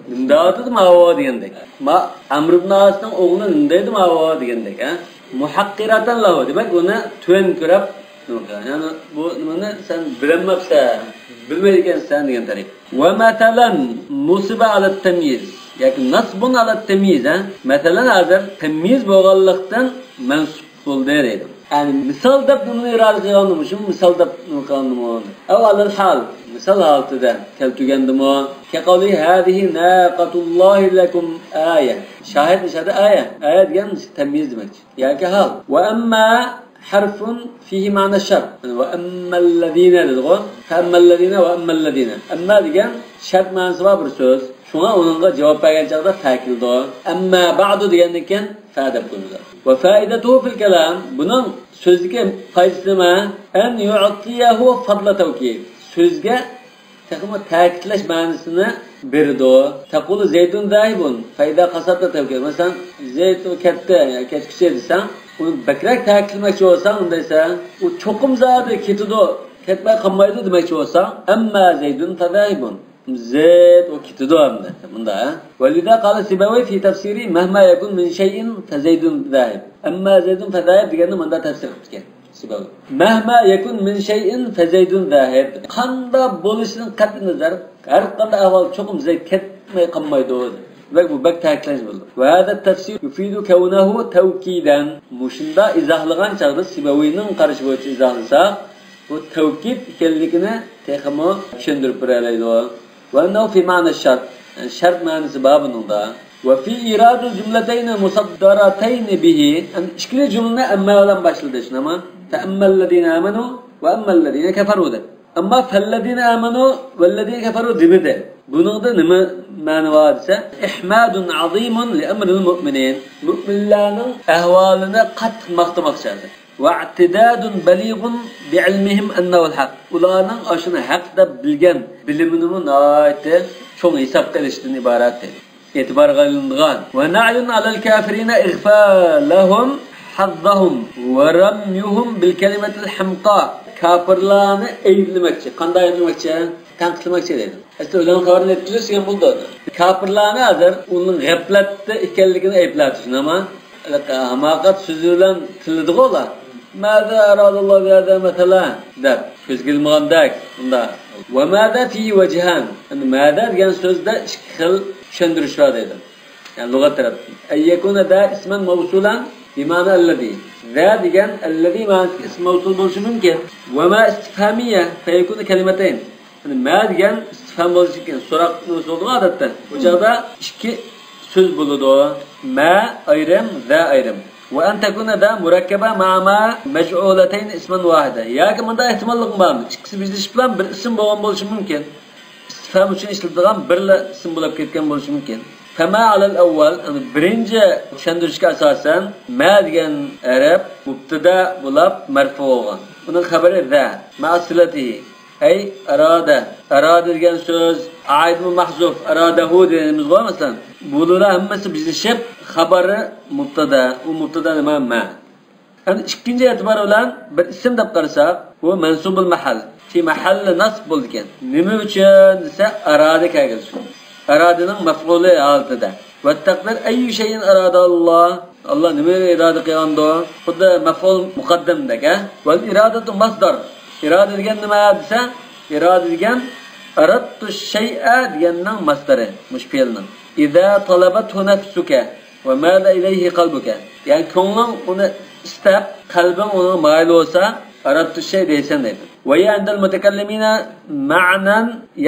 نېمە دەۋاتىدۇ ماۋۇ دېگەندەك. ما ئەمر ئىبن ئاسنىڭ ئوغلى نېمە دەيدۇ ماۋۇ دېگەندەك، ھە؟ مۇھەققىراتەن لەھۇ. دېمەك، ئۇنى تۆۋەن كۆرۈپ، يەنى بۇ نېمىنى سەن بىلەلمەپسەن، بىلمەيدىكەنسەن دېگەن تەرىپ. ۋە مەسەلەن، نۇسىبە ئەلەت تەميىز. ياكى نەسبۇن ئەلەت تەميىز، ھە؟ مەسەلەن، ھازىر تەميىز بولغانلىقتىن مەنسۇب بولدى دەيدۇ. يەنى مىسال دەپ نېمىنى ئىرادە قىلغاندىمۇ، شۇ مىسال دەپ نېمە قىلغاندىمۇ؟ ئەۋ ئەلەل ھال، مىسال ھالىتىدە كەلتۈرگەندىمۇ؟ كەقەۋلى ھازىھى ناقەتۇللاھى لەكۇم ئايە. شاھىد نىشاندا ئايە. ئايە دېگەن تەميىز دېمەكچى. ياكى ھال. ۋە ئەمما ھەرفۇن فىھى مەنا شەرت. ۋە ئەممەللەزىنە دېدىغۇ. فەئەممەللەزىنە ۋە ئەممەللەزىنە. ئەمما دېگەن شەرت مەنىسى بار بىر سۆز. شۇڭا ئۇنىڭغا جاۋاب بەرگەن چاغدا فە كېلىدۇ. ئەمما بەئدۇ دېگەندىن كېيىن فە دەپ قويىمىز. ۋە فائىدەتۇھۇ فىل كەلام. بۇنىڭ سۆزدىكى پايدىسى نېمە؟ ئەن يۇئتىيەھۇ فەزلە تەۋكىد. سۆزگە تېخىمۇ تەكىتلەش مەنىسىنى بېرىدۇ. تەقۇلۇ زەيدۇن زاھىبۇن، فەئىزا قەسەدتە تەۋكىد. مەسىلەن، زەيد ئۇ كەتتى، يا كەتكۈچى دېسەڭ، ئۇنى بەكرەك تەكىتلىمەكچى بولساڭ، ئۇنداق دېسەڭ، ئۇ چوقۇم زادى كېتىدۇ، كەتمەي قالمايدۇ دېمەكچى بولساڭ، ئەمما زەيدۇن فەزاھىبۇن. زەيد ئۇ كېتىدۇ ئەمدى. مۇنداق، ھە؟ ۋەلىزا قالە سىبەۋەي فى تەفسىرى مەھما يەكۇن مىن شەيئىن فەزەيدۇن زاھىب. ئەمما زەيدۇن فەزاھىب دېگەننى مۇنداق تەپسىر قىپتىكەن. سىبەۋەي. مەھما يەكۇن مىن شەيئىن فەزەيدۇن زاھىب. قانداق بولۇشىدىن قەتئىينەزەر، ھەر قانداق ئەھۋال چوقۇم زەيد كەتمەي قالمايدۇ. بەك، بۇ بەك تەكىتلەش بولىدۇ. ۋە ھازا تەفسىر يۇفىدۇ كەۋنەھۇ تەۋكىدەن. مۇشۇنداق ئىزاھلىغان چاغدا سىبەۋەينىڭ قارىشى بويىچە ئىزاھلىساق، بۇ تەۋكىد ئىكەنلىكىنى تېخىمۇ چۈشەندۈرۈپ بېرەلەيدۇ. ۋە ئەننەھۇ فى مەنا شەرت، يەنى شەرت مەنىسى بار بۇنىڭدا. ۋە فى ئىرادۇ جۈملەتەينى مۇسەددەرەتەينى بىھى، يەنى ئىككىلا جۈملىنى ئەمما بىلەن باشلىدى، شۇنداقمۇ؟ فەئەممەللەزىنە ئامەنۇ ۋە ئەممەللەزىنە كەفەرۇ دەپ. ئەمما فەللەزىنە ئامەنۇ ۋەللەزىنە كەفەرۇ دېمىدى. بۇنىڭدا نېمە مەنە بار دېسە، إحماد عظيم لأمر المؤمنين، مۆمىنلەرنىڭ ئەھۋالىنى قاتتىق ماختىماقچى. واعتداد بليغ بعلمهم أنه الحق، ئۇلارنىڭ ئاشۇنى ھەق دەپ بىلگەن بىلىمىنىمۇ ناھايىتى چوڭ ھېسابقا ئېلىشتىن ئىبارەت دەيدۇ. ئېتىبارغا ئېلىنىدىغان. ونعي على الكافرين إغفالهم حظهم ورميهم بالكلمة الحمقاء. كاپىرلارنى ئەيىبلىمەكچى. قانداق ئەيىبلىمەكچى؟ تەنقىدلىمەكچى دەيدۇ. ئەسلى ئۆلەڭ خەۋەرنى ئېيتىپ تۇرسىز دېگەن بولدى. كاپىرلارنى ھازىر ئۇنىڭ غەپلەتتە ئىكەنلىكىنى ئەيىبلەۋاتىدۇ، شۇنداقمۇ؟ ھەماقەت سۆزى بىلەن تىللىدىغۇ ئۇلار. ماذا أراد الله بهذا مثلا دەپ، كۆزگە ئىلمىغاندەك، ئۇنداق. وماذا فيه وجهان. يەنى ماذا دېگەن سۆزدە ئىككى خىل چۈشەندۈرۈش بار دەيدۇ. يەنى لۇغەت تەرەپتىن. أن يكون ذا اسما موصولا بمعنى الذي. ذا دېگەن الذي مەنىسىدىكى ئىسم مەۋسۇل بولۇشى مۇمكىن. وما استفهامية فيكون كلمتين. يەنى ما دېگەن ئىستىفھام بولۇشى مۇمكىن. سوراق نېمىسى بولىدىغۇ ئادەتتە. بۇ چاغدا ئىككى سۆز بولىدۇ. ما ئايرىم، ذا ئايرىم. وأن تكون ذا مركبة مع ما مجعولتين اسما واحدا. ياكى مۇنداق ئېھتىماللىقمۇ بار. ئىككىسى بىرلىشىپ بىلەن بىر ئىسىم بولغان بولۇشى مۇمكىن. ئىستىفھام ئۈچۈن ئىشلىتىدىغان بىرلا ئىسىم بولۇپ كەتكەن بولۇشى مۇمكىن. فما على الأول، يەنى بىرىنچى چۈشەندۈرۈشكە ئاساسەن، ما دېگەن ھەرپ مۇبتەدا بولۇپ مەرپۇ بولغان. ئۇنىڭ خەۋىرى ذا. مع صلته. ئەي ئارادە. ئارادە دېگەن سۆز ئائىدمۇ مەھزۇف، ئارادەھۇ دېگىنىمىزغۇ، مەسىلەن. بۇلار ھەممىسى بىرلىشىپ خەۋىرى مۇبتەدا. ئۇ مۇبتەدا نېمە؟ ما. يەنى ئىككىنچى ئېتىبار بىلەن بىر ئىسىم دەپ قارىساق، بۇ مەنسۇبۇل مەھەل. في محل نصب بولىدىكەن. نېمە ئۈچۈن دېسە، ئارادە كەلگەن ئۈچۈن. ئارادىنىڭ مەفئۇلى ھالىتىدە. والتقدير أي شيء أراد الله. ئاللا نېمىنى ئىرادە قىلغاندۇ؟ خۇددى مەفئۇل مۇقەددەمدەك، ھە؟ والإرادة مصدر. ئىرادە دېگەن نېمە دېسە، ئىرادە دېگەن أردت الشيء دېگەننىڭ مەسدىرى، مۇشۇ پېئىلنىڭ. إذا طلبته نفسك ومال إليه قلبك. يەنى كۆڭلۈڭ ئۇنى ئىستەپ، قەلبىڭ ئۇنىڭغا مايىل بولسا، أردت الشيء دەيسەن دەيدۇ. وهي عند المتكلمين معنى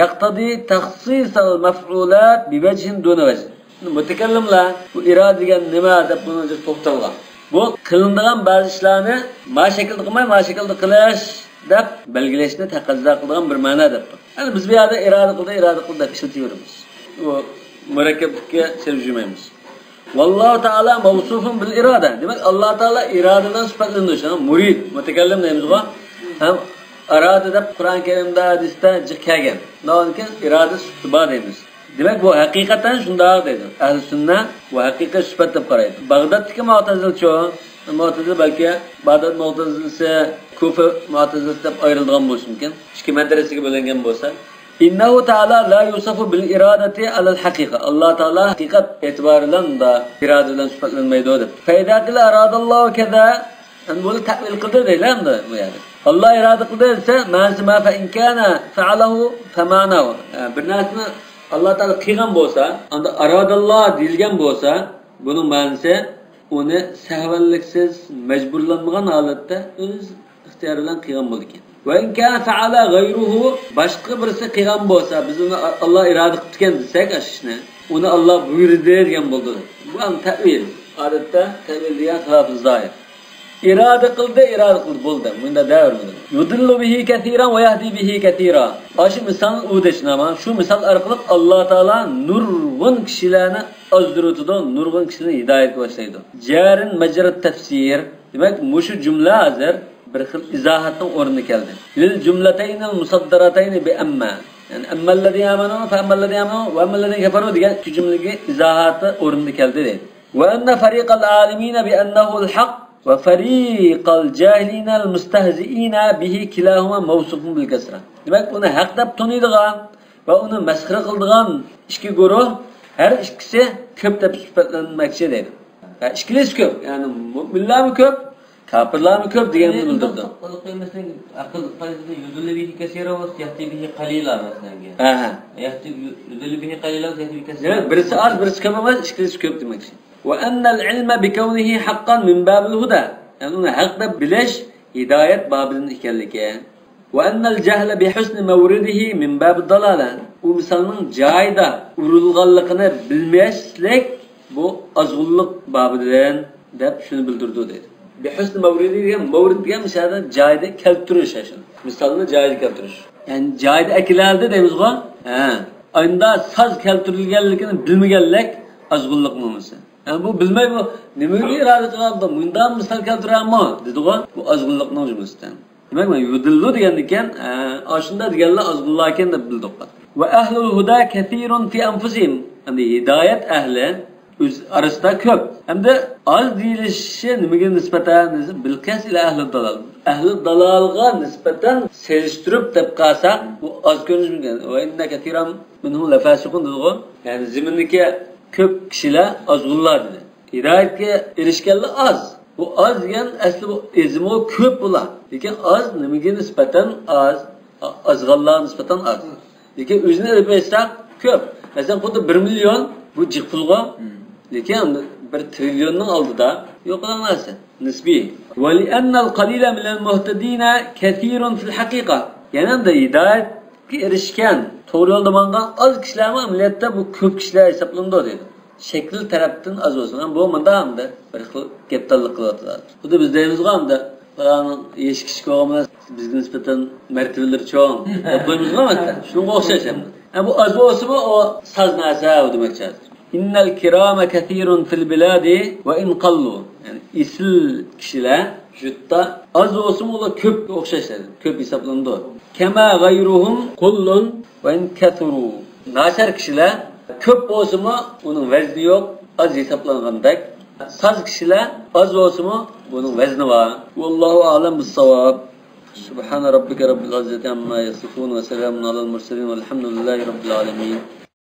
يقتضي تخصيص المفعولات بوجه دون وجه. مۇتەكەللىملەر بۇ ئىرادە دېگەن نېمە دەپ بۇنىڭ ئۈستىدە توختالغان. بۇ قىلىنىدىغان بەزى ئىشلارنى ما شەكىلدە قىلماي، ما شەكىلدە قىلىش دەپ بەلگىلەشنى تەقەززا قىلىدىغان بىر مەنە دەپتۇ. يەنى بىز بۇ يەردە ئىرادە قىلدى، ئىرادە قىلدى دەپ ئىشلىتىۋېرىمىز. ئۇ مۇرەككەپلىككە سېلىپ يۈرمەيمىز. والله تعالى موصوف بالإرادة. دېمەك، ئاللا تائالا ئىرادە بىلەن سۈپەتلىنىدۇ. شۇڭا مۇرىد، مۇتەكەللىم دەيمىزغۇ. ھەم ئارادە دەپ قۇرئان كەرىمدە، ھەدىستە جىق كەلگەن. ئۇنىڭدىن كېيىن ئىرادە سۈپىتى بار دەيمىز. دېمەك، بۇ ھەقىقەتەن شۇنداق دەيدۇ. ئەھلى سۈننە بۇ ھەقىقەت سۈپەت دەپ قارايدۇ. باغدادتىكى مۇئتەزىلىچۇ؟ مۇئتەزىلە بەلكى باغداد مۇئتەزىلىسى، كۇفا مۇئتەزىلىسى دەپ ئايرىلىدىغان بولۇشى مۇمكىن. ئىككى مەدرەسىگە بۆلۈنگەن بولسا. إنه تعالى لا يوصف بالإرادة على الحقيقة. ئاللا تائالا ھەقىقەت ئېتىبارى بىلەن ئىرادە بىلەن سۈپەتلەنمەيدۇ دەپ. فإذا قيل أراد الله كذا، ئەمدى بۇنى تەئۋىل قىلدى دەيلى ئەمدى بۇ يەردە. ئاللا ئىرادە قىلدى دېسە، مەنىسى ما فإن كان فعله فمعناه. بىر نەرسىنى ئاللا تائالا قىلغان بولسا، ئاندا ئاراداللا دېيىلگەن بولسا، بۇنىڭ مەنىسى ئۇنى سەھۋەنلىكسىز، مەجبۇرلانمىغان ھالەتتە ئۆز ئىختىيارى بىلەن قىلغان بولىدىكەن. وإن كان فعل غيره، باشقا بىرسى قىلغان بولسا، بىز ئۇنى ئاللا ئىرادە قىپتىكەن دېسەك ئاشۇ ئىشنى، ئۇنى ئاللا بۇيرۇدى دېگەن بولىدۇ. بۇ ھەم تەئۋىل. ئادەتتە تەئۋىل دېگەن خىلاپى زاھىر. ئىرادە قىلدى، ئىرادە قىلدى، بولدى. مۇنداق دەۋەرمىدى. يضل به كثيرا ويهدي به كثيرا. ئاشۇ مىسالنى ئۇ دەشنامە، شۇ مىسال ئارقىلىق ئاللا تائالا نۇرغۇن كىشىلەرنى ئازدۇرۇۋېتىدۇ، نۇرغۇن كىشىلەرنى ھىدايەتكە باشلايدۇ. جار مجرى التفسير. دېمەك، مۇشۇ جۈملە ھازىر بىر خىل ئىزاھاتنىڭ ئورنىدا كەلدى. للجملتين المصدرتين بأما. يەنى أما الذين آمنوا فأما الذين آمنوا وأما الذين كفروا دېگەن ئىككى جۈملىگە ئىزاھاتى ئورنىدا كەلدى دەيدۇ. وأن فريق العالمين بأنه الحق وفريق الجاهلين المستهزئين به كلاهما موصوف بالكسرة. دېمەك، ئۇنى ھەق دەپ تونۇيدىغان ۋە ئۇنى مەسخىرە قىلىدىغان ئىككى گۇرۇھ، ھەر ئىككىسى كۆپ دەپ سۈپەتلەنمەكچى دەيدۇ. ھە، ئىككىلىسى كۆپ. يەنى مۇئمىنلارمۇ كۆپ، كاپىرلارمۇ كۆپ دېگەننى بىلدۈرىدۇ. ئەقىل قائىدىسىدە يضل به كثيرا ويهدي به قليلا مەسىلەن. ئەھە. يضل به قليلا ويهدي به كثيرا. دېمەك، بىرسى ئاز، بىرسى كۆپ ئەمەس، ئىككىلىسى كۆپ دېمەكچى. وأن العلم بكونه حقا من باب الهدى. يەنى ئۇنى ھەق دەپ بىلىش ھىدايەت بابىدىن ئىكەنلىكى. وأن الجهل بحسن مورده من باب الضلالة. ئۇ مىسالنىڭ جايىدا ئۇرۇلغانلىقىنى بىلمەسلىك بۇ ئازغۇنلۇق بابىدىن دەپ شۇنى بىلدۈرىدۇ دەيدۇ. بحسن مورده دېگەن، مورد دېگەن مىسالدا جايىدا كەلتۈرۈش، شۇ مىسالنى جايىدا كەلتۈرۈش. يەنى جايىدا ئەكېلەلدى دەيمىزغۇ؟ ھە. ئاينىدا ساز كەلتۈرۈلگەنلىكىنى بىلمىگەنلىك ئازغۇنلۇقنىڭ نېمىسى. يەنى بۇ بىلمەي بۇ نېمىگە ئىرادە قىلغاندا مۇنداق مىسال كەلتۈرەرمۇ دېدىغۇ. بۇ ئازغۇنلۇقنىڭ جۈملىسىدىن. دېمەك، مانا يۇدىللۇ دېگەندىكەن، ئە، ئاشۇنداق دېگەنلەر ئازغۇنلاركەن دەپ بىلدۇق. ۋە ئەھلۇل ھۇدا كەسىرۇن فى ئەنفۇسىھىم. ئەمدى ھىدايەت ئەھلى ئۆز ئارىسىدا كۆپ. ئەمدى ئاز دېيىلىشى نېمىگە نىسبەتەن؟ بىلقىياس ئىلە ئەھلى دالال. ئەھلى دالالغا نىسبەتەن سېلىشتۇرۇپ دەپ قالساق، بۇ ئاز كۆرۈنۈشى مۇمكىن. ۋە ئىننە كەسىرەن مىنھۇم لەفاسىقۇن دېدىغۇ. يەنى زېمىندىكى كۆپ كىشىلەر ئازغۇنلار دېدى. ھىدايەتكە ئېرىشكەنلەر ئاز. بۇ ئاز دېگەن ئەسلى بۇ ئېزىمۇ كۆپ بۇلار. لېكىن ئاز نېمىگە نىسبەتەن ئاز؟ ئا-، ئازغانلارغا نىسبەتەن ئاز. لېكىن ئۆزىنى ئېلىپ ئېيتساق كۆپ. مەسىلەن، خۇددى بىر مىليون بۇ جىق پۇلغۇ. لېكىن بىر ترىليوننىڭ ئالدىدا يوقىدىغان نەرسە. نىسبىي. ۋەلىئەننەل قەلىلە مىنەل مۇھتەدىنە كەسىرۇن فىل ھەقىقە. يەنە ھىدايەتكە ئېرىشكەن، توغرا يولدا ماڭغان ئاز كىشىلەرمۇ ئەمەلىيەتتە بۇ كۆپ كىشىلەر ھېسابلىنىدۇ دەيدۇ. شەكىل تەرەپتىن ئاز بولسۇن. بۇ مۇنداق ئەمدى بىر خىل گەپدانلىق قىلىۋاتىدۇ. خۇددى بىز دەيمىزغۇ ئەمدى، پالانىڭ يېشى كىچىك بولغان بىلەن بىزگە نىسبەتەن مەرتىۋىلىرى چوڭ دەپ قويىمىزغۇ ئەمدى. شۇنىڭغا ئوخشاش ئەمدى. ھە، بۇ ئاز بولسىمۇ ئۇ ساز نەرسە ئۇ دېمەكچى ھازىر. ئىننەل كىرامە كەسىرۇن فىل بىلادى ۋە ئىن قاللۇ. يەنى ئېسىل كىشىلەر يۇرتتا ئاز بولسىمۇ ئۇلار كۆپكە ئوخشاش دەيدۇ. كۆپ ھېسابلىنىدۇ. كەما غەيرۇھۇم قۇللۇن ۋە ئىن كەسۇرۇ. ناچار كىشىلەر كۆپ بولسىمۇ ئۇنىڭ ۋەزنى يوق، ئاز ھېسابلانغاندەك. ساز كىشىلەر ئاز بولسىمۇ بۇنىڭ ۋەزنى بار. ۋاللاھۇ ئەلەم بىسساۋاب. سبحان ربك رب العزة عما يصفون وسلام على المرسلين والحمد لله رب العالمين.